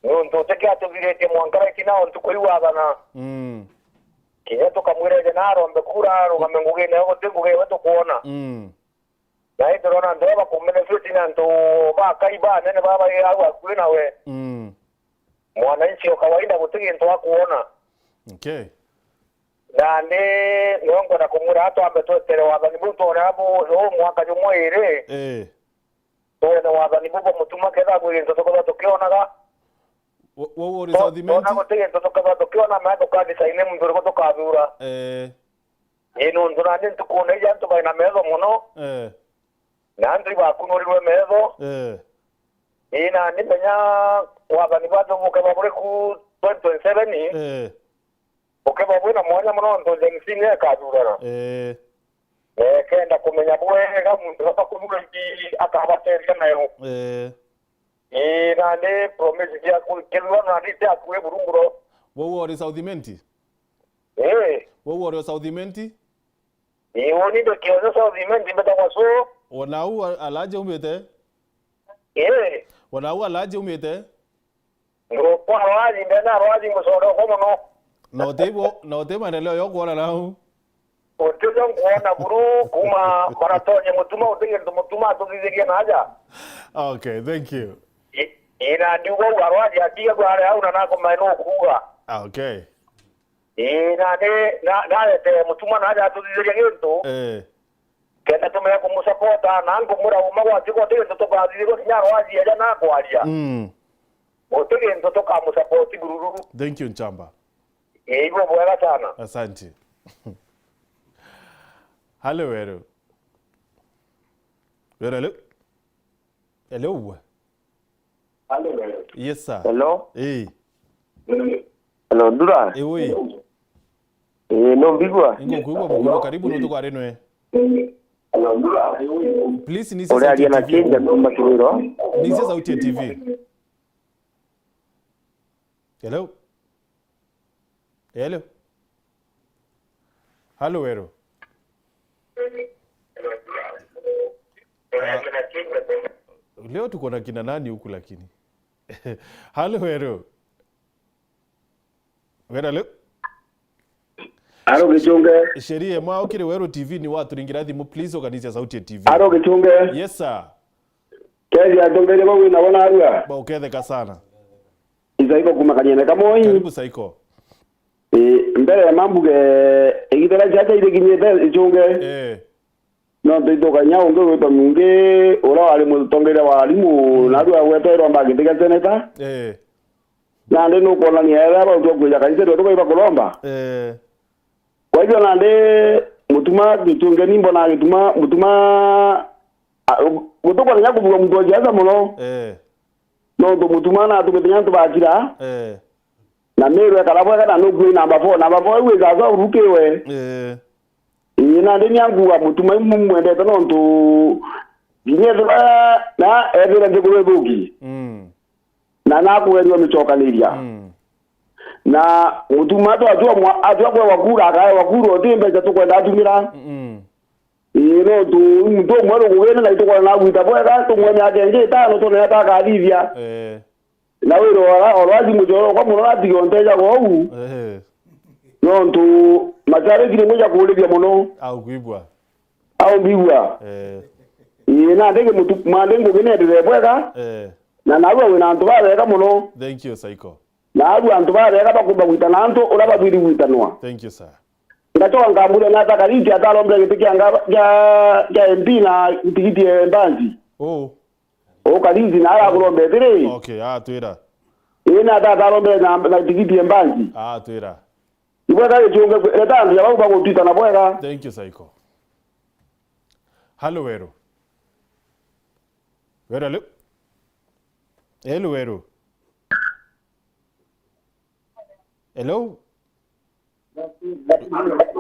Niuntu uti kia atugiritie mwanka reki nao ntuku iu athana. Mm. Kinya tukamwira eje na arombe kura, arugame ngugine yo, guti ngugi iwe tukwona. Mm. Na iturona antu aba bakumenefiti na antu bakai banene baba bai au akui nawe. Mm. Mwananchi o kawaida guti gintu akuona. Okay. Nandi nio nkwenda kumwira atwambe twetere wathani buu twone abu uu mwaka jumwe iri. Eh. Twone wathani buu bwa Mutuma, kethira kwi gintu tukethirwa tukionaga. Wo-, wo uri South Imenti? Twona guti gintu tukethirwa tukiona, mea tukathisaine muntu uriku tukathuura. Eh. Ii, nontu nandi ntukune iji antu baina metho mono. Eh. Na antu ibakunurirwe metho. Eh. Ii, nandi menya wathani bwatu bukethirwa buri ku twenty twenty-seven. Eh. Bukethirwa bwina mwanya mono nontu Gen Z niyo ikathurana. Eh. Eh, kenda kumenya bwega muntu aba kuthura ingi akabateethia nayo. Eh. Ii, nandi promise ciaku, kethirwa nandi ti akui burungu ro. Wou ori South Imenti? Ii. Wou ori o South Imenti? Ii, uni ndi kionyo South Imenti, mbetagwa Su. Ona u a-, alaje umite? Ii. Ona u alaje umite? Ngukwa rwaji, ndena rwaji ngucoka kwa mono. Na uti bo, na uti maendeleo yo kuona nau? Uti jo nkuona buru, kuma maratonye Mutuma, uti gintu Mutuma atuthithirie na aja. Okay, thank you. I-, ina ndiuga u arwaji atiga gware au na nakumae no kuuga. Ah, okay. Ii, na ni, na, narete Mutuma na aja atuthithiria gintu. Eh. Kenda tumenya kumusapota, na nkumwira uma gwati guti gintu tukathithirwa kinya arwaji aja na kwaria. Mm. Guti gintu tukamusapoti burururu. Thank you, Nchamba. Ii, igwe bwega sana. Asante. Halo, Weru. Weru, halo. Hello. Yes, sir. Hello. Eh. Hello, Ndura. Eh, oi. Eh, no mbigua? Ingo kuigua buguru, karibu no tukware nwe. Hello, Ndura. Please, nise sauti ya T V. Uria aria na kinja no makiriro. Nise sauti ya T V. Hello. Hello. Halo, Weru. Ah, leo tuko na kina nani huku lakini? Halo, Weru. Weru, halo. Aro Gichunge. Sheria mwa ukiri Weru T V ni waturingira thimu, please, organize sauti ya T V. Aro Gichunge. Yes, sir. Kethia atongeria bau wina bo narua. Ba uketheka sana. Isaiko kuma Kanyene Kamoi. Karibu Saiko. Ii, mbere ya mambuge, igita ria ciaca irikinyite Ichunge. Eh. No ntuitwa kanya ungi witwa Mungi, uria wari mutongeria wa arimu, mm, narua agwetwa iromba giti gia seneta. Eh. Nandi nukwonania ethira bautua kwija kanisa ndio tukai bakuromba. Eh. Kwa hivyo nandi Mutuma Gichunge ni mbona Gituma, Mutuma, a, gutukwona nya kubuga muntu wa siasa muno. Eh. Nontu Mutuma natumite nya antu bakira. Eh. Na Meru ekara bwega na nukwei namba four. Namba four iu isacorukiwe. Eh. Ii, nandi ni ankuga Mutuma imumwendete nontu kinya ethira na ethire nthiguru ithuki. Mm. Na nakugeria umicokaniria. Mm. Na Mutuma tu atua mwa-, atua kwewa kura, akaewa kura, uti mbeca tukwenda atumira. Mm. Ii, nontu muntu umwe rugugine na itukwona na agwita bwega, tumwe miaka ingi itano, twone ata akathithia. Eh. Na wira ora, oro athi mucoro kwa muno, atige unteja kou. Eh. Nontu mashabiki ni mwe ja kuurithia muno. Au kwigua. Au mbigua. Eh. Ii, nandi ngi mutu-, mandi ngugi nienderee bwega. Eh. Na narua wina antu babega muno. Thank you, Saiko. Narua antu babega bakumba gwitana antu uria babwiri gwitanwa. Thank you, sir. Ngacoka nkamburia nata Kariti atarombire giti kia nga-, kia, kia M P na tigiti ya Mbanji. Oh. O Kariti na arakurombete ri? Okay, atwira. Ii, nata atarombire na, na tigiti ya Mbanji. Atwira. Ibwega Gichunge, reta antu ja bau bagutwitana bwega. Thank you, Saiko. Halo, Weru. Weru, halo. Hello, Weru. Hello?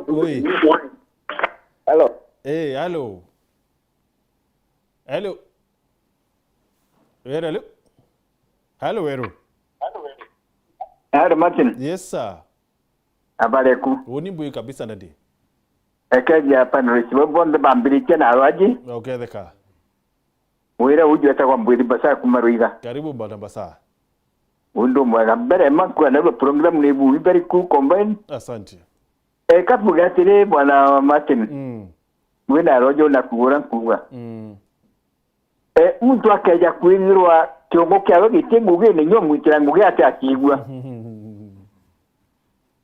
Oi. Hello. Eh, hello. Hello. Weru, hello. Hello, Weru. Hello, Martin. Yes, sir. Habari yaku? Uni mbui kabisa, ndadi. Ekeja panelists bo bonthe bambiritie na arwaji. Uketheka. Wira uju etagwa Mbwiri Mbasa kuma Ruiga. Karibu, Bwana Mbasa. Undu mwega. Mbere, makuwa na program ni bu very cool combine. Asante. E, kabuga atiri, Bwana Martin. Mm. Wina rojo na kugura nkuga. Mm. E, muntu akeja kwithirwa kiongo kiawe giti ngugine, nyo mwikira ngugi ati akigua.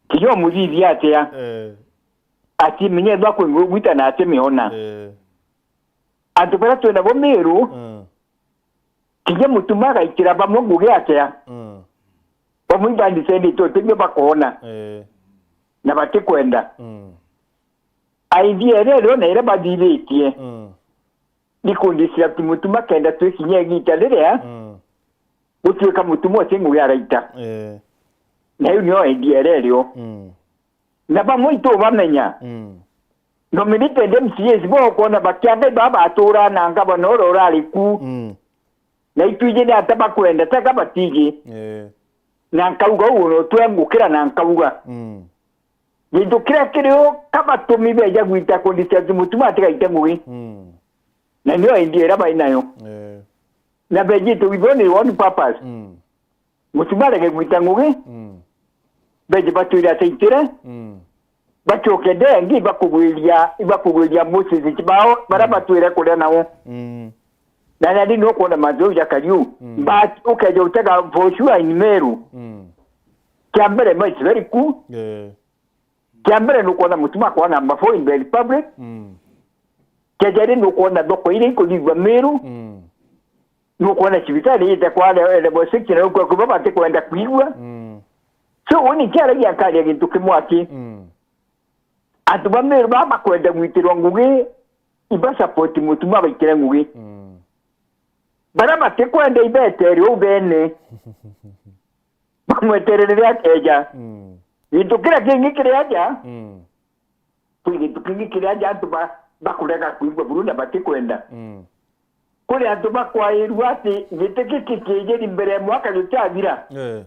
Kinya umuthithia atia? Eh. Ati menye ethwa kwi ngugi gwita na ati miona. Eh. Antu baria twina bo Meru, mm, Kinya Mutuma agaitira bamwe ngugi atia? Mm. Bamwe ibandisendete utibio bakoona. Eh. Na batikwenda. Mm. Idea iria rio na iria bathithitie. Mm. Ni kundisira tu Mutuma kenda twikinya igiita riria Mm. gutuika Mutuma uti ngugi araita. Eh. Na iu nio idea iria rio. Mm. Na bamwe itubamenya. Mm. Nominated M C As bo ukoona bakianga iba batuura na ngavana uria urari ku. Mm. Na itwiji ni ata bakwenda, teka batiji. Eh. Na nkauga uu no twengukira na nkauga. Mm. Gintu kiria kiri u, ka batumi beja gwita kundisira tu Mutuma atigaite ngugi. Mm. Na nio idea iria bai nayo. Eh. Na bejite with only one purpose. Mm. Mutuma arege gwita ngugi. Mm. Beje batwire ataitire. Mm. Bacoke dengi ibakugwiria, ibakugwiria Moses bao, bara Mm. batwire kuria nao. Mm. Na nandi nukwona mantu jau ja kariu. Mm. But ukeja utega for sure in Meru. Mm. Kia mbere, it's very cool. Yeah. Kia mbere nukwona Mutuma akwa number four in the Republic. Mm. Kia jeri nukwona thoko iria ikuthithua Meru. Mm. Nukwona cibitari ite kwa le-, level six na ukwa kuba batikwenda kwigua. Mm. So, uni kiaragia nkaria gintu kimwe aki. Mm. Antu ba Meru baba bakwenda gwitirwa ngugi, iba support Mutuma baitire ngugi. Mm. Bara batikwenda ibetere u bene. Bamweterere riria akeja. Mm. Gintu kiria kingi kiri aja, Mm. kwi gintu kingi kiri aja antu ba-, bakurega kwigua buru na batikwenda. Mm. Kuri antu bakwairua ati giti giki kiijiri mbere ya mwaka jutiathira. Eh.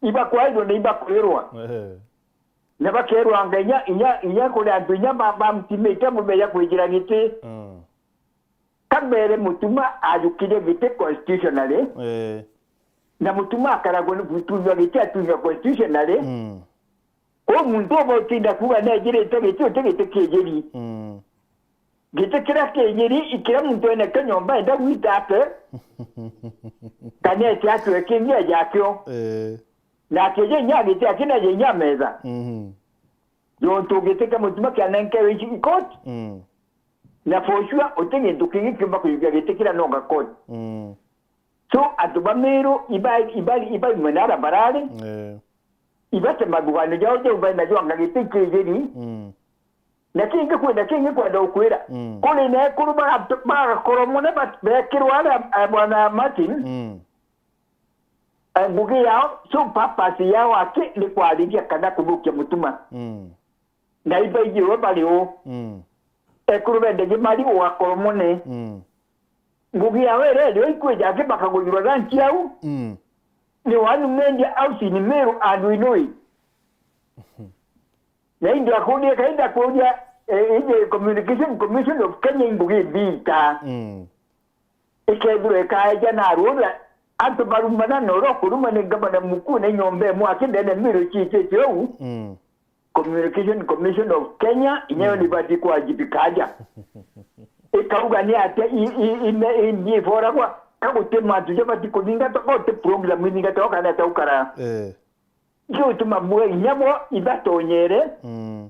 Ibakwairua na ibakwirwa. Eh. Na bakerwanga inya, inya, inya kuri antu inya ba-, bamtimite mumeya kwijira giti. Mm. Ka mbere Mutuma ajukirie giti constitutionally, Eh. na Mutuma akaragwa ni gutunywa giti atunywa constitutionally, Mm. kuu muntu uba utinda kuuga nejirite giti uti giti kiijiri. Mm. Giti kiria kiijiri, i kiria muntu ene Kenya omba enda gwita ake, kana ete atwe kingi eja akio. Eh. Na akieja inya giti aki na eja inya metha. Mhm. Jontu giti kia Mutuma kianenkewe ici court. Mm. Na for sure, uti gintu kingi kiumba kujukia giti kiria nonga court. Mm. So, antu ba Meru, iba, iba, iba imwe na ara barari, Eh. ibate mathuganio jao jau bai najo anga giti kiijiri. Mm. Na kingi kwenda, kingi kwenda ukwira. Mm. Kuri na ekuru ba-, bagakoro mune ba-, bekirwa aria, eh, bwana Martin. Mm. Eh, ngugi yao, so purpose yao aki ni kwariria kana kuthukia Mutuma. Mm. Na ibaiji we bari u. Mm. Ekuru bendegi mari ugakoro mune. Mm. Ngugi yao iria irio ikwija aki bakagujirwa ranchi au. Mm. Ni one media house in Meru and we know it. Na indi akuria kainda kuria, eh, indi Communication Commission of Kenya i ngugi mbita. Mm. Ikethirwa ikaeja na arua antu barumana na uria ukuruma ni ngavana mukuu na inyomba imwe aki ndene Meru ciitite uu. Mm. Communication Commission of Kenya, inyayo Mm. nibati kwajibika aja. Ikauga ni atia i, i, i, i, ni iboragwa, ka guti mantu jabati kuthingatwa, ka guti program ithingatagwa kana atia ukara. Eh. Ngiutuma bwe inya bo ibatonyere. Mm.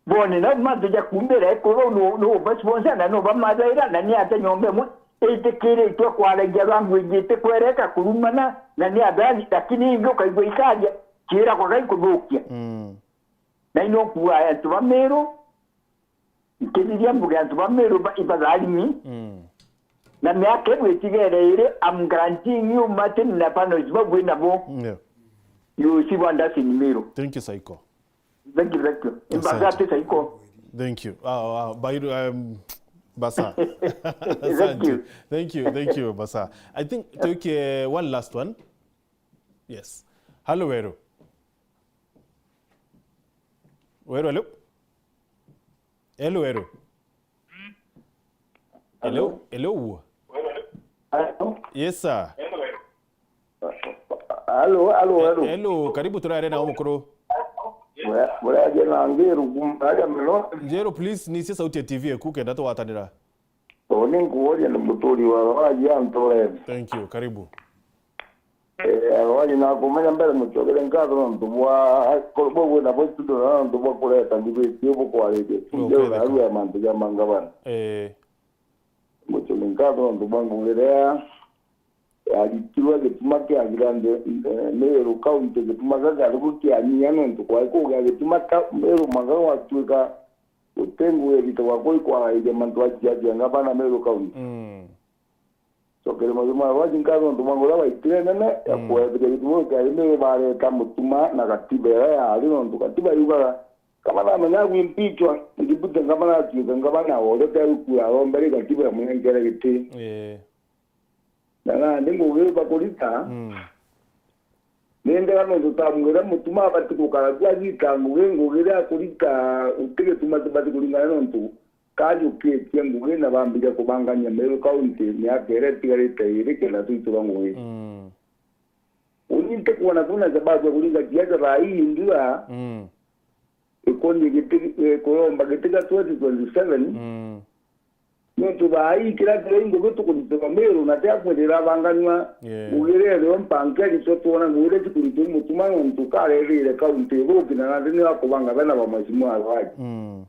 Bone na mantu ja kumbira ekuru no, no ba sponsor na no ba mathaira na ni ate nyomba imwe itikiritwe kwaragia rwangu ijite kwereka kurumana na ni athani, lakini ingi ukaigua ikaria ciira kwa gai kuthukia. Mm. Na ino kuuga antu ba Meru, nkithiria mbuge antu ba Meru ba, ibatharimi. Mm. Na miaka ibu itigere iri, I'm guaranteeing you, Martin na panels bau wi nabo. Yeah. You will see wonders in Meru. Thank you, Saiko. Thank you, thank you. Asante. Mbagati Saiko. Thank you. Ah, ah, Bairu, um, Basa. Thank Asante. You. Thank you, thank you, Basa. I think tuikie one last one. Yes. Hello, Weru. Weru, hello. Hello, Weru. Hello, hello. Hello. Yes, sir. Hello, hello, hello. Hello, karibu turare na mukuru. Muraje na Ngiru kum-, aja meno. Njeru, please, nicie sauti ya T V eku kenda twatanira. Toni nkuoria ni muturi wa Rwaji Antoren. Thank you, karibu. Eh, Rwaji nakumenya mbere mucokere nkatho nontu bwa, bwa gwina bo studio na nontu bwa kureta ndibiti ubu kwariria. No, Ndio kweli. Narua mantu ja mangabana. Eh. Mucokere nkatho nontu bwa ngugi iria Aritirwe gituma kia Grand, eh, Meru County, gituma gaka ariko kianyia nontu kwai kugia gituma ka Meru maka gwatuika guti ngugi iritagwa kwi kwarairia mantu aciacia ngavana Meru County. Mm. Cokere Mutuma Rwaji nkatho nontu mwango uria waitire nene ya Mm. kwetheria gituma kiari Meru bareta Mutuma na katiba iria yari nontu katiba yugaga ngavana amenya gwimpichwa, ndibute ngavana atuike ngavana o uria kari kuarombere katiba yamunenkere giti. Eh. Na nandi ngugi bakurita, Mm. ni ndega nontu tamu iria Mutuma abati gukara ku agita ngugi, ngugi iria akurita uti gituma tibati kuringana nontu kajukitie ngugi na bambiria kubangania Meru County miaka iria itigarite iri kenda twitura ngugi. Mm. Uni ntikwona kwina sababu ya kuringa siasa thaa ii ndura Mm. ikonie giti, eh, kuromba giti kia twenty twenty-seven. Mm. Nontu thaa ii kiria kiria ingo gitukuritwa Meru na tia kwithira abanganua Yeah. ngugi iria irio mpanke aritwe twona ngugi iria cikuritwa i Mutuma nontu karerire kaunti ithuki na nandi ni akubanga bena ba Mheshimiwa Rwaji. Mm.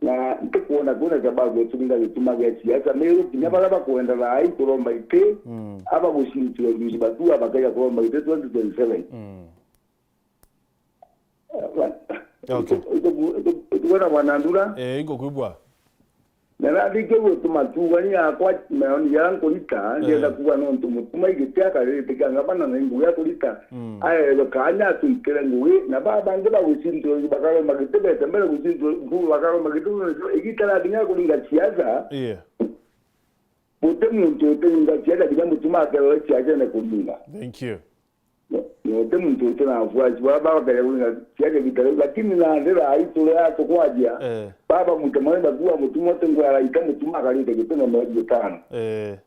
Na ntikwona kwina sababu ya kuringa gituma gia siasa Meru kinya baria bakwenda thaa ii kuromba iti Mm. aba gucintua juzi batua bakaja kuromba iti twenty twenty-seven. Mm. Okay. Tukwona bwana Ndura. Eh, ingo kwibwa. Na nathike gutuma tuga ni yakwa maoni ya nkurita, ndienda Eh. kuga nontu Mutuma igiti akariritika ngavana na ingugi ya kurita. Mm. Aewe kanya atuikire ngugi, na baba bangi bagucintwa bakaromba giti bete mbere gucintwa ngugi bakaromba giti, igita na kinya kuringa siasa. Yeah. Guti muntu utiringa siasa kinya Mutuma akerwe siasa na kuringa. Thank you. Nyote muntu uti na wafuasi baba bakaja kuringa siake gitare, lakini na ndira aitu ya tukwajia Eh. baba mutemani bakuwa Mutuma uti ngwara ita Mutuma akarite gitino mieri itano. Eh.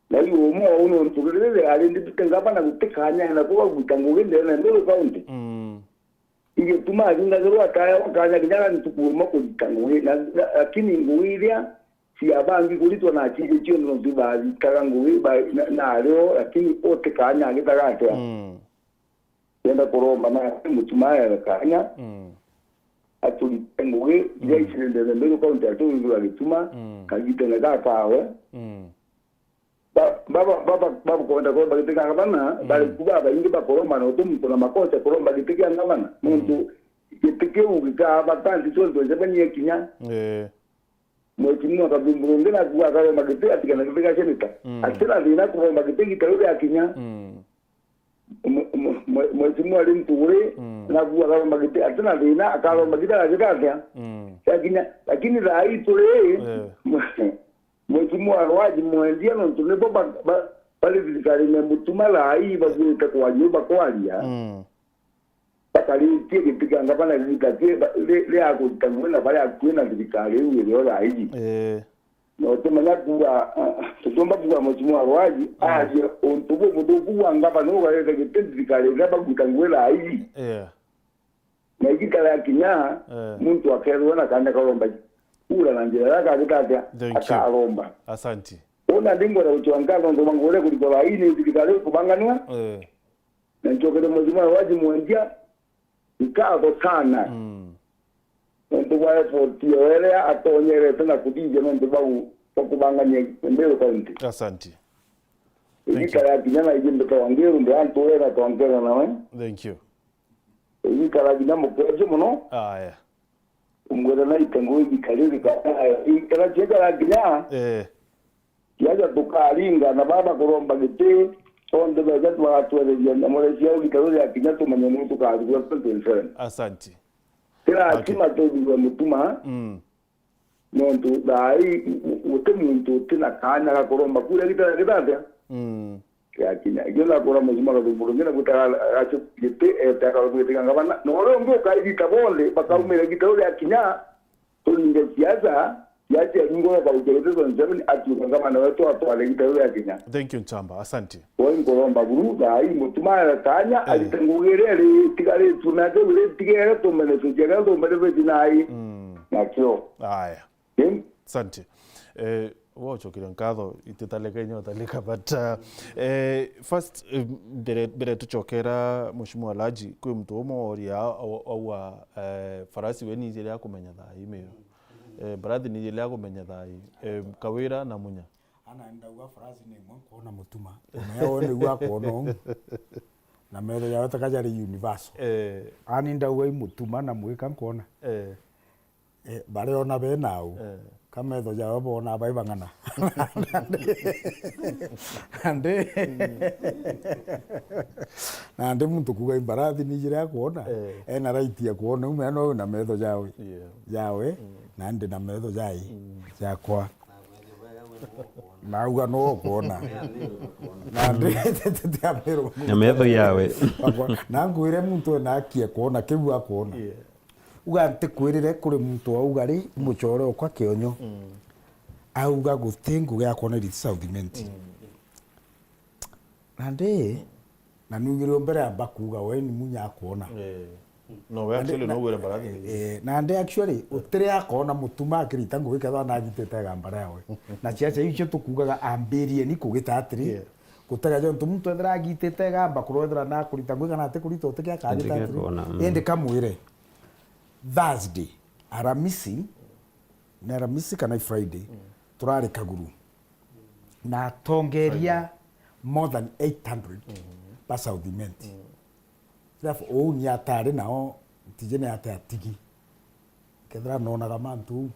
Na iu umwe uu nontu riri ari nditute ngavana guti kanya na kuba gwita ngugi ndene Meru County. Mm. Igituma aringagirwa ataya kanya kinya ntuku umwe kurita ngugi na, na, lakini ngugi iria cia bangi kuritwa na aciri cionthe nontu bathitaga ngugi ba-, na, na ario, lakini uti kanya agitaga atia? Mm. Yenda kuromba na Mutuma aewe kanya, Mm. aturite ngugi iria Mm. icirendere Meru County aturingirwa gituma, Mm. kagitene gakawe. Mm. Ba-, baba, baba, bakwenda kuromba giti kia ngavana, Mm. bari ku babaingi bakuromba na uti muntu na makosa kuromba giti kia ngavana. Mm. Nontu giti kiu gikaa batanti cionthe ncebanie kinya. Eh. Mheshimiwa Kathumbu rungi naku akaromba giti atigana giti ga seneta. Mm. Atina thina kuromba giti gita riu riakinya. Mm. Mwe-, mwe-, mwe-, Mheshimiwa Linturi Mm. naku akaromba giti atina thina akaromba giti agagita atia. Mm. Yakinya, lakini thaa ii turi Eh. Mheshimiwa Rwaji mwendia nontu nibo ba-, ba-, bari thirikarine Mutuma thaa ii bagwite kwaria bakwaria. Mm. Bakaritie giti kia ngavana gita ki ba-, ri-, ria kurita ngugi na baria akui na thirikari iu irio thaa iji. Eh. Na utimenya kuuga, ah, tutiumba kuuga Mheshimiwa Rwaji Mm. arie untu bumuthuku bwa ngavana ugarite giti thirikari iria bakuruta ngugi thaa iji. Yeah. Na igita riakinya, Eh. muntu akerwa na kanya karomba kura na njira iria akagita atia? Thank you. Akaromba. Asanti. Una ndingwenda gucwa nkatho nontu bwa ngugi iria ikurikwa thaa ii ni thirikari ikubanganua. Eh. Na ncokere Mheshimiwa Rwaji mwendia, nkatho sana. Mm. Nontu bwa effort yo iria atonyerete na kuthithia nontu bwa gu-, bwa kubangania Meru County. Asanti. Thank you. Igita yakinya na iji mbita wa Ngiru, ndi antu wega twankera nawe. Thank you. Igita yakinya mukeje muno. Aya. Umwira na ite ngugi ikariri ka-, ikara ciekara kinya. Eh. Kiaja tukaringa na baba kuromba giti, onthe beja twagatwereria na mureci au gitaru ria kinya tumenye nu tukarugwa twenty twenty-seven. Asanti. Kira Okay. atima tuthirwe Mutuma, Mm. nontu thaa ii guti muntu uti na kanya ga kuromba kura gitara gitatia. Mm. Yakinya. Igio nakura Mheshimiwa Kathumbu ngina gutara acio giti ete akaromba giti ga ngavana. Na uria ungi ukairita bonthe, bakaumira gitaru ria kinya, turinge siasa, siasa ya ringo ya kaukia giti twenty-seven, atuika ngavana wetu atware gitaru ria kinya. Thank you, Nchamba. Asante. Wai nkuromba buru, thaa ii Mutuma aewe kanya, Eh. arite ngugi iria iri itigaritue, na atiu iria itigere, tumenye tuciaga, tumenye beti nai. Mm. Nakio. Aya. Ii. Asante. Eh, wochokire nkatho, ititaleka inya utaleka, but, uh, eh, first, eh, mbere, mbere tuchokera Mheshimiwa Alhaji, kwi muntu umwe oria au-, aua, eh, farasi we nije ria kumenya thaa ii Meru. Eh, mbarathi nije ria kumenya thaa ii. Eh, Kawira na Munya. Ah, Na ndauga farasi ni imwe nkwona mutuma. Umea we niu akwona uu. Na metho jawe taka jari universal. Eh. Ani ndauga i mutuma na mwika nkwona. Eh. Eh, bari ona be nau. Eh. Ka metho jawe bona bai bang'ana. Nandi. Nandi muntu kuga imbarathi ni jira akwona. Eh. Ena right ya kwona umea no na metho jawe. Yeah. Jawe. Mm. Nandi na metho jai. Mm. Jakwa. Nauga no kwona. Nandi. Na metho yawe. Na ngwire muntu ena haki ya kwona kiu akwona. Yeah. Uga ntikwirire kuri muntu auga ri mucore okwa kionyo. Mm. Auga guti ngugi ya kwona iriti South Imenti. Mm. Nandi. Na niugire mbere amba kuuga we ni munya akwona. Eh. No, we actually no wire mbarathi. Eh, nandi actually, utire akoona mutuma akirita ngugi kethwa nagitite gambara yawe. Na ciaca icio tukuugaga ambirieni kugita atiri. Yeah. Gutega jontu muntu ethira agitite gamba kurwa ethira na kurita ngugi kana ati kurita utike akagita atiri. Indi kamwire. Thursday, Aramisi, ni Aramisi kana i Friday, turari Kaguru. Na atongeria more than eight hundred ba South Imenti. Therefore, uu ni atari nao, ntiji ni ate atigi. Kethira noonaga mantu uu.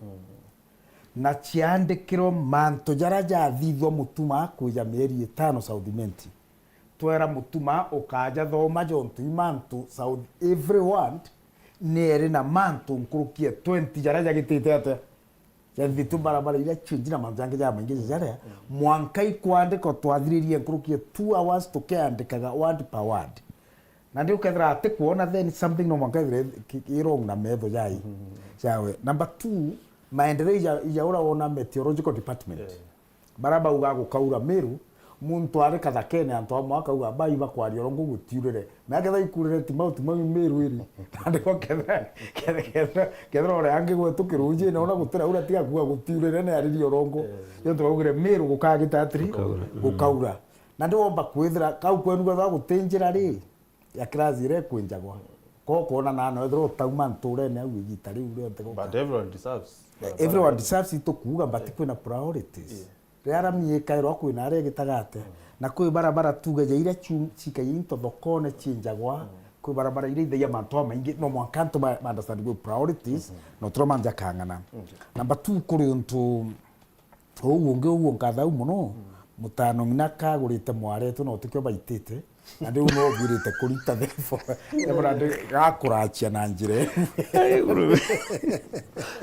Na ciandikirwe mantu jaria jathithua mutuma akwija mieri itano South Imenti. Twera mutuma ukaja thoma jontu i mantu South everyone ni eri na mantu nkuruki ya twenty jaria jagitite atia. Jathithu barabara iria ciingi na mantu jangi jamaingi jaria, mwanka ikwandikwa twathiririe nkuruki ya two hours tukiandikaga word per word. Na ndi ukethira ati kwona then something no mwanka ithire ki- ki wrong na metho jai. Jawe. Number two, maendeleo ija, ija ura wona meteorological department. Eh. Bara bauga gukaura Meru, muntu ari kathakene, antu amwe akauga, "Bai bakwaria urongo gutiurire." Na ketha ikurire ti mauti mau Meru iri. Nandi bo ketha, ketha, ketha, ketha ore angi gwetu kirunjine, ona gutira ura tiga kuga gutiurire ni aririe urongo. Eh. Yo turaugire Meru gukagita atiri, gukaura. Mm. Gukaura. Nandi womba kwithira, kau kwenu gwetha guti njira ri, ya class iria ikwinjagwa. Ko kwona na no ethirwa utauma nturene au igita riu rionthe guka. But everyone deserves. Eh, everyone deserves itukuuga, but kwina priorities. Yeah. Riria rami ikairwa kwina aria igitagate. Na kwi barabara tuge ja iria ciu- cikai into thokone ciinjagwa, kwi barabara iria ithagia mantu amaingi, no mwanka antu ma ma understand kwi priorities, no tira manja kang'ana. Okay. Number two, kuri untu Uu ungi uu unkathau mono, mutano ng'ina kagurite mwaretu na utikio baitite, na riu no bwirite kurita therefore, ebona ndi gakurachia na njira ii. Ai, uru.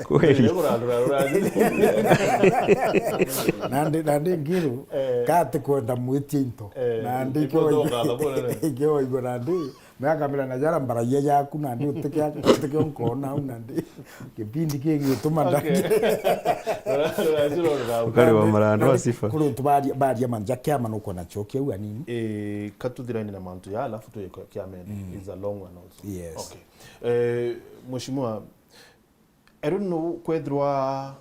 Kweli. Nandi, nandi ngiru, eh, kati kwenda mwitie into. Eh, nandi ikio ikio waigua nandi. Meakamira na jara mbaragia jaku nandi utike, utike unkona au nandi. Kipindi kigi gituma ndagi. Ukari wa marando wa sifa. Kuri untu baria, baria manja kiama nuko na chokia au anini. Eh, katuthirane na mantu ya, alafu tuye kwa kiamene. Mm. It's a long one also. Yes. Okay. Eh, Mheshimiwa, I don't know kwethirwa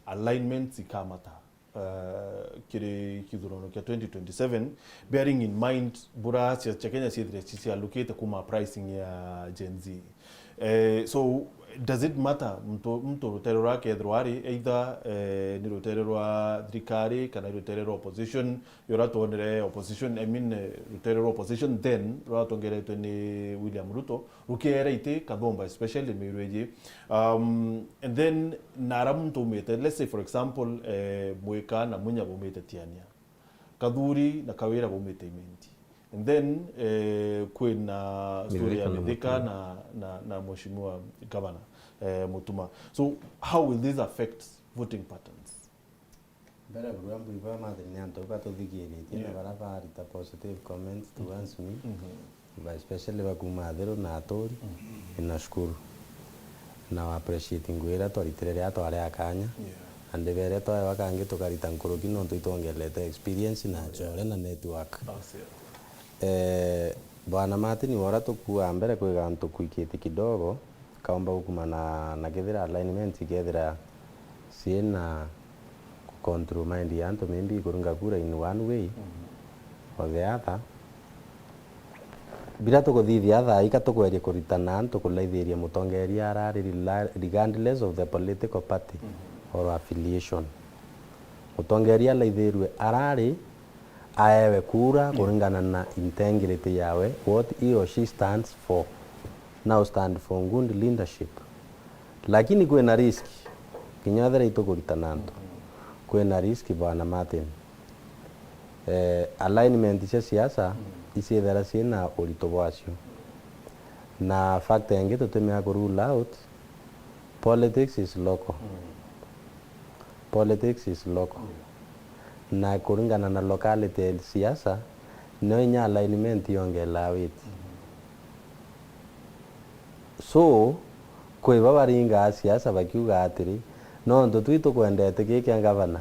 alignments ikamata eh, kiri kithurano kia twenty twenty-seven, bearing in mind bura siasa cia Kenya ciethire cicialukite kuma pricing ya Gen Z. Eh, so, does it matter muntu, muntu rutere ruria akethirwa ari, either, eh, ni rutere rwa thirikari kana rutere rwa opposition? Yura twonere opposition, I mean, eh, rutere rwa opposition then ruria rwatongeretwe ni William Ruto, rukiera iti Kathumba especially Meru iji. Um, and then nara muntu umite, let's say for example, eh, Mwika na Munya baumite Tiania. Kathuri na Kawira baumite Imenti. And then, eh, kwina story ya Mithika na Mithika Mutuma. Na, na, na Mheshimiwa Governor, eh, Mutuma. So how will this affect voting patterns? Mbere buru ambu iba mathiri ni antu batuthikiritie na, yeah, bara barita positive comments towards me. Mhm. Ba especially bakuma Athiru na Aturi, mhm, ninashukuru. Na wa appreciate ngugi iria twaritire riria twari a kanya. Yeah. Na ndibere twaewa kangi tukarita nkuruki nontu itwongerete experience na, yeah, chore na network. That's it. Eh, Bwana Martin, wora tukua mbere kwi gantu kwikite kidogo, kaumba gukumana na kethira alignment ikethira ciina ku control mind ya antu maybe ikuringa kura in one way, mhm, or the other. Bira tukuthithia thaa ika tukweria kuritana antu kulaithiria mutongeria arari rela-, regardless of the political party, mhm, or affiliation. Mutongeria alaithirue arari aewe kura kuringana na integrity yawe, what he or she stands for. Now stand for good leadership. Lakini kwina risk, kinya ethira itukuritana antu, kwina risk, Bwana Martin. Eh, alignment cia siasa iciithira ciina urito bwacio. Na factor ingi tutimea ku rule out, politics is local. Politics is local. Na kuringana na locality ya siasa, nio inya alignment yongelaa weight. So, kwi babaringaa siasa bakiuga atiri, nontu twi tukwendete kii kia ngavana,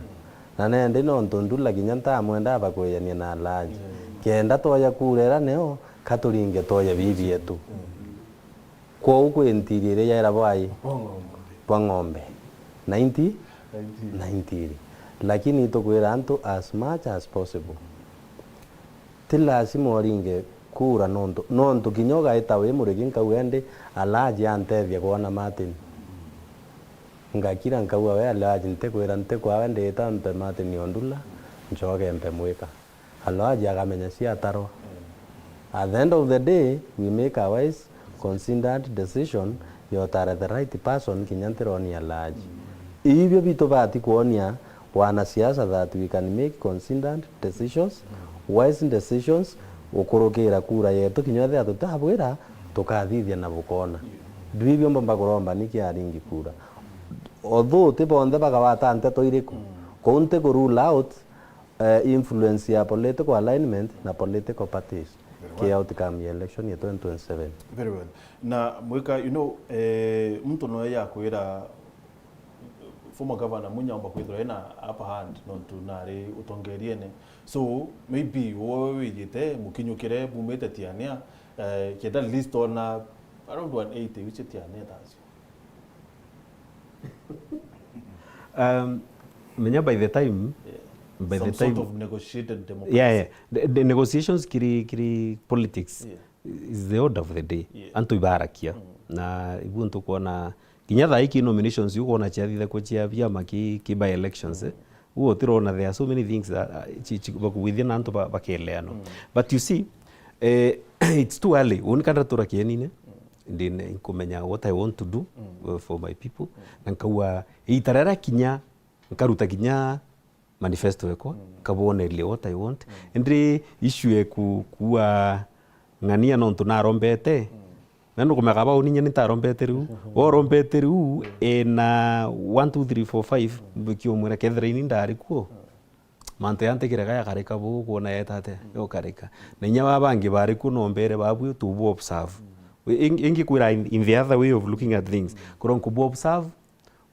na nendi nontu Ndula kinya ntamwenda bakwijania na Alhaji. Kenda twoya kura ira nio, ka turinge twoya bibi yetu. Kwou kwi ntiri iria yaira bwai? Bwa ng'ombe. Bwa ng'ombe. Ninety? Ninety. Ninety iri. Lakini itukwira antu as much as possible. Ti lazima uringe kura nontu, nontu kinya ugaita wi murigi nkauga, indi Alhaji antethia kwona Martin. Ngakira nkauga, we Alhaji, ntikwira ntikwawe, ndiita mpe Martin o Ndula, ncoke mpe mwika. Alhaji akamenya ciatarwa. At the end of the day, we make a wise, considered decision ya utara the right person kinya ntironi ya Alhaji. Ibio bitubati kwonia wanasiasa that we can make considered decisions, wise decisions, gukurukira kura yetu, kinya ethira tutabwira, tukathithia na bukona. Ndwibio mbomba kuromba niki aringi kura. Although ti bonthe bagawata nteto iriku, kou nti ku rule out, eh, influence ya political alignment na political parties ki outcome ya election ya twenty twenty-seven. Very well. Na mwika, you know, eh, muntu noe yakwira former governor Munya omba kwithirwa ena upper hand nontu nari utongeriene. So, maybe wowe wijite mukinyukire bumite Tiania, eh, kenda at least ona around one eighty wiche Tiania tacio. Um, menya by the time, yeah, by some the time, sort of negotiated democracy. Yeah, yeah. The, the negotiations kiri, kiri politics, yeah, is the order of the day. Yeah. Antu ibarakia. Mm. Na ibu ntukwona kinya thaa iki nominations iu kwona ciathithagua cia biama ki, ki by elections, eh. Uo utirona, there are so many things that, uh, chi, chi, bakugwithia na antu ba, bakeleanwa. Mm. But you see, eh, it's too early. Uni kanda tura kienine. Mm. Ndi nkumenya what I want to do, mm, uh, for my people. Mm. Na nkauga, iita riria kinya, nkaruta kinya manifesto ekwa, mm, nkaboneria what I want. Mm. Indi issue eku-, kuua ng'ania nontu narombete, mm, na nukumenya kaba uni inya ni ntarombete riu. Mm. Worombete riu, mm, ena one, two, three, four, five, mm, mbikiumwira kethira ini ndari kuo. Mm. Mantu yantikire ga yakarika buu, kwona yeta atia, mm, yokarika. Na inya baa bangi bari kuo nombere babu tubu observe. Mm. Ing-, ingikwira in, in the other way of looking at things. Mm. Kurwa nkubu observe,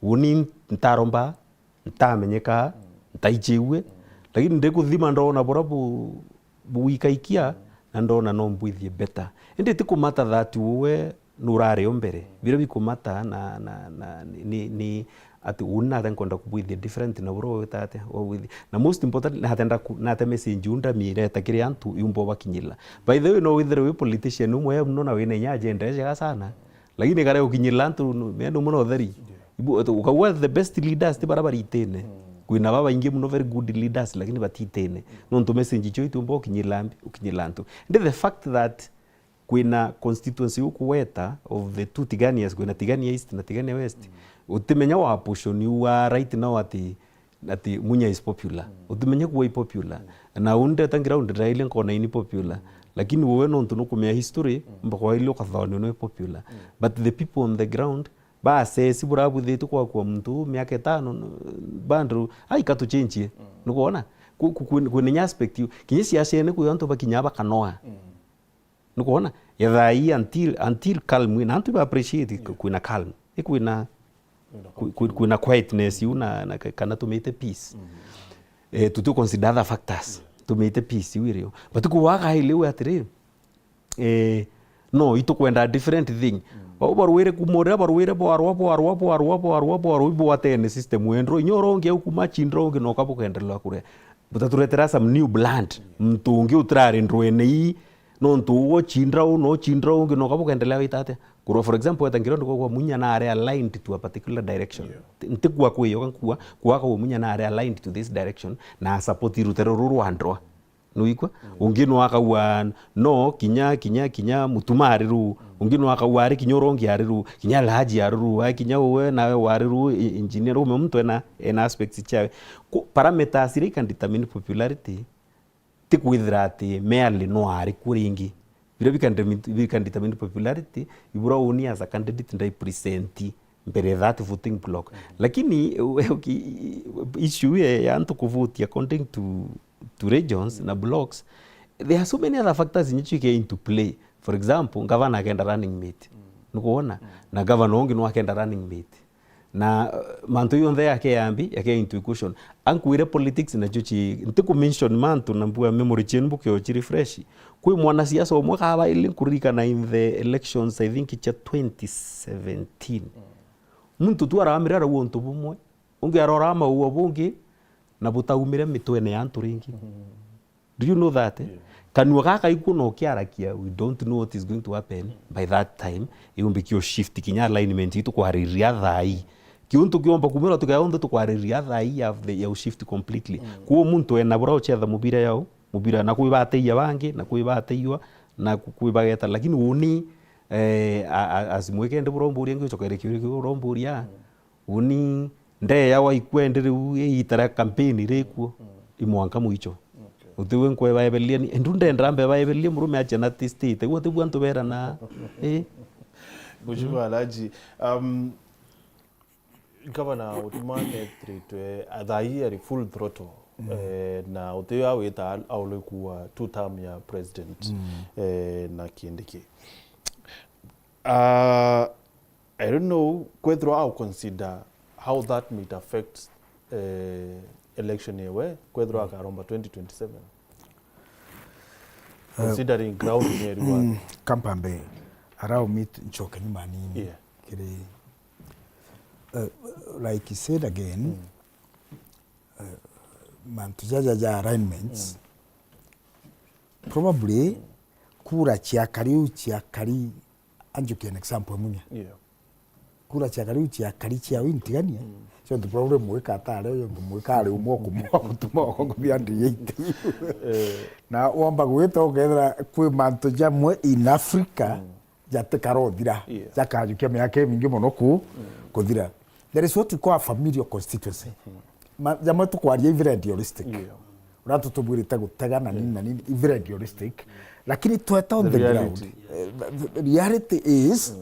uni ntaromba, ntamenyeka, mm, ntaichiwe. Mm. Lakini ndikuthima ndona bura bu, buikaikia, mm, na ndona no mbwithie better. Indi ti kumata that uwe nurari o mbere. Biria bikumata na, na, na, ni, ni, ni ati uni nate nkwenda kubwithia different na buria wita atia, wabwithia. Na most important, nate ndaku-, nate message uu ndamireta kiri antu yumba ubakinyirira. By the way, no withire wi politician umwe muno na wina inya agenda ejega sana, lakini kare ukinyirira antu nu-, mena umwe na utheri. Yeah. Ibu-, ukaua the best leaders ti bara baritine. Mm. Kwina babaingi muno very good leaders, lakini batitine. Mm. Nontu message icio itiumba ukinyirira mbi-, ukinyirira antu. Indi the fact that kwina constituency ukuweta of the two Tiganias, kwina Tigania East na Tigania West. Mm. Utimenya wa portion you are right now ati, ati Munya is popular. Mm. Utimenya kuwa i popular. Mm. Na undeta ground ndailia nkona ini popular. Mm. Lakini wewe nontu nukumenya history, mm, mpaka waili ukathonio ni popular. Mm. But the people on the ground, basesi burabwithitwe kwakua muntu miaka itano, no, bado, ai, katuchenjie. Mm. Nukwona? Ku-, ku-, ku-, kwina inya aspect iu. Kinya siasene kwi antu bakinya bakanoa. Mm. Nukwona? Ethaa ii until, until calm, na antu ba appreciate, yeah, kwina calm. Ikwina, kwina, kwi-, kwi-, kwina quietness iu na, na ka-, kana tumite peace. Mm. Eh, tuti consider other factors. Yeah. Tumite peace iu irio. But kuwaga ile we atiri, eh, no, itukwenda different thing. Mm. Bau barwire kumurira, barwire bwarwa, bwarwa, bwarwa, bwarwa, bwarwa, ibwatene system wendro. Inya urongi au kuma chindra ungi noka bukendelea kuria. Butaturetera some new blood. Mm. Muntu ungi utirari ndwene ii, nontu uwo chindra u, no chindra ungi noka bukendelea wita atia? Kurwa, for example, weta ngiro ndikwa kwa Munya na are aligned to a particular direction. Yeah. Nti kwa kwiyoga nkua, kwa kwa Munya na are aligned to this direction, na support rutere ruru rwa ndroa. Nuikwa? Mm. Ungi no akauga, no, kinya, kinya, kinya Mutuma ari ru. Mm. Ungi no akauga ari kinya urongi ari ru. Kinya Laji ari ru. Ai kinya uwe nawe wari ru, e-, engineer ume muntu ena, ena aspects ciawe. Ku-, parameters iria ikan determine popularity, ti kwithira ati Meali no ari ku ringi. Biria bikan determine, bikan determine popularity, ibura uni as a candidate ndai present mbere ya that voting block. Mhm. Lakini, uki-, issue ya, ya antu kuvote according to, to regions na blocks, there are so many other factors in which you get into play. For example, gavana akenda running mate. Mm. Nukwona? Mm. Na gavana ungi no akenda running mate. Na, uh, mantu yonthe yake yambi, yake into equation. Ankwire politics nacio ci, nti ku mention mantu na mbua memory cienu mbuke o ci refresh. Kwi mwanasiasa umwe kaba ili nkuririkana in the elections, I think, cia twenty seventeen. Mm. Muntu tu aramire arauga untu bumwe, ungi arora maua bungi, na butaumire mitwene ya antu ringi. Mm. Do you know that, eh? Yeah. Kanua gaka ikuo no kiarakia, we don't know what is going to happen by that time. Iumbi kio shift kinya alignment itu kwariria thai. Kiuntu kiomba kumira tukaya onthe tukwariria thai ya, ya shift completely. Mm. Kuo muntu ena bura uchetha mubira yao, mubira na kwibateia bangi, na kwibateiywa, na ku-, kwibageta. Lakini uni, eh, a-, a-, as mwikende bura umburia ngi ucokerekia uria bura umburia. Mm. Uni ndeya waikua indi riu iita ria campaign rikuo, mm, i mwanka mwicho. Okay. Utiwe nkwebaebeliria ni, endu ndenda mbebaebelirie murume ache na ti state. Igu atibu antu berana, eh? Mheshimiwa Alhaji, um, Gavana Mutuma nethiritwe, a, thaa ii ari full throttle, mm, eh, na utiwe awita al-, aule kuwa two term ya president, mm, eh, na Kindiki. Ah, I don't know, kwethirwa au consider how that might affect, eh, election yewe, kwethirwa, mm, akaromba twenty twenty-seven. Eh, considering ground ni eri wapi? Kampambe, allow me to nchoke nyuma nini, yeah, kiri, eh, like he said again, mm, eh, mantu jaja ja alignments, mm, probably kura ciakari u ciakari Anjukie an example Munya. Yeah. Kura ciakari u ciakari cia wintigania. Mm. Ciontu problem mwika atari uyu untu mwika ari umwe okumwa gutuma okothia ndi eighty. Eh. Na womba gwita ukethira kwi mantu jamwe in Africa, mm, jatikara uthira. Yeah. Jakajukia miaka imingi muno ku, mm, kuthira. There is what we call a familial constituency. Mm. Ma-, jamwe tukwaria i very idealistic. Yeah. Uria tutubwirite gutega na nini na nini, i very idealistic. Lakini tweta on the ground, eh, the, the reality is,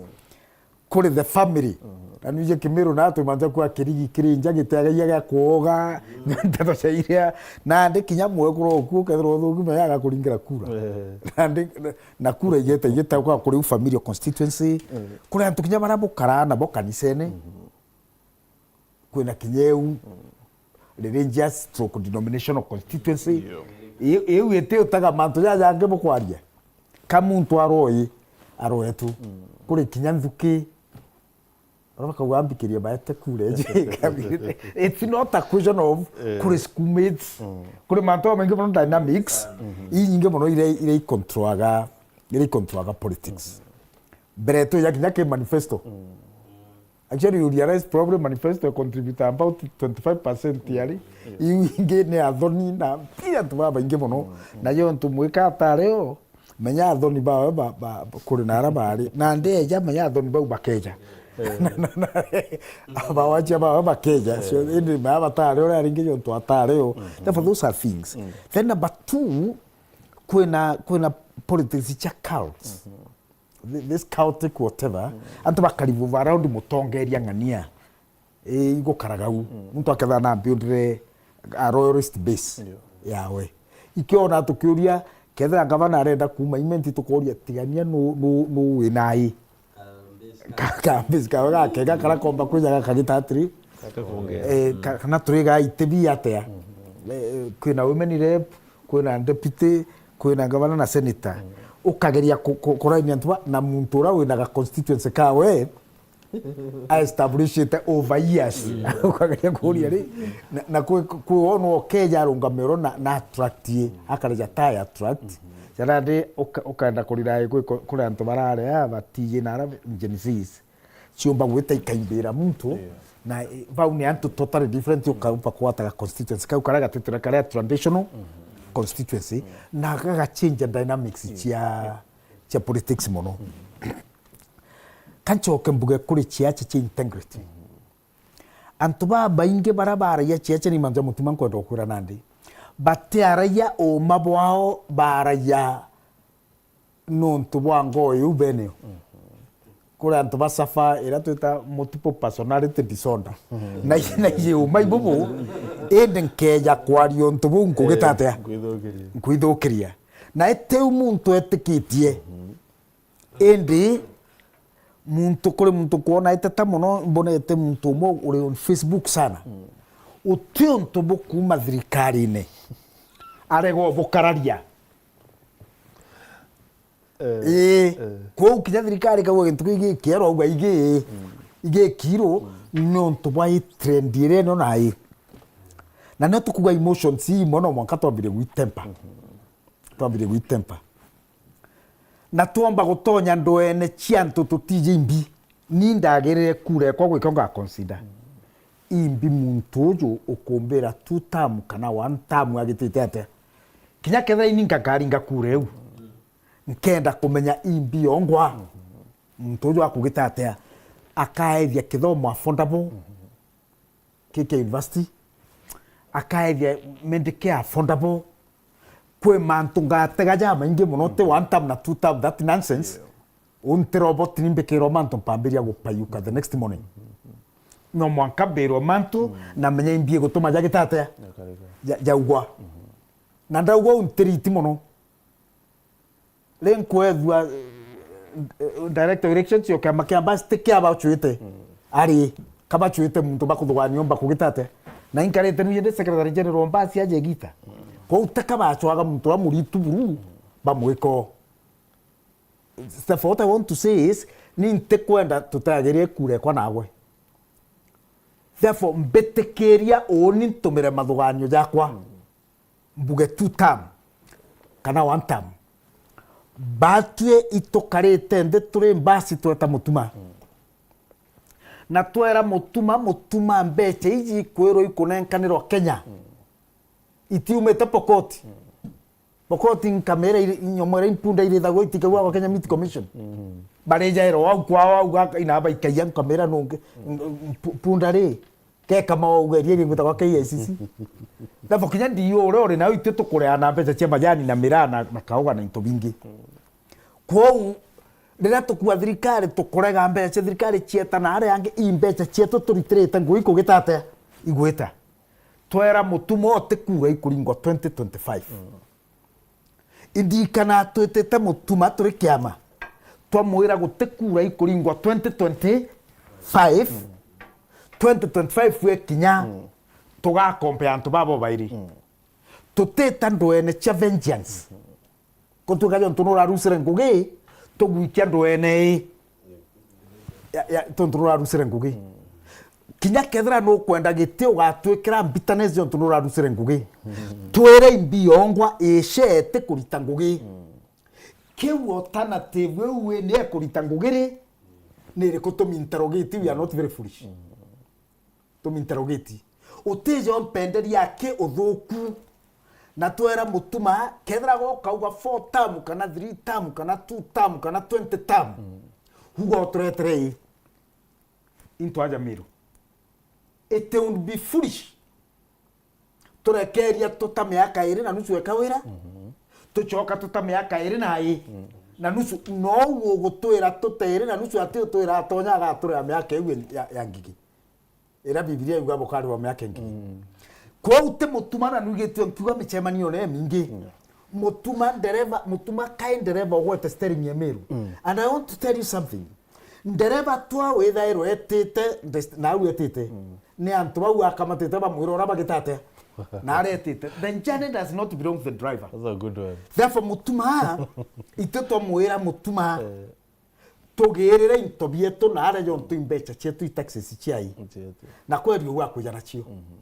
kuri the family. Na nuje Kimiru na atwi mantu kwa kirigi kiri nja gitegagia gia kuoga, nteto cia iria, na ndi kinya mwekuru oku ukethirwa uthuki me aga kuringira kura. Eh. Na ndi, na kura igete igete kwa kuri u familial constituency, kuri antu kinya bara bukara nabo kanisene. Kwina kinya iu religious stroke denominational constituency. Iyo. Iu, iu iti utaga mantu jaja angi bukwaria. Ka muntu aroi, aroe tu. Kuri kinya nthuki. Bara bakauga ambikirie baete kure. It's not a question of kuri schoolmates. Kuri mantu jamaingi mono dynamics. Inyingi mono iria, iria icontrolaga, iria icontrolaga politics. Mbere tu ya kinya ki manifesto. Actually, you realize probably manifesto contribute about twenty-five percent yari. Iu ingi ni athoni na pia antu babaingi mono. Na yo ntu mwika atari o, menya athoni bawe ba, ba, kuri na ara bari. Na ndeja menya athoni bau bakeja. Abawachia bawe bakeja. So, indi maya batari uria aringi yo ntu atari o. Therefore, those are things. Then number two, kwina, kwina politics cha cults. Th-, this chaotic whatever, antu bakarivuva around mutongeria ng'ania. I, igukaraga u. Muntu akethira na mbiundire a royalist base yawe. Ikiona tukiuria, kethira gavana arenda kuuma Imenti, tukoria, tigania nu, nu, nu wi nai? Ka, ka base kawe gakega kara komba kwija gakagita atiri. Eh, ka, kana turiga itibi atia? Eh, kwina women rep, kwina deputy, kwina gavana na senator. Ukageria ku, ku, kuraini antu ba, na muntu uria wina ga constituency kawe, a establish it over years. Ukageria kuria ri, na, na kwi, kwi wona ukeja arungamiro na, na attract ye, akareja ta attract. Kana ndi uka-, ukaenda kurira igwi ku-, kuri antu bararea batiji na ara Gen Zs. Ciumba gwita ikaimbira muntu, yeah, na, eh, bau ni antu totally different, ukaumba kwataga constituency kau karia gatetera karia traditional, mhm, constituency, mm, na gagachange dynamics, yeah, cia, cia politics mono. Mm. Kancoke mbuge kuri ciache cia integrity. Mm. Antu babaingi baria baragia ciache ni mantu ja Mutuma nkwenda gukwira nandi. Batiaragia uma bwao, baragia nontu bwa ngoo iu beneo. Mhm. Kuri antu ba suffer iria twita multiple personality disorder. Mhm. Na, na iuma ibubu, indi nkeja kwaria untu buu nkugita atia? Eh, nkwithukiria. Nkwithukiria. Na iti u muntu etikitie. Mhm. Indi muntu, kuri muntu kwona iteta mono, mbonete muntu umwe uri on Facebook sana. Mm. Uti untu bukuuma thirikarine. Arega ubukararia. Eh, ii, eh. Kwou kinya thirikari ikauga gintu kiu gikierwa, auga igi, mm, igikiirwo, mm, nontu bwa i trend iria ino na i. Na nio tukuga emotions ii mono mwanka twambire gwitempa. Mhm. Twambire gwitempa. Na twomba gutonya ndwene cia antu tutiji imbi. Ni ndagirire kura ekwa gwika nga consider. Imbi muntu uju ukumbira two term kana one term agitite atia? Kinya kethira ini nkakaringa kura iu. Nkenda kumenya imbi yongwa. Muntu uju akugita atia? Akaethia kithomo affordable. Ki kia university, akaethia Medicare affordable. Kwi mantu ngatega jamaingi mono, ti one term na two term, that nonsense. Yeah. U nti robot ni mbikirwa mantu mpambiria gupayuka the next morning. No mwanka mbirwe mantu, mm, na menya imbi igutuma jagita atia? Jakarika. Ja-, jaugwa. Mhm. Na ndaugwa u ntiriti mono. Ri nkwethua, eh, eh, director of elections yo kiama kia Mbasi ti kia bacuite. Mm. Ari, ka bacuite muntu bakuthugaania umba kugita atia? Na inkarite nu ndi secretary general Mbasi aje gita. Mm. Kwou ti ka bacwaga muntu uria muritu buru, bamwika o. Therefore, what I want to say is, ni ntikwenda tutagirie kura ekwa nagwe. Therefore, mbitikiria uuni ntumire mathuganio jakwa. Mm. Mbuge two term kana one term. Batwi itukarite nthi turi Mbasi tweta Mutuma. Mm. Na twera Mutuma, Mutuma mbecha iji ikwirwa ikunenkanirwa Kenya. Mm. Itiumite Pokoti. Mm. Pokoti nkamira iri-, nyomwera impunda irithagwa itikagwa gwa Kenya Meat Commission. Mm. Barijairwa wau kwao, wau gaka ina baikaia nkamira nungi, mm, pu-, punda ri. Keka maugeria ringwita gwa K I C C. Therefore, kinya D O uria uri nayo, itwi tukureana mbeca cia majani na miraa na, na kauga na into bingi. Kwou, riria tukua thirikari, tukurega mbeca cia thirikari cieta na aria angi, i mbeca cietu turitirite ngugi kugita atia? Igwita. Twera Mutuma uti kura ikuringwa twenty twenty-five. Indirikana twitite Mutuma turi kiama, twamwira guti kura ikuringwa twenty twenty-five. Twenty twenty-five gwekinya, mm, tugakompea antu babo bairi. Mm. Tutita ndwene cia vengeance. Gutuika jontu nurarusire ngugi, tugwikia ndwene ii. Ya, ya, tontu nurarusire ngugi. Mm. Kinya kethira nukwenda giti, ugatwikira bitterness jontu nurarusire ngugi. Mm. Twire imbi yongwa icete kurita ngugi. Mm. Kiu alternative iu wi ni ekurita ngugi ri, ni iriku? Tuminterrogate, we are not very foolish. Mm. Tuminterrogate. Utije umpenderia aki uthuku. Na twera Mutuma, kethira gokauga four term, kana three term, kana two term, kana twenty term, mm, uga uturetere ii into aja Meru. It would be foolish. Turekeria tuta miaka iri na nusu eka wira, mhm, tucoka tuta miaka iri na i, mm, na nusu. No u ugutwira tuta iri na nusu ati utwira atonya agaturia miaka iu ya, ya ngigi. Iria Bibilia yuga bukari wa miaka ingi. Mm. Kwou ti Mutuma na nwigitue nkiuga micemanio ne mingi. Mm. Mutuma ndereva, Mutuma kai ndereva ugwete steering ya Meru. Mm. And I want to tell you something. Ndereva twa withairwo etite, ndest-, nau etite. Mm. Ni antu bau akamatite bamwira uria bagita atia. Na aretite. The journey does not belong to the driver. That's a good one. Therefore, Mutuma, itwe twamwira Mutuma, eh, tugirire into bietu na aria jontu imbeca cietu i taxes ciai. Cietu. Na kweri ugu akwija nacio. Mhm.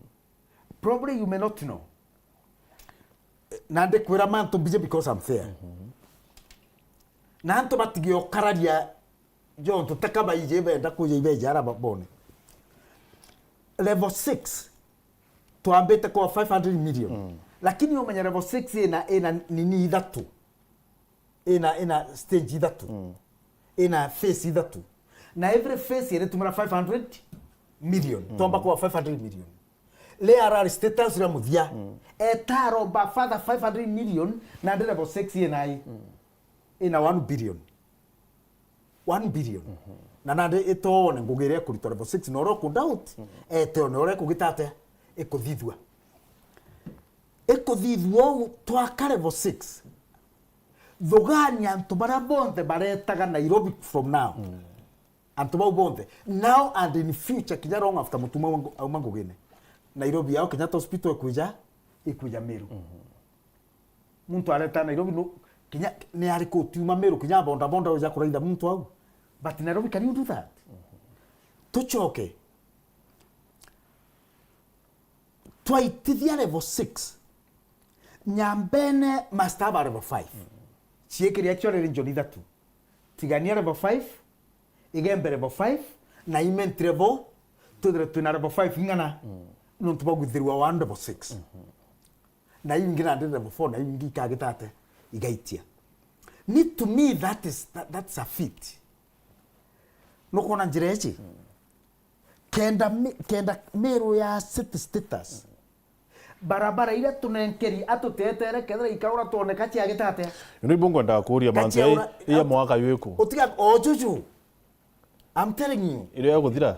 Probably you may not know. Na ndikwira mantu mbije because I'm fair. Mhm. Na antu batige ukararia jontu teka baiji benda kuja ibeja ara ba-, bone. Level six, twambite kwa five hundred million. Mm. Lakini umenye level six ina, ina nini ithatu. Ina, ina stage ithatu. Mm. Ina phase ithatu. Na every phase iritumira five hundred million. Mm. Twamba kwa five hundred million. Ria arari State House ria muthia. Mm. Etaromba further five hundred million, na ndi level six ina i. Mm. Ina one billion. One billion. Mhm. Na nandi itone ngugi iria ikuritwa level six, na uria uku doubt, mhm, etone uria ikugita atia ikuthithua. Ikuthithua uu twaka level six. Thugania antu baria bonthe baretaga Nairobi from now. Mm. Antu bau bonthe. Now and in future, kinya long after Mutuma auma ngu-, auma ngugine. Nairobi yao Kenyatta Hospital ikwija, ikwija Meru. Mhm. Muntu areta Nairobi no, kinya ni ari kutiuma Meru, kinya boda boda uja kuraitha muntu au. But Nairobi, can you do that? Mhm. Tucoke. Twaitithia level six. Nyambene master ba level five. Ciikiri actually region ithatu. Tigania level five, Igembe level five, na Imenti level, twithire twina level five ing'ana, mm, nontu bwa gwithirwa wa level six. Mhm. Na iu ingi nandi level four, na iu ingi ikagita atia? Igaitia. Ni to me, that is, that, that's a feat. Nukwona njira iji? Mm. Kenda mi-, kenda Meru ya city status. Barabara iria tunenkeri atutetere kethira ikarura twoneka ciagita atia? Ni bo ngwenda kuria manze, kaciaura, iya mwaka ywiku? Utiga, o juju. I'm telling you. Iria ya guthira?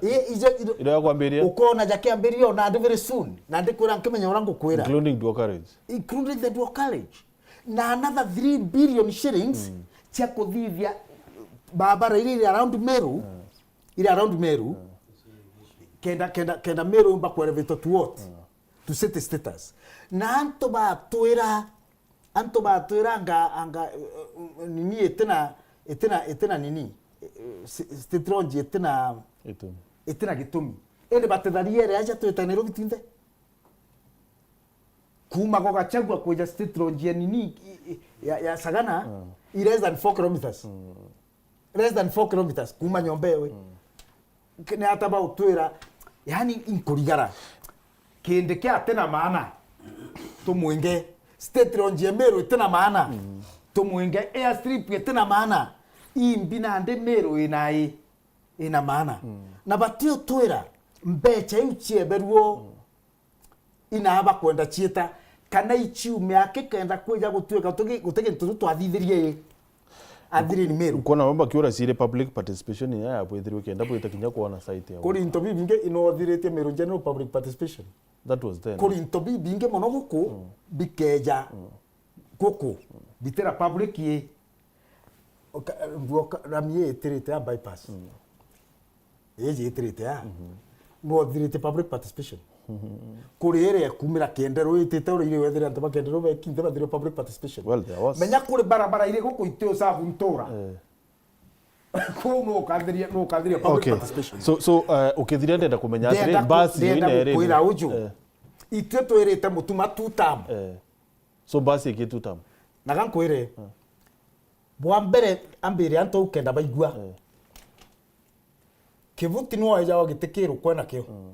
Iria ya kwambiria? Ukona ja kiambiria na ndi very soon. Na ndikwira nkimenya uria ngukwira. Including dual carriage. Including the dual carriage. Na another three billion shillings, mm, cia kuthithia barabara iria iri around Meru, mm, iri around Meru, mm, kenda, kenda, kenda Meru yumba ku elevate to what? Mm. To city status. Na antu batwira, antu batwira anga, anga, eh, eh, nini itina, itina, itina nini, eh, eh, s-, state launch itina, itumi, itina gitumi. Indi batetharia ere aja twita Nairobi twinthe. Kuuma gwa Gachagua kwija state launch ya nini, i-, i-, ya, ya Sagana, mm, i less than four kilometers. Mm. Less than four kilometers kuuma nyomba ewe. Mm. K-, ni ata bautwira, yani, inkurigara. Kindi kia atina maana, tumwinge. State launch ya Meru itina maana, mm, tumwinge. Airstrip itina maana. Imbi nandi Meru ina i, ina maana. Mm. Na batiutwira mbecha iu cieberuo. Mm. Ina bakwenda ciita, kana ichiume aki kenda kwija gutuika tugi-, guti gintu tu twathithirie i. Athiri ni Meru. Nkwona bamwe bakiura ciri public participation inya yabwithirwe kenda bwita kinya kwona site ya. Kuri into bibingi inothiritie Meru General public participation. That was then. Kuri into bibingi mono guku, mm, bikeja. Mm. Guku, bitira public i. Oka-, mbuo ka-, rami ii itirite ya bypass. Mm. Iji itirite ya. Mhm. Nwothirite public participation. Mhm. Kuri iria kumira Kenderu itite uri iri wethire antu ba Kenderu bekinthe bathire public participation. Well, there was. Menya kuri barabara iri guku iti usabu ntura. Eh. Kuu no ukathiria, no ukathiria public, okay, participation. So, so, eh, ukithiria ndenda kumenya atiri, ndenda ku-, basi ndenda ine iri gukwira uju. Eh. Itwe twirite Mutuma two term. Eh. So basi iki two term. Na gankwire. Eh. Bwa mbere, ambire antu au kenda baigua. Eh. Kivuti niwe waejawa giti kirukwe nakio. Mm.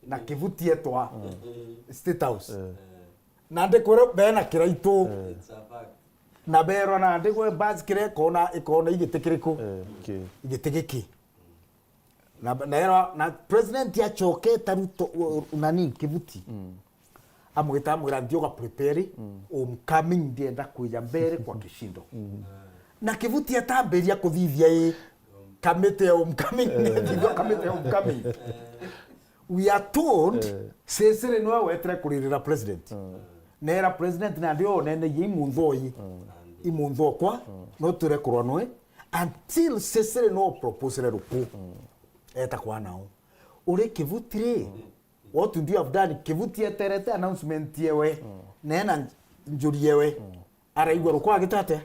Na Kivuti etwa, mm, State House. Eh. Na ndikwira bena kiraitu. Eh. It's a fact. Na berwa na ndigwe basi kiria ikona, ikona igiti kiriku? Eh, okay. Igiti giki. Na, na era, na president acokete Ruto, u-, u-, nani, Kivuti. Mm. Amwita, amwira, "Nthi uga prepare, mm, homecoming ndienda kwija mbere kwa kishindo." Mm. Na Kivuti atambiria kuthithia i kamiti ya homecoming, eh, thithia kamiti ya homecoming. We are told, eh, Cecily niwe wetire kuririra president. Mm. Nera president nandi onene ye imunthoi. Mm. Imunthokwa, mm, no twire kurwa nwe. Until Cecily no proposal ruku. Mm. Eta kwa nao. Uri Kivuti ri? Mm. What do you have done? Kivuti eterete announcement yewe. Mm. Nena njuri yewe. Mm. Araigua ruku agita atia?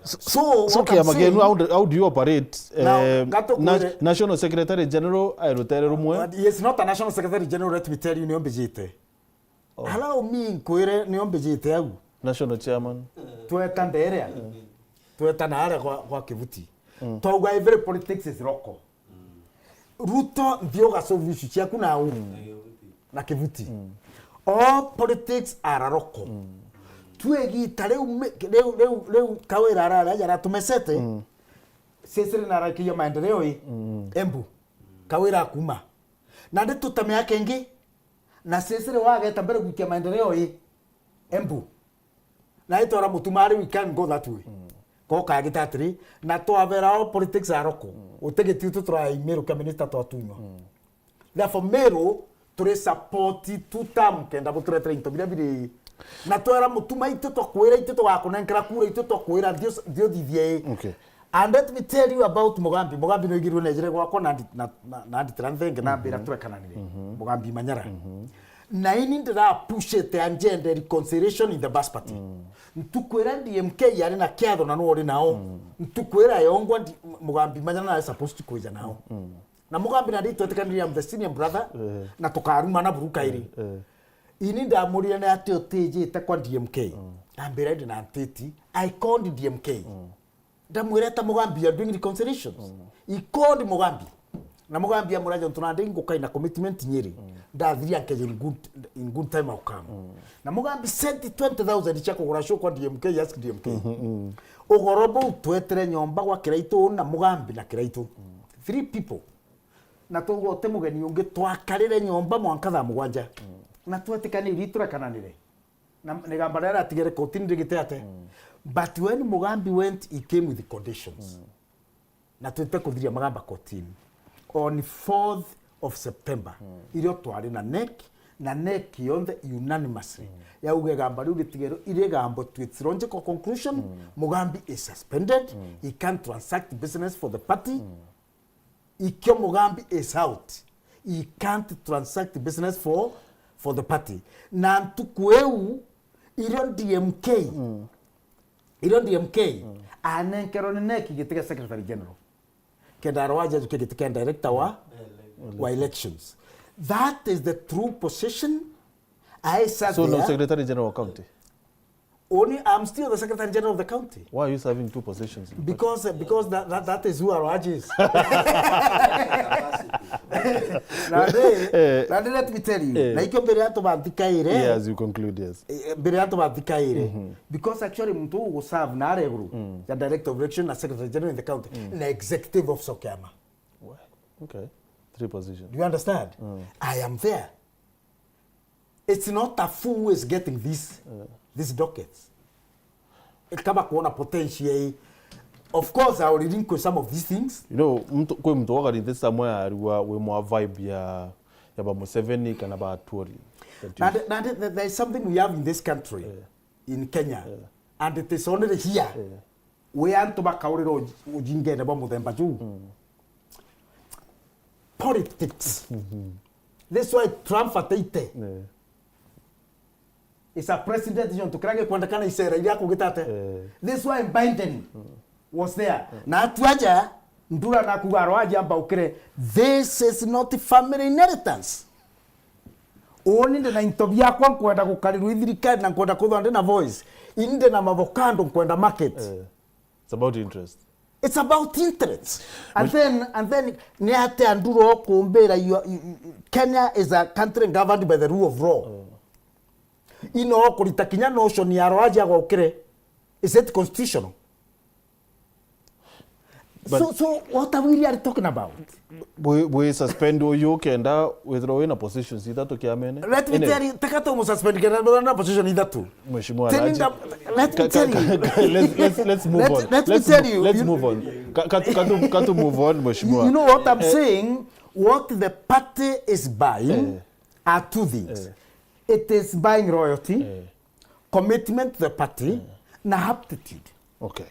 So, so, so what I'm kiama kienu, saying, how do, how do you operate? Now, eh, gato na-, kwire- National Secretary General ai rutere rumwe? But he is not a National Secretary General, let me tell you, nio mbijite. Oh. Allow me nkwire nio mbijite au. National Chairman. Tweta nderea. Mm. twetana aria gwa, gwa Kivuti. Twauga every politics is local. Ruto, nthi uga solve issue ciaku na u? Na Kivuti. All politics are local. Tu igita riu mi-, riu, riu, riu Kawira arari aja aratumesete, Sisiri naraikiria maendeleo i? Embu. Kawira akuma. Na ndi tuta miaka ingi, na Sisiri wageta mbere gwikia maendeleo i? Embu. Na itwara Mutuma ari, we can go that way. Ko kagita atiri, na twabera all politics are local. Uti Gititu turaimiro kia minister twatunywa. Therefore, Meru turi support two term kenda buturetere into biria biri. Na twera Mutuma, itu twakwira, itu tugakunenkera kura, itu twakwira, nthi u-, nthi uthithie i. Okay. And let me tell you about Mugambi. Mugambi no igirwe nejire gwakwa na ndi-, na, na, na nditira nthenge na mbira turekananire. Mugambi Manyara. Na ini ndira pushete agenda reconciliation in the bus party. Ntukwira D M K yari na kiatho na nuri nao. Ntukwira yongwa ndi-, Mugambi Manyara na supposed to kwija nao. Na Mugambi na ndi twetikanirie, I'm the senior brother, na tukarumana buru kairi. Ini ndamurire ni ati utijite kwa D M K. Ambira ndi na ntiti, I called D M K. Ndamwira, "Eta Mugambi, you are doing reconciliations." He called Mugambi. Na Mugambi amwira, "Jontu nandi ngukai na commitment nyiri. Ndathiria nkeje in good, in good time I'll come." Na Mugambi sent twenty thousand cia kugura show kwa D M K, ask D M K. Ugoro buu twetire nyomba gwa Kiraitu na Mugambi na Kiraitu. Three people. Na twauga uti mugeni ungi, twakarire nyomba mwanka thaa mugwanja. Na twetikaniri turekananire. Na ni gamba riria riatigere kotini rigite ate. But when Mugambi went, he came with conditions. Na twite kuthiria magamba kotini. On fourth of September, irio twari na NEC, na NEC yonthe unanimously yauga igamba riu ritigere iri gambo to its logical conclusion, Mugambi is suspended, he can't transact business for the party. Ikio Mugambi is out. He can't transact business for, for the party. Na ntuku iu, irio D M K, irio D M K anenkerwo ni NEC giti kia Secretary General. Kenda Arwaji ajuke giti kia Director wa, wa Elections. That is the true position. I sat So no there. Secretary General of County? Only I'm still the Secretary General of the county. Why are you serving two positions in Because, because that, that, that is who Arwaji is. Na ndi, Eh. na ndi, let me tell you. Eh. Na ikio mbere antu banthikaire. Yeah, as you conclude, yes. Eh, mbere antu banthikaire. Because actually muntu ugu serve na are iguru ya Director of Election na Secretary General in the county na executive officer o kiama. Well, okay. Three positions. Do you understand? I am there. It's not a fool who is getting this, these dockets. Kama kuona potential hii, of course, I will relinquish some of these things. You know, mtu, kwi mtu wagarithite somewhere arua wi mwa vibe ya, ya ba Museveni kana ba Atwoli. That Na is the, na the, there is something we have in this country, in Kenya, and it is only here. Wi antu bakaurira uj-, ujingene bwa muthemba juu. Politics. This is why Trump ateite. Is a president jontu kiria gikwendekana icera iria akugita ate. This is why Biden was there. Na atuaja ndura na kuga Arwaji amba ukire. This is not family inheritance. Uni ndi na into biakwa nkwenda gukarirwa i thirikari na nkwenda kwithwa ndi na voice. Ini ndi na avocado nkwenda market. It's about interest. It's about interest. And then, and then, ni atia nduro kumbira you, you, you, Kenya is a country governed by the rule of law. Ino kurita kinya notion ya Arwaji agokire. Is it constitutional? But So, so what are we really talking about? Bwi, bwi suspend uyu kenda withirwa wina positions ithatu kiamene? Let me Ine. tell you, taka tu mu suspend kenda withirwa na position ithatu. Mheshimiwa Tell me Alhaji. that, let me Ka-, tell ka-, you. ka-, let's, let's, let's move Let, on. let me Let's tell mo-, you, let's you move on. Ka-, ka-, katu, katu move on, Mheshimiwa. You know what I'm Eh. saying? What the party is buying Eh. are two things. Eh. It is buying loyalty, Eh. commitment to the party, Eh. na aptitude. Okay.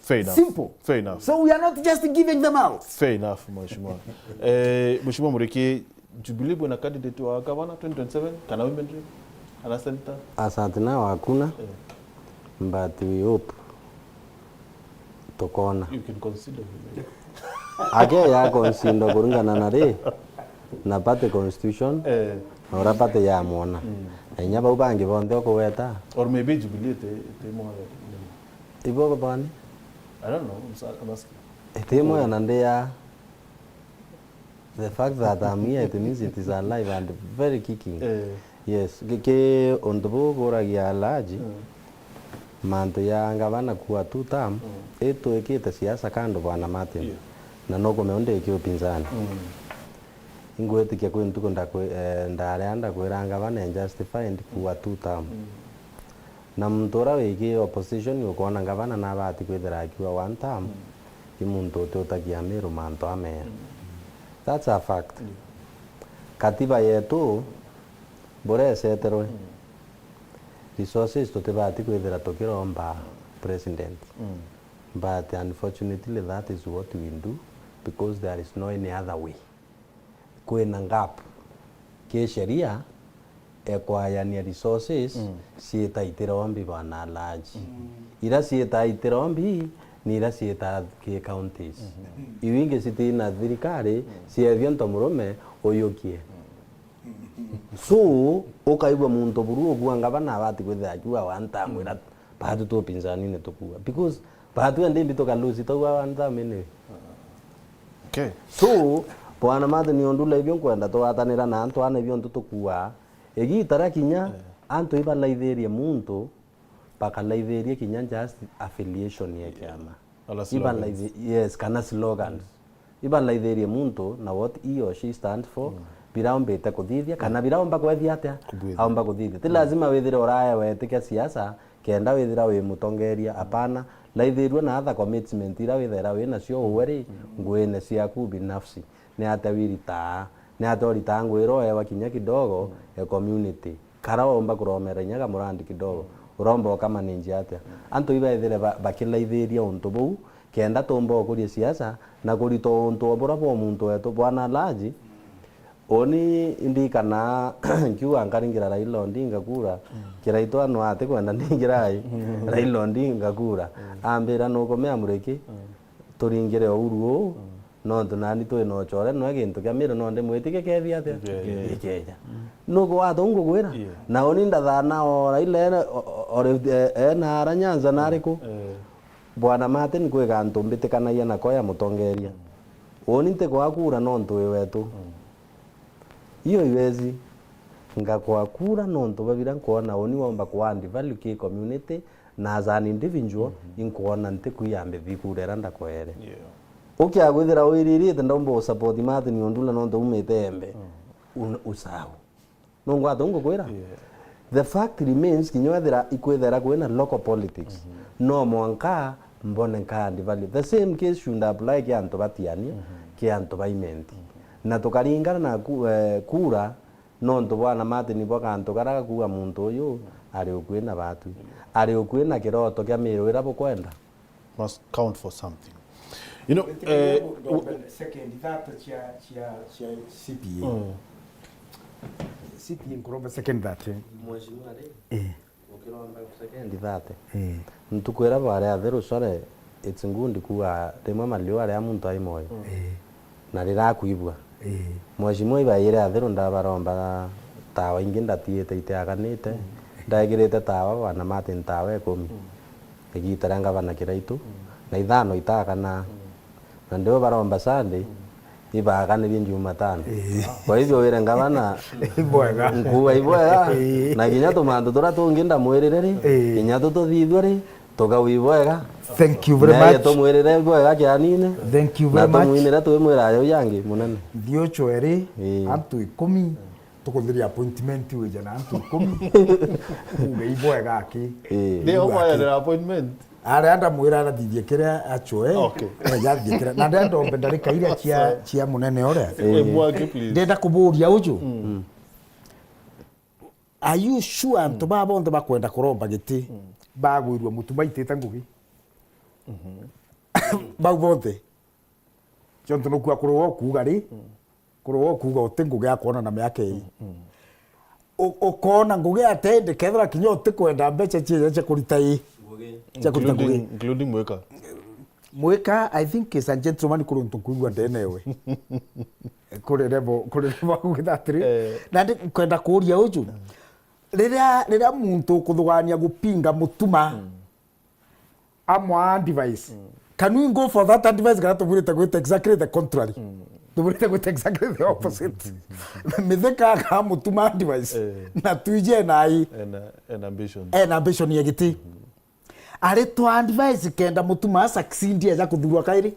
Fair enough. Simple. Fair enough. So we are not just giving them out. Fair enough, Mheshimiwa. Eh, Mheshimiwa Muriki, Jubilee bwina candidate wa governor twenty twenty-seven, kana women rep, kana senator? Asante nao hakuna, Eh. but we hope tukona. You can consider women. Ake ya consider kuringana na ri, na party constitution, Eh. na uria party yamwona. Mm. Na inya bau bangi bonthe ukugweta. Or maybe Jubilee iti, iti mwa-, Ibo bani? I don't know, I'm sa-, I'm asking. Iti imwe na ndia. The fact that I'm here, it means it is alive and very kicking. Eh. Yes, ki, ki untu buu buragia Alhaji, mm, mantu ya ngavana kuwa two term, mm, itwikite siasa kando, Bwana Martin. Yeah. Na nukumenya undi iki upinzani. Mm. Ingwitikia kwi ntuku ndakwi-, eh, ndaria ndakwira ngavana e justified kuwa two term. Mm. Na muntu uria wiki opposition ukoona ngavana nabati kwithira akiwa one term, mm, i muntu uti utagia Miru mantu ameya. Mm. That's a fact. Yeah. Katiba yetu buria iceterwe, mm, resources tutibati kwithira tukiromba president. Mm. But unfortunately that is what we do because there is no any other way. Kwina gap ki sheria e kwayania resources, mm, ciita itirombi, Bwana Alhaji. Mm. Ira ciita itirombi ni ira ciita ki counties. Mm. Iu ingi citina thirikari, mm, ciethio nto murume uyukie. Mm. So, ukaigua muntu buru ugua ngavana abati kwithira akiuga one term, mm, ira baatu tu upinzanine tukuuga. Because baatu endi mbi tukalusi twaigua one term anyway. Okay. So, Bwana Martin Ondula, ibio nkwenda twatanira na antu ana ibio ntu tukuuga. Igiita ria kinya, eh, antu ibalaithirie muntu, bakalaithirie kinya just affiliation ya, yeah, kiama. Ala slogans. Ibalaithi-, yes, kana slogans. Yes. Ibalaithirie muntu na what he or she stands for, mm, bira ombite kuthithia, kana, mm, bira omba kwethia atia, kuthithia, aomba kuthithia. Ti, mm, lazima withire uraya wetikia siasa kenda withira wi mutongeria, mm, apana. Laithirua na other commitment ira withaira wi nacio uwe ri, mm, nguine ciaku binafsi. Ni atia wiritaa? Ni atia uritaa ngugi iria uewa kinya kidogo, mm, e community? Kara waumba kuromera inya kamurandi kidogo, uromba ukamanage atia? Antu ibaethire ba-, bakilaithiria untu buu, kenda tumba ukuria siasa na kurita untu o buria bwa muntu wetu. Bwana Alhaji, uni ndikana nkiuga nkaringira Raila Odinga kura, mm, Kiraitu ano atikwenda ndingira ai Raila Odinga kura. Mm. Ambira, nukumea Muriki, mm, turingire Uhuru uu, mm, nontu nani twina ucore, noe gintu kia Miru no ndimwitikie kethi atia? Gikeja. Gikeja. Mm. Nuku watu ngugwira? Yeah. Na uni ndathana o Raila ena, o, o, o, e, ena ara Nyanza na ariku? Eh. Bwana Martin, kwi gantu mbitikanagia nako ya mutongeria. Mm. Uni ntikwa kura nontu wi wetu. Mm. Iyo iwezi. Ngakwa kura nontu babira nkwona uni waumba ku add value ki community, na as an individual, mhm, inkwona ntikwiyambithi kura iria ndakwere. Yeah. Ukia gwithira wiririte ndaumba u support Martin Ondula nontu umite Embe. Mm. Un-, usau. Nungwata ungukwira? Yeah. The fact remains, kinya wethira ikwithira kwina local politics, mhm, no mwanka mbone nka add value. The same case should apply ki antu batiania, mhm, ki antu ba Imenti. Mhm. Na tukaringana na ku-, eh, kura, nontu bwana Martin bwa kantu karia gakuuga muntu uyu ari ukui na batwi, ari ukui na kiroto kia Miru iria bukwenda. Must count for something. You know, eh, second thirty cia, cia, cia C P A. Mm. C P A nkuromba second thirty. Mheshimiwa ri, eh, ukiromba second thirty. Eh. Ntuku iria bwari atheru, sorry, it's good kuuga rimwe maliu aria muntu ai moyo. Mm. Eh. Na rirakwibua. Ii. Mheshimiwa ibaire atheru ndabaromba tawa ingi ndatiite itiaganite. Mm. Ndaigirite tawa bwana Martin tawa ikumi. Mm. Igiita ria ngavana Kiraitu. Mm. Na ithano itagana. Mm. Na ndio baromba Sunday, mm, ibaganirie Jumatano. Ii. Kwa hivyo wire ngavana, ibwega, nkuuga ibwega. Ii. Na kinya tumantu turia tungi ndamwirire ri, ii, kinya tu tuthithua ri, tukawi bwega. Thank you very much. Tumwirire bwega kianine. Thank you very much. Na tumwinire twimwira ayo yangi munene. Nthiuchweri, ii, antu ikumi, tukuthiria appointment wija na antu ikumi. Kuuga ibwega aki. Ii. Ndio, kuuga aki, kwayethera appointment? Aria ndamwira arathithie kiria achwe. Okay. Eja athithie kiria. Na ndenda ombe ndarika iria cia, cia munene uria. Ii. Mwaki, please. Ndenda kuburia uju. Mm. Are you sure antu, mm, baa bonthe bakwenda kuromba giti, mm, bagwirua mutu maitite ngugi? Mhm. Bau bonthe. Ciontu nukua kurwa ukuuga ri, mm, kurwa ukuuga uti ngugi ya kwona na miaka ii. Mm, mm. U-, ukoona ngugi atende kethira kinya uti kwenda mbeca cia, cia kurita ii. Ngugi. Cia kurita ngugi. Including, including mwika. Mwika, I think is a gentleman kuri untu nkuigua ndenewe. Kuri level, kuri level gwita atiri. Eh. Na ndi kwenda kuuria uju. Mm. Riria, riria muntu ukuthugania gupinga mutuma, mm, amwa advice, mm, Can we go for that advice kana tubwirite gwita exactly the contrary? Tubwirite gwita exactly the opposite. Mithika akamutuma advice. Eh. Na twije na ai. Ena, ena ambition. Ena ambition ya giti. Ari twa advice kenda mutuma succeed aja kuthurwa kairi.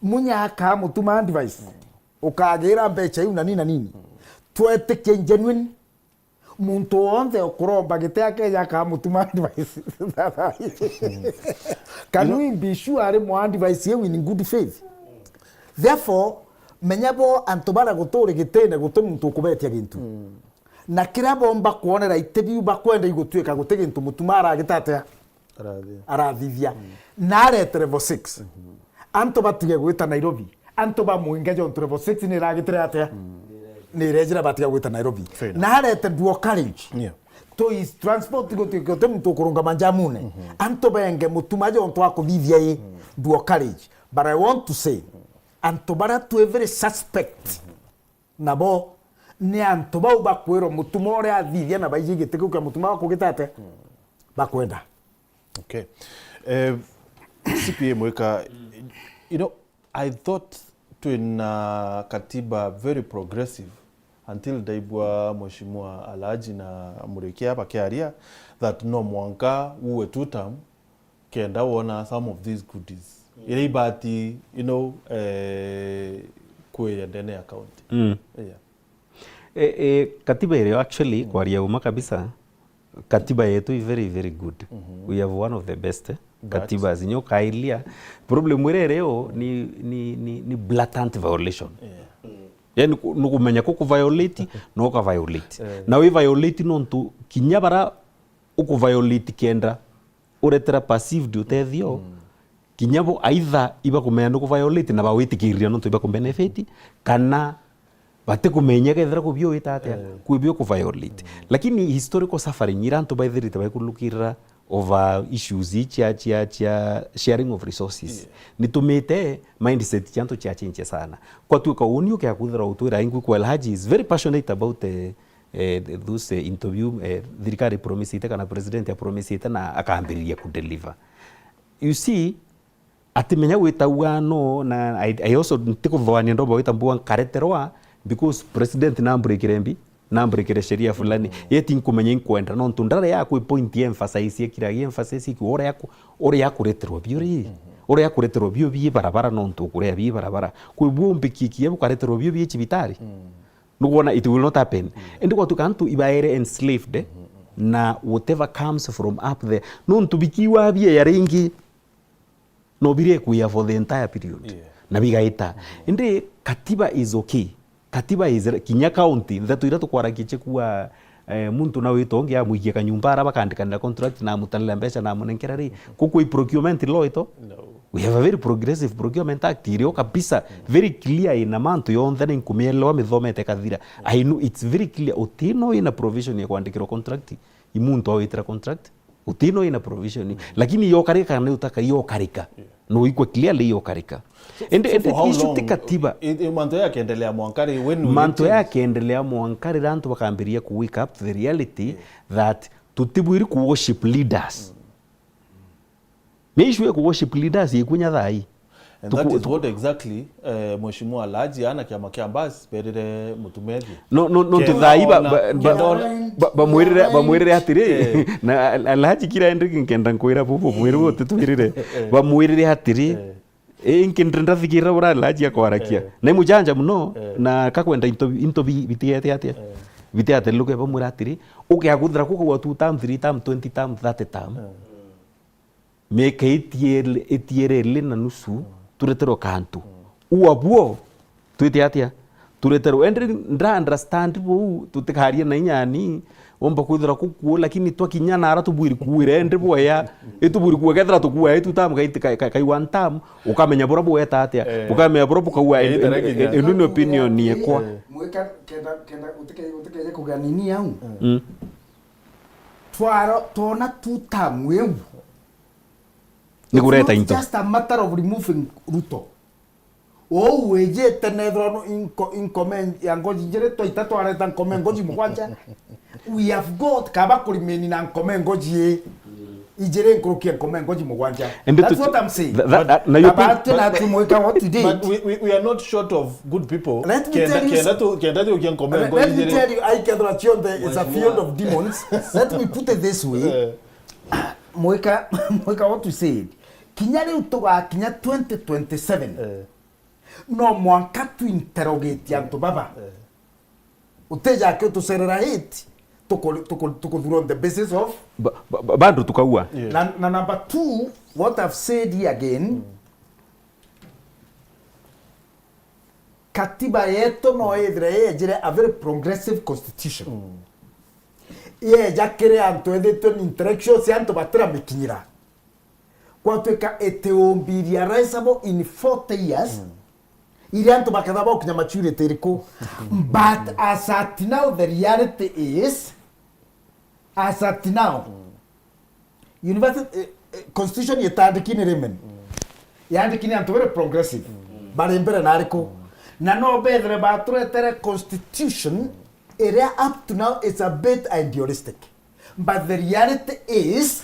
Munya akamutuma advice. Ukagira mbecha iu na nini na nini. Twetikie genuine. Muntu wonthe ukuromba giti akeja akamutuma advice. Can we be sure ari mwa advice yeu in good faith? Therefore, menya bo antu baria guturi gitine guti muntu ukubetia gintu. Na kiria bomba kwonera iti biu bakwenda igutuika guti gintu mutuma aragita atia? Arathia. Arathithia. Na arete level six. Antu batige gwita Nairobi. Antu bamwinge jontu level six ni iragitire atia? Ni irejira batiga gwita Nairobi. Fair enough. Na arete dual carriage. Yeah. To his transport guti, guti muntu ukurungama njamune. Antu benge mutuma jontu akuthithia i dual carriage. But I want to say, antu baria twi very suspect, nabo ni antu bau bakwirwo mutuma uria athithia na baiji giti kiu kia mutuma bakugita atia? Bakwenda. Okay. Eh, C P A Mwika, you know, I thought twina katiba very progressive until ndaigua Mheshimiwa Alhaji na Murikia bakiaria that no mwanka uwe two term kenda wona some of these goodies. Iria ibati, you know, eh, kwiya ndene ya county. Mm. Yeah. E, e, katiba irio actually, kwaria uma kabisa, katiba yetu i very, very good. We have one of the best, eh, katibas. Inya ukailia, problem iria irio ni, ni, ni, ni blatant violation. Yeah. Yani ku-, ni kumenya ku kuviolate, na ukaviolate. Eh. Na wi violate nontu kinya bara ukuviolate kenda uretera perceived utethio, kinya bo either ibakumenya ni kuviolate na bawitikiria nontu ibakubenefit, kana batikumenya kethira kubio wita atia, eh, kwibio kuviolate. Lakini historical suffering ira antu baithirite baikulukirira over issues ii cia, cia, cia sharing of resources, yeah, nitumite mindset cia antu cia change sana. Kwatuika uni ukia kwithira utwira ingwi kwa Alhaji is very passionate about, eh, eh, those, eh, interview, eh, thirikari promisite kana president apromisite na akambiriria kudeliver. You see, atimenya gwita uano na I, I also ntikuthoania ndomba gwita mbua nkareterwa because president namburikire mbi, namburikire sheria fulani. Yeti nkumenya inkwenda nontu ndare ya kwi point ya emphasize ya kiragia emphasis iki uria aku, uria akureterwa bio ri, uria akureterwa bio bi barabara nontu ukuria bi barabara. Kwi buo mbikikie bukareterwa bio bi cibitari. Nukwona it will not happen. Indi gwatuika antu ibaere enslaved, eh, na whatever comes from up there. Nontu bikiwa bieya ringi, no birekwiya for the entire period. Yeah. Na bigaita. Indi katiba is okay. Katiba is re-, kinya county, ntheto iria tukwaragia cia kuwa, eh, muntu na wito ungi amwikie kanyumba ara bakandikanira contract na amutarira mbeca na amunenkera ri, kuku i procurement law ito? No. We have a very progressive procurement act, irio kabisa, very clear ina mantu yonthe na inkumielewa mithomete kathira. I know it's very clear, utino ina provision ya kwandikirwa contract, i muntu awitira contract, utino ina provision. Lakini yokarika kana utaka yokarika. Yeah. No ikwe clearly yokarika. So, ende, so ende for how issue long? Ti katiba. I, i, mantu yakiendelea mwanka ri, when will it change? Mantu yakiendelea mwanka ri, antu bakambiria ku wake up to the reality that tutibwiri ku worship leaders. Ni issue ya ku worship leaders ikunya thai. And that is what exactly, eh, Mheshimiwa Alhaji ana kiama kia Mbas berire mutumethie. No, no, no, tu thai ba, ba, ba, ba, bamwirire, bamwirire atiri, eh, na Al-, Alhaji kira endi nkenda nkwira bubu, mwiri bubu tutwirire. Eh. Bamwirire atiri, eh, eh, nkenda ndathikira bura Alhaji akwarakia. Eh. Na mujanja muno, eh, na kakwenda into, into bi-, bitigete atia? Eh. Bitigete luke bamwira atiri, ukiaguthira kukawa two term, three term, twenty term, thirty term. Eh. Miaka itiere-, itiere ili na nusu, tureterwe kantu. Uu abuo, twite atia? Tureterwe. Indi ndra understand buu, tutikarie na inya ani, womba kwithira kukuo, lakini twakinya nara tubwiri kuwira, indi bwea, itubwiri kuwa kethira tukuwa, itu tam kai, kai, kai, kai one term, ukamenya bura bweta atia, eh, ukamenya bura bukaua, eh, in, in, in, in opinion yekwa. Eh. Mwika, kenda, kenda, utike-, utikeje kugania nini au? Mm. Twaro-, twona two term iu. Ni kureta into. It's not just a matter of removing Ruto. Ou wijite nethirwa no inko-, inkome ya ngoji njiri twaita twareta nkome ngoji mugwanja. We have got kaba kurimeni na nkome ngoji ii. Ijiri nkuruki ya nkomengo ji mugwanja. And that's it, what I'm saying. That, that, that, na you think, but, but, but, but we, we, we are not short of good people. Let me tell you, kenda tu, kenda tu kia nkomengo ijiri. Let me tell you, I gather that you're the, it's a field of demons. Let me put it this way. Eh. Mwika, mwika what you said. Kinya riu tugakinya twenty twenty-seven. Eh. No mwanka tu interrogate antu baba. Eh. Utija aki utucerera hate, tuku-, tuku-, tukuthura on the basis of. Ba-, ba-, ba-, bado tukaua. Yeah. Na, na number two, what I've said here again, mm, katiba yetu no ithire yejire a very progressive constitution. Mm. Yeja kiri antu ethitwe ni intellectuals, antu batiramikinyira. Gwatuika it will be realizable in forty years, mm, iria antu baketha baukinya maturity iriku. But as at now, the reality is, as at now, mm, university, eh, eh, constitution itandiki ni rimen. Mm. Yandiki ni antu bari progressive. Mm. Bari mbere na ariku. Mm. Na no bethire baturetere constitution, mm, iria up to now is a bit idealistic. But the reality is,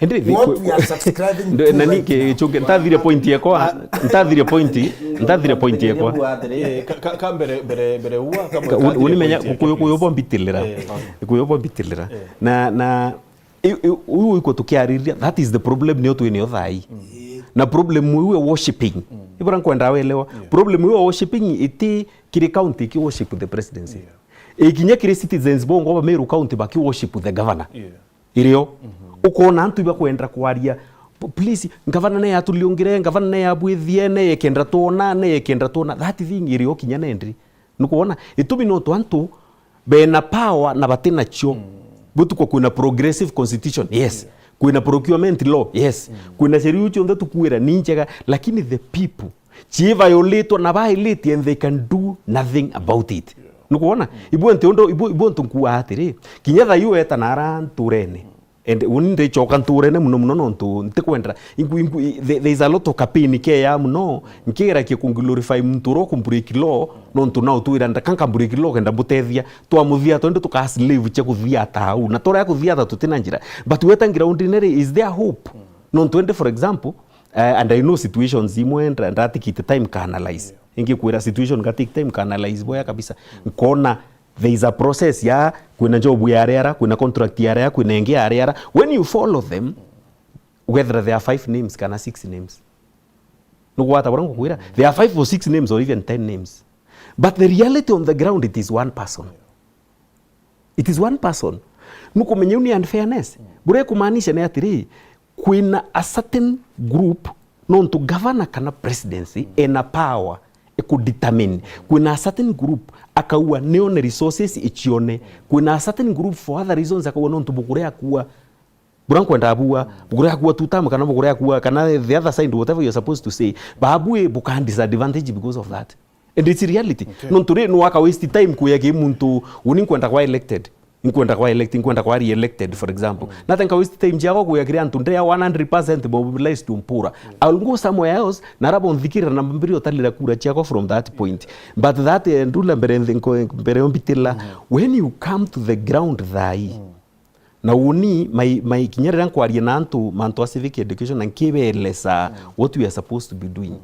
indi thi-, what we are subscribing to right now. Nani ki-, chunge, ntathire point yekwa, ntathire point, ntathire point yekwa. Eh, ka, ka, ka mbere, mbere, mbere uwa, ka, ka, uni, unimenya, kuyo, kuyo bombitilira. Eh. Kuyo bombitilira. Eh. Na, na, i, i, uyu iko tukiariria, that is the problem niyo twinio thai. Mm. Na problem uyu e worshipping. Mm. Ibura nkwenda welewa. Yeah. Problem uyu e worshipping iti kiri county ki worship the presidency. Yeah. Ikinya kiri citizens bongo ba Meru County baki worship the governor. Yeah. Irio. Mhm. Ukona antu ibakwenda kwaria, "P-, please, ngavana ne yatuliungire, ngavana ne yabwithie, ne yekenda twona, ne yekenda twona." That thing irio kinya nendri. Nukwona? Itumi no tu antu bena power na bati nacio. Mm. Butuko kwina progressive constitution, yes. Yeah. Kwina procurement law, yes. Mm. Kwina sheria iu cionthe tukwira ni njega, lakini the people, ci violate na violate and they can do nothing about it. Yeah. Nukwona? Mm. Ibwe nti undu, ibwe, ibwe ntu nkuuga atiri, kinya thayu weta na ara nturene. And uni ndichoka nturene muno muno nontu ntikwenda. Inku, inku, i-, there, there is a lot of campaign keya muno. Nkigeragia ku glorify muntu uria uku break law, nontu na utwira ndaka nka break law kenda mbutethia. Twamuthia twende tuka slave cia kuthiata au. Na turia kuthiata tutina njira. But weta ground nere, is there hope? Nontu ende, for example, Eh, and I know situations imwe ndra-, ndra take it time ka analyze. Yeah. Ingikwira situation nga take time ka analyze boya kabisa. Nkona there is a process ya kwina job ya ariara, kwina contract ya ariara, kwina ingi ya ariara. When you follow them, whether there are five names kana six names. Nugwata bura ngukwira, there are five or six names or even ten names. But the reality on the ground, it is one person. It is one person. Nukumenya iu ni unfairness. Buria ikumaanisha ni atiri, kwina a certain group, nontu governor kana presidency ena power ikudetermine. Kwina a certain group akaua nione resources icione. Kwina a certain group for other reasons akaua nontu bukuri akua. Bura nkwenda abua, bukuri akua two term kana bukuri akua, kana the other side, whatever you're supposed to say. Babu e buka disadvantage because of that. And it's reality. Okay. Nontu ri, no waka waste time kuya ki muntu, uni nkwenda kwa elected. Nkwenda kwa elect-, nkwenda kwa re-elected, for example. Mm. Nate nka waste time ciakwa kuya kiri antu ndea one hundred percent mobilized to mpura. Mm. I will go somewhere else, na arabo nthikirira na mbiri utalira kura ciakwa from that point. But that, eh, ndula mbere nthi-, nko-, mbere yo mbitila. Mm. When you come to the ground thai, mm, na uni, mai, mai, kinya riria nkwaria na antu, mantu a civic education, na nkibelesa, mm, what we are supposed to be doing. Mm.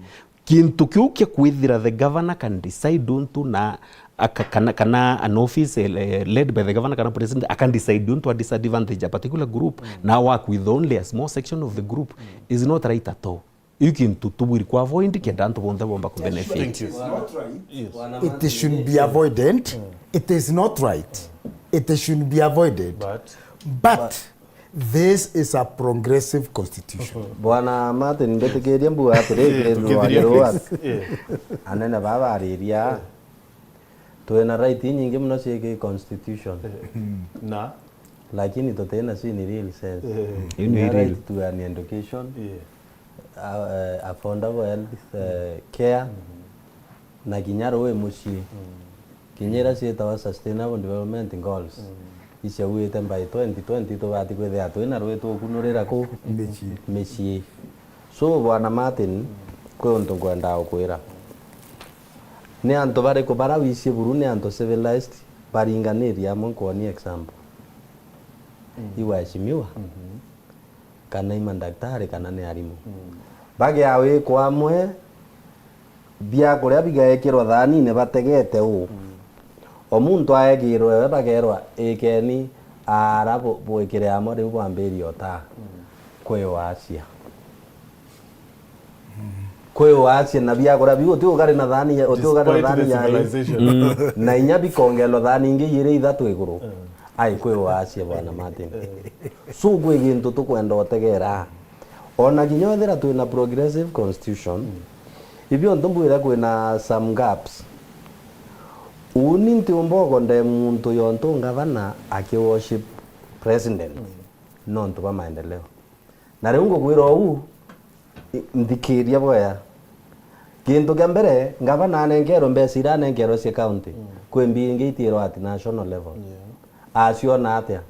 Kintu kiu kia kwithira the governor can decide untu na aka-, kana, kana an office, eh, led by the governor kana president, akan decide untu a disadvantage a particular group, mm, na work with only a small section of the group, mm, is not right at all. Iu kintu tubwiri ku avoid kenda antu bonthe bomba ku benefit. Thank you. It is not right. Yes. It should be avoided. Mm. It is not right. It should be avoided. But, but this is a progressive constitution. Bwana Martin, mbitikiria mbuga atiri, eh, tukithiria, tukithiria, yes. Eh. Anene baba bariria. Eh. Twina right inyingi muno cia ki constitution. Eh. Na? Lakini tutina cio in real sense. Eh. Iu ni real. Right to an education, yeah, uh, eh, affordable health, eh, care, mm, na kinya rui mucii. Mm. Kinya iria ciitawa sustainable development goals. Mm. Iciauite by twenty twenty tubati kwithira twina rui tukunurira ku? Micii. Micii. So, Bwana Martin, mm, kwi untu nkwendaa gukwira. Ni antu bariku bara wicie buru ni antu civilized, baringanirie amwe? Nkwonia example. Mm. I waheshimiwa. Mhm. kana i mandaktari, kana ni arimu. Mm. Bagia wiko amwe, biakuria bigaekirwa thaanine bategete uu. Mm. O muntu aegirwe we, bagerwa, "Ikeni aara bu-, bwikire amwe riu bwambirie utaa." Mm. Kwi waacia. Kwi waacia na biakuria biu, uti ugari na thaani ya, uti ugari na thaani ya. Mm. Na inya bikongelwa thaani ingi ijiri ithatu iguru. Mm. Ai, kwi waacia, Bwana Martin. Mm. So, kwi gintu tukwenda utegera. Ona kinya wethira twina progressive constitution, mm, ibio ntu mbwira kwina some gaps. Uni ntiumba ukondemn muntu yontu ngavana aki worship president, mm, nontu bwa maendeleo. Na riu ngukwira uu, i-, nthikiria bwega. Gintu kia mbere, ngavana anenkerwe mbeca iria anenkerwe cia county, mm, kwi mbi ingi itiirwa at national level. Yeah. Aciona atia?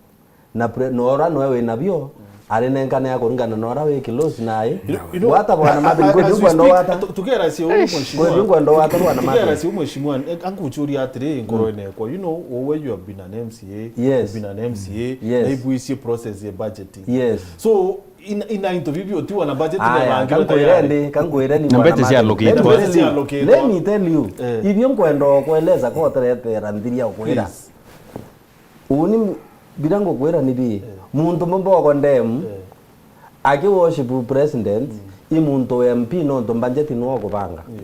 Na pre-, na ura noe wina bio, mm, arinenkane ya kuringana na ura wi close nae. You know, you know, gwata, Bwana Martin, as we speak, kwi nkwenda gwata. Tu-, tukiaracia uu, mheshimiwa. Kwi nkwenda gwata, Bwana Martin. Tukiaracia uu, mheshimiwa, eh, ankuchuria atiri, mm, nkoroene yakwa. You know, we, you have been an M C A, yes, you've been an M C A, yes, na ibuicie process ya budgeting. Yes. So, in, ina into bibi utiwa na budget. Aya, na kankwire ndi, kankwire ni, na Bwana Martin. Mbete cialukitwe. Let me tell you, let me tell you. Eh. Ibio nkwenda kueleza ko teretera nthiria ukwira. Please. Uni biria ngukwira ni bi, eh, muntu mumba uko ndem, eh, aki worship president, mm, i muntu wa M P nontu budget niwe ukubanga. Yeah.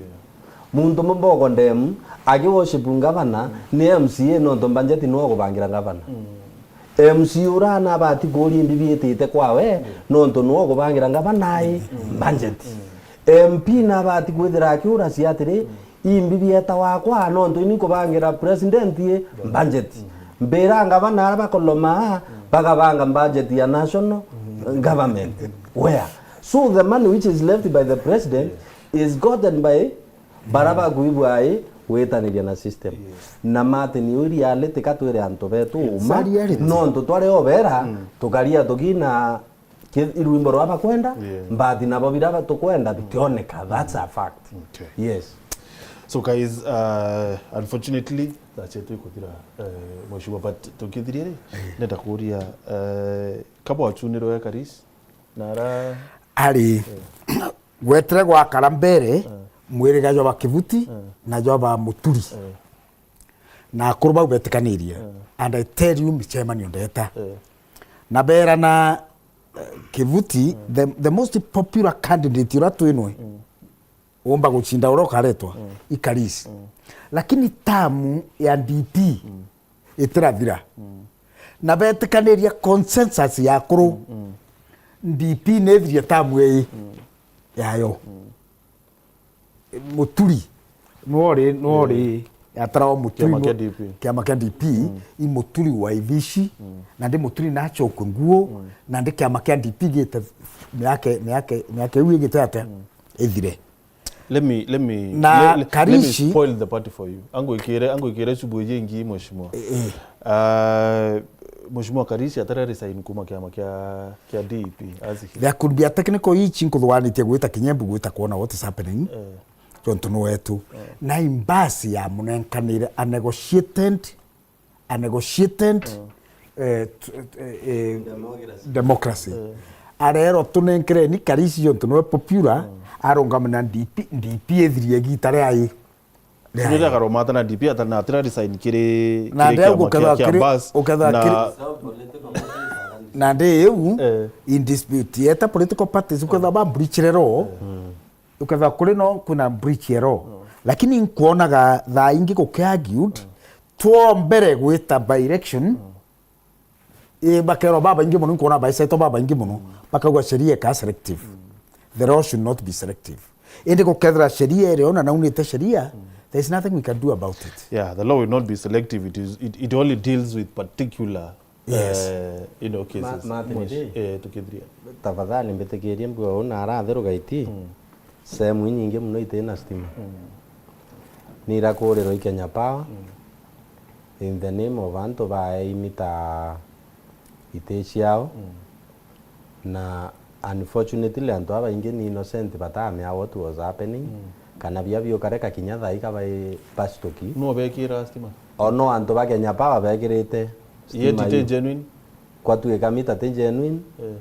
Muntu mumba uko ndem, aki worship ngavana, mm, ni M C A nontu budget niwe ukubangira ngavana. Mm. M C A ura nabati kuuria imbi biitite kwawe, mm, nontu niwe ukubangira ngavana ai, mm, budget. Mm. M P nabati kwithira akiuracia atiri, mm, imbi bieta wakwa, nontu ini nkubangira president i budget. Mm. Mbira ngavana ara bakoloma, mm, bagabanga budget ya national, mm, government. Where? So the money which is left by the president, yes, is gotten by bara bakuibwa ai gwitaniria na system. Yes. Na Martin, iu reality ka twire antu betu, yes, uma, reality, nontu twari obera, mm, tukaria tukina ki-, irwimbo rwa bakwenda, yeah, mbathi nabo bira ba-, tukwenda bitioneka. That's a fact. Okay. Yes. So guys, uh, unfortunately, thaa cietu ikuthira, uh, mheshimiwa, but tukithiria ri, eh, nenda kuuria, uh, ka bwachunirwe Karis, na ara ari, eh, gwetire gwakara mbere, eh, mwiriga jwa ba Kivuti, eh, na jwa ba Muturi. Eh. Na akuru bau betikanirie. Eh. And I tell you, micemanio ndeta. Eh. Na berana, eh, Kivuti, eh, the, the most popular candidate ura twinwe, mm, umba gucinda ura ukaretwa, mm, i Karis. Mm. Lakini tamu ya D P, mm, itirathira. Mm. Na betikaniria consensus ya akuru, mm, mm, D P nithirie tamu ii, mm, yayo. Mm. Muturi, nwori, nwori, mm, atara o Muturi, kiama kia D P. Kiama kia D P, mm, i Muturi wa Ithici, mm, na ndi Muturi nachokwe nguo, mm, na ndi kiama kia D P gite miaka, miaka, miaka iu igite atia? Mm. Ithire. Let me, let me, na let, let, let me Karishi spoil the party for you. Angwikire, angwikire subu iji ingi, mheshimiwa. Eh, eh. Ah, Mheshimiwa Karishi atara resign kuma kiama kia, kia D P, as he. There could be a technical hitch, nkuthwanitie gwita Kinyembu gwita kwona what is happening. Eh. Jontu ni wetu. Eh. Na imbasi ya munenkanire a negotiated, a negotiated, mm, eh, t-, eh, eh, democracy. Democracy. Eh. Arero tunenkereni Karishi jontu niwe popular, mm, arungama na D P, D P ithirie gita ria i. Ria i. Akaromata na D P atana atira resign kiri, na kiri ndeu kiama kia, gukethwa kia kiri, bus, ukethwa na kiri, na ndi iu, eh, in dispute. Yeta political parties, ukethwa ba breach rero. Mm. Ukethwa kuri no kwina breach ya law. Mm. Lakini nkwonaga thaa ingi gukiargued, mm, twombere gwita by election, mm, i, bakerwa babaingi mono, nkwona baisetwa babaingi mono, mm, bakauga sheria ika selective. Mm. The law should not be selective. Indi gukethira sheria irio na naunite sheria, mm, there is nothing we can do about it. Yeah, the law will not be selective. It is, it, it only deals with particular Yes. Eh, you know, cases. Ma-, Martin, Mwesh-, eh, tukithiria. Tafadhali mbitikirie mbue uu na arathiruka iti. Mm. Sehemu inyingi mono itina stima. Mm. Nirakurirwa i Kenya Power, mm, in the name of antu bae imita iti ciao. Mm. Na unfortunately, antu babaingi ni innocent, batamea what was happening, mm, kana bia biukareka kinya thaa ikabai bastoki. Nuu bekira stima? O no antu ba Kenya Power bekirite stima. Yet iti genuine? Kwatuika mita ti genuine. Eh.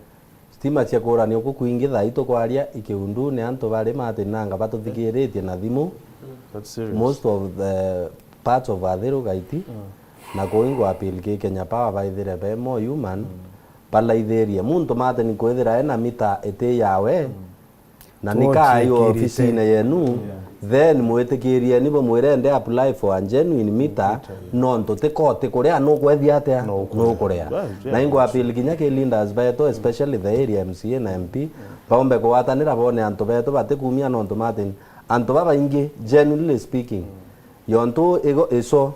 Stima cia kuurania uku kwingi thaa ii tukwaria ikiundune antu bari Martin nanga batuthikiritie na thimu. That's serious. Most of the parts of Athiru Gaiti na kuingu appeal ki Kenya Power baithire be more human, balaithirie muntu Martin kwithira ena mita iti yawe, na ni kai ofisine yenu, then mwitikirieni bumwire ndi apply for a genuine meter, nontu ti koti kuria nukwethia atia nukuria. Na ingu appeal kinya ki leaders betu, especially the area M C A na M P, baumbe kugwatanira bone antu betu batikumia, nontu Martin, antu babaingi, genuinely speaking, yontu igo ico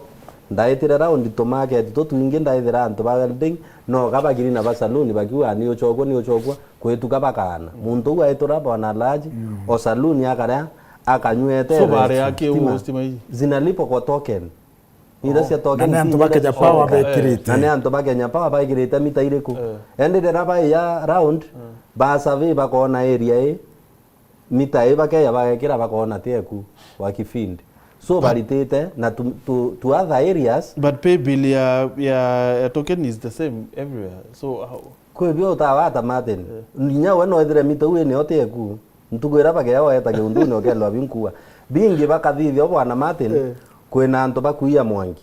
ndaitire round tumarket tutwingi, ndaithira antu ba welding no kabagiri na ba saloon bakiuga ni ucokua, ni ucokua, kwituka bakaana. Muntu uu aitura bwana Alhaji, o saloon akaria, akanywete. So baria stima. Stima ii zinalipwa kwa token. Ira cia token. Na ni antu ba Kenya Power bekirite. Na ni antu ba Kenya Power baikirite mita iriku? Endi rira baiya round, ba survey bakona area ii, mita ii bakeya bagekira bakona ti eku wa Kifindi. So baritite na to, to, to other areas. But pay bill ya, ya, ya token is the same everywhere. So how? Kwi bio utawata Martin. Nginya we no ethire mita uu ni oti eku. Ntuku ira bageya weta kiundune ukelwa binkua. Bingi bakathithia bwana Martin, kwina antu bakuia mwangi.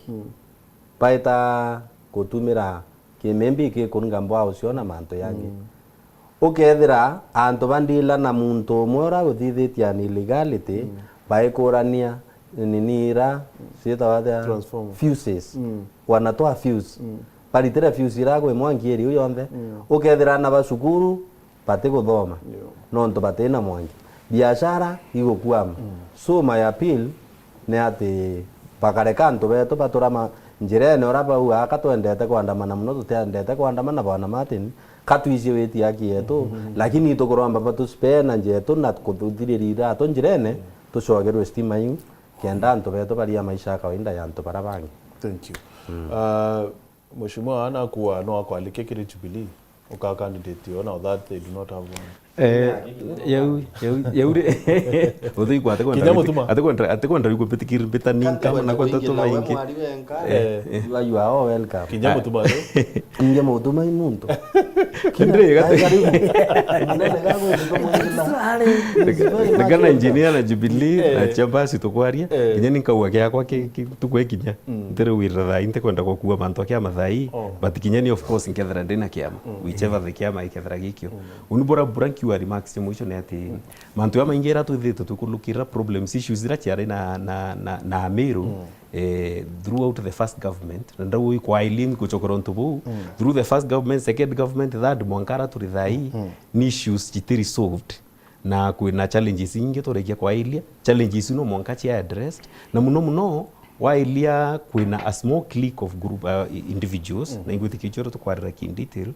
Baita gutumira kimimbi kikuringa mbwao cio na mantu yangi. Ukethira antu bandila na muntu umwe ura uthithitie an illegality, baikurania nini ira ciitawa atia? Transformer. Fuses. Wanatoa fuse. Baritire fuse ira kwi mwanki iri u yonthe. Ukethira ana ba cukuru, batiguthoma, nontu batina mwanki. Biashara igukwama. So my appeal ni ati bakareka antu betu batura ma-, njirene, ura bauga, "Aka twendete kwandamana mono, tutiendete kwandamana, bwana Martin, ka twiji witi haki yetu, lakini itukuromba batuspee na njetu na kuthuthiriria iratu njirene, tucokerwe stima iu, kenda antu betu baria maisha ya kawaida ya antu bara bangi." Thank you. Uh, Mheshimiwa anakua no akwalike kiri Jubilee, uka candidate yo, now that they do not have one. Eh, yau, yau, yau ri. Uthuikwa atikwenda, atikwenda, atikwenda rikupitikiria mbitani kama na kwenda tu maingi. Eh, you are, you are all welcome. Kinya mutuma ri. Inge mutuma i muntu. Kindire gati. Nigana engineer na Jubilee na Chambers tukwaria. Kinya ni nkauga kiakwa ki, ki, tukwekinya. Ntirewira thaa ii ntikwenda gukua mantu akia mathaa ii, but kinya ni of course nkethira ndina kiama, whichever the kiama ikethira gikio. Uni bora bura nkiuga remarks cia mwisho ni ati mantu ya maingi ira twithite tukulukira problems, issues ira ciari na, na, na, na Amiru, eh, throughout the first government, na ndau ikwailing gucokera untu buu, through the first government, second government, third, mwanka ara turi thaa ii, ni issues citiri solved. Na kwina challenges ingi turikia kwailia. Challenges iu no mwanka cia addressed. Na muno muno, wailia kwina a small clique of group, uh, individuals, na ingwitikia icio tukwarira ki in detail.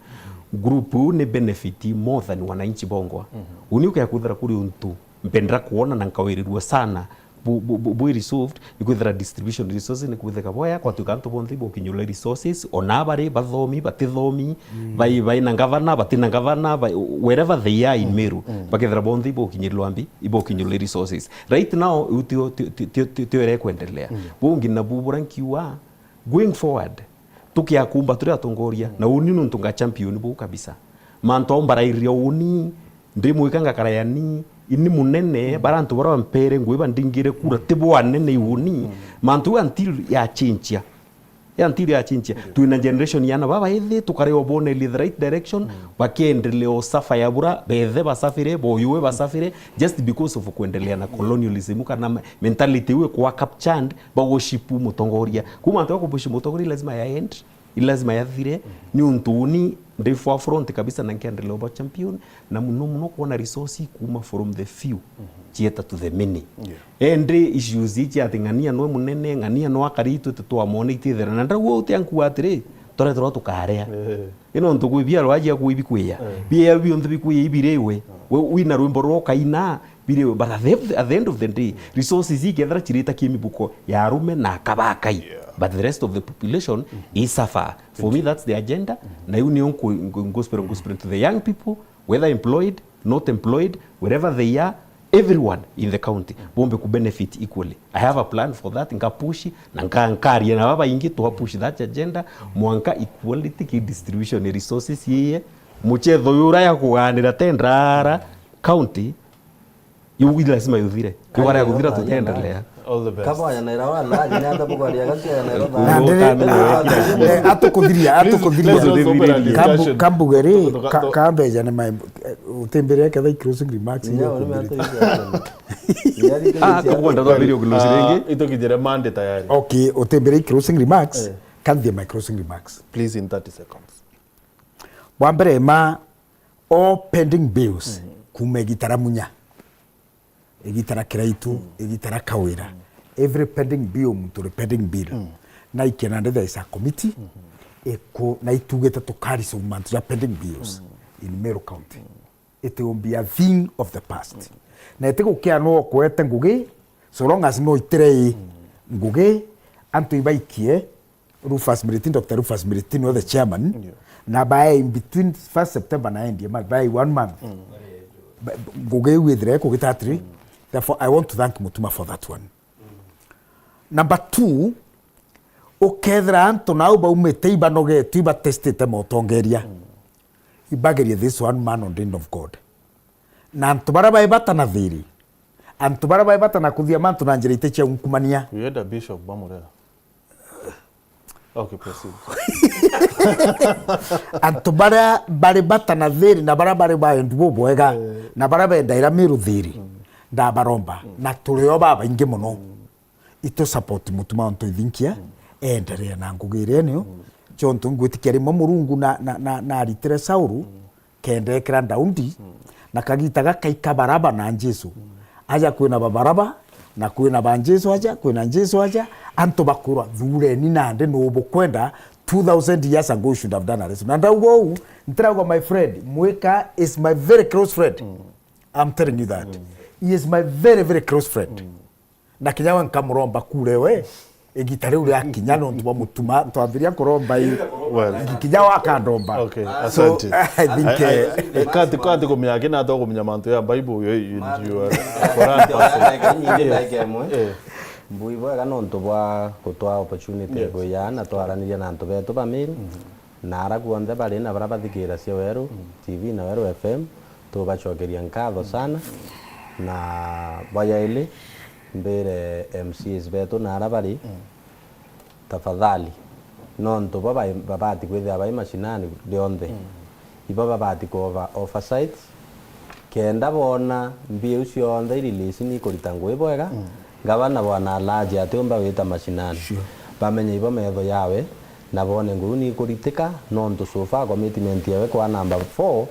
Group iu ni benefit more than wananchi bongwa. Uni ukea kwithira kuri untu mbendera kwona na nkawirirua sana bu-, bu-, bu-, bwi resolved, ni kwithira distribution resources ni kwithika boya, kwatuika antu bonthe ibokinyirwa resources, ona bari bathomi, batithomi, bai, bai na ngavana, bati na ngavana, bai, wherever they are in Meru, bakethira bonthe ibokinyirwa mbi, ibokinyirwa resources. Right now, iu tio, tio, tio, tio, tio, tio ira ikwendelea. Bungi nabu bura nkiuga, going forward, tukiakumba turi atongoria, na uni nuntu nga champion buu kabisa. Mantu au mbarairia uni, ndimwika ngakara yani, ini munene, bara antu bara bampere ngui bandingire kura, ti bo anene i uni. Mantu au until ya chinchia. Ya until ya chinchia. Twina generation ya ana baba ithi, tukare o bonelie the right direction, bakiendelea o suffer ya bura, bethe basafire, boyue basafire, just because of kwendelea na colonialism kana me-, mentality iu ikwa captured, bagushipu mutongoria. Kuma antu bakubushi mutongoria, lazima ya end. I lazima yathire, ni untu uni ndi forefront kabisa na nkiendelea uba champion, na muno muno kwona resource ikuma from the few cieta to the many. Endi issues ici ati ng'ania nwe munene, ng'ania nwe akari itwe titwamwona itithera. Na ndauga uti ankuga atiri, tureterwa tukarea. Ino ntu kwi bia rwaji akui bikwiya. Bia bionthe bikwiya ibiriwe. We wina rwimbo rwa ukaina, biri, but at the, at the end of the day, resources ikethira cirita ki mibuko ya arume na aka ba akai. But the rest of the population is suffer. For me, that's the agenda. Na iu nio nku-, nku-, gospel, gospel to the young people, whether employed, not employed, wherever they are, everyone in the county, bombe ku benefit equally. I have a plan for that, nka push, na nka-, nkaria na baba ingi to push that agenda, mwanka equality ki distribution resources yeye, Muchetho yura ya kuganira tendara county, yu lazima yuthire. Yu bara ya kuthira, tutaendelea. All the best. Kaba ya naira wa na ni ata bugari ya gasia ya naira. Na ndiri, eh, atukuthiria, atukuthiria. Please, let's also open a discussion. Kambu-, kambuge ri, ka-, kambeja ni mai, eh, utimbire ketha closing remarks. Nya, ni mata Ah, kwa kwenda twambirie ukilusi ringi. Ito kijere Monday tayari. Okay, utimbire closing remarks. Eh. Kanthie my closing remarks. Please, in thirty seconds. Bwa mbere ma, all pending bills, mm, kuma igita ra Munya, igita ra Kiraitu, mm, igita ra Kawira, mm, every pending bill, muntu uri pending bill, mm, na ikia nandi there is a committee, mm-hmm, iku, na itugite tukari so mantu ja pending bills, mm, in Meru County. Mm. It will be a thing of the past. Mm. Na itigukia no kwete ngugi, so long as no itire i, mm, ngugi, antu ibaikie, Rufus Miriti, Doctor Rufus Miriti, niwe the chairman. Ndio. Na by in between first September na end ya month, by one month. Mm. Ba-, ngugi iu ithire kugita atiri. Mm. Therefore, I want to thank Mutuma for that one. Mm. Number two, ukethira antu nau baumite ibanogetwe, ibatestite motongeria. Mm. Ibagerie this one man ordained of God. Na antu baria bai bata na thiri, antu baria bai bata na kuthia mantu na njira iti cia unkumania. We had a bishop, Bamurera. Okay, proceed. Antu baria bari bata na thiri na baria bari baendu bubwega, eh, na baria bendaira Miru thiri, mm, ndabaromba. Mm. Na turio babaingi mono. Mm. Itu support Mutuma ontu ithinkia, mm, endelee na ngugi iria niyo. Mm. Jontu ngwitikia rimwe Murungu na, na, na, na aritire Saulu, mm, kenda ekira Daudi, mm, na kagita gaka ikabaraba na Jesu. Mm. Aja kwina babaraba, na kwina ba Jesu aja, kwina Jesu aja, antu bakwirwa, "Thureni nandi nu bukwenda, two thousand years ago you should have done a wrestle." Na ndauga uu, ntirauga my friend, Mwika is my very close friend. Mm. I'm telling you that. Mm. He is my very, very close friend. Mm. Na kinya we nkamuromba kure we, igita riu riakinya nontu bwa Mutuma, twambiria kuromba i, well, kinya wakandomba. Okay, so, asante. I think, I, I, eh, I can't, can't kumenya kina to kumenya mantu ya Bible, you, you, you are Quran person. Yes. Eh. Mbui bwega nontu bwa gutwa opportunity, yes, kuya na twaraniria na antu betu ba Miru. Mhm. Na ara kuonthe bari na baria bathikiiracia Weru, mm, T V na Weru F M, tubacokeria nkatho sana. Na bwa yairi, mbire M C As betu na ara bari, mm, tafadhali, nontu bo bai-, babati kwithira bai mashinani rionthe. Mm. Ibo babati kuova oversight, kenda boona mbia iu cionthe irelease ni ikurita ngugi bwega, mm, ngavana bwana Alhaji atiumba gwita mashinani. Sure. Bamenye ibo metho yawe, na boone ngugi ni ikuritika, nontu so far commitment yawe kwa number four,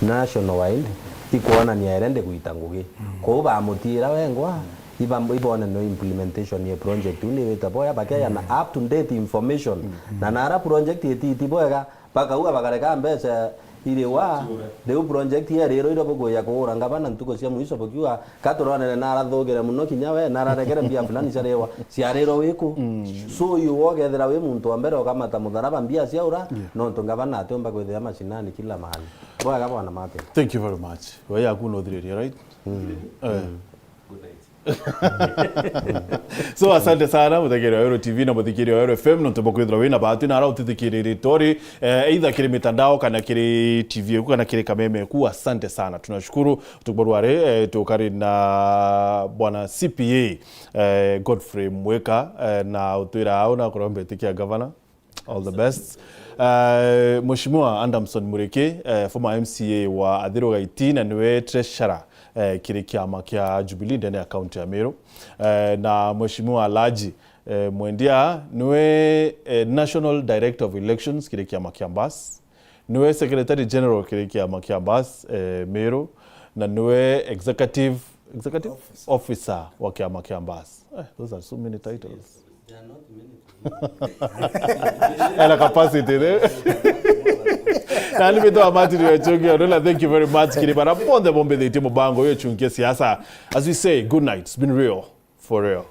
National Wide, ikwonania ere ndiguita ngugi. Mm. Kwou bamutiira wengwa, mm, iba-, ibone no implementation ya project iu ni wita boya, bakeya na, mm, up to date information. Mm. Na nara project ititi bwega, bakauga bakareka mbeca iriwa, riu project yerirwa ira bukuya kuura ngavana ntuku cia mwiso bukiuga, ka turonere narathugire muno kinya we, nararegere mbia fulani ciariwa, ciarirwa wiku. Mm. So you ukethira wi muntu wa mbere ukamata mutharaba mbia ciaura, yeah, nontu ngavana atiumba kwithira mashinani kila mahali. Bwega bwana Martin. Thank you very much. We yaku no thiriria, right? Mm. Eh. Mm. So, asante sana, muthikiria wa Weru T V na muthikiria wa Weru F M, nontu bwa kwithirwa wina bahati na ara utithikiririe tori, eh, either kiri mitandao kana kiri T V eku kana kiri kameme eku. Asante sana. Tunashukuru. Tukubarua ri, eh, tukari na bwana C P A, eh, Godfrey Mwika, eh, na utwira au na kuromba itikia governor. All the best. Eh, Mheshimiwa Adamson Muriki, eh, former M C A wa Athiru Gaiti, na niwe treasurer, eh, kiri kiama kia Jubilee ndene ya county ya Meru. Eh, na Mheshimiwa Alhaji, eh, Mwendia, niwe, eh, National Director of Elections kiri kiama kia Mbas. Niwe Secretary General kiri kiama kia Mbas, eh, Meru. Na niwe executive, executive officer wa kiama kia Mbas. Eh, those are so many titles. Ena capacity, eh? Nani mbitwa Martin Wechungi, Odula, thank you very much. Kiri bara bonthe bombithitie mubango uyu chunkie siasa. As we say, good night. It's been real, for real.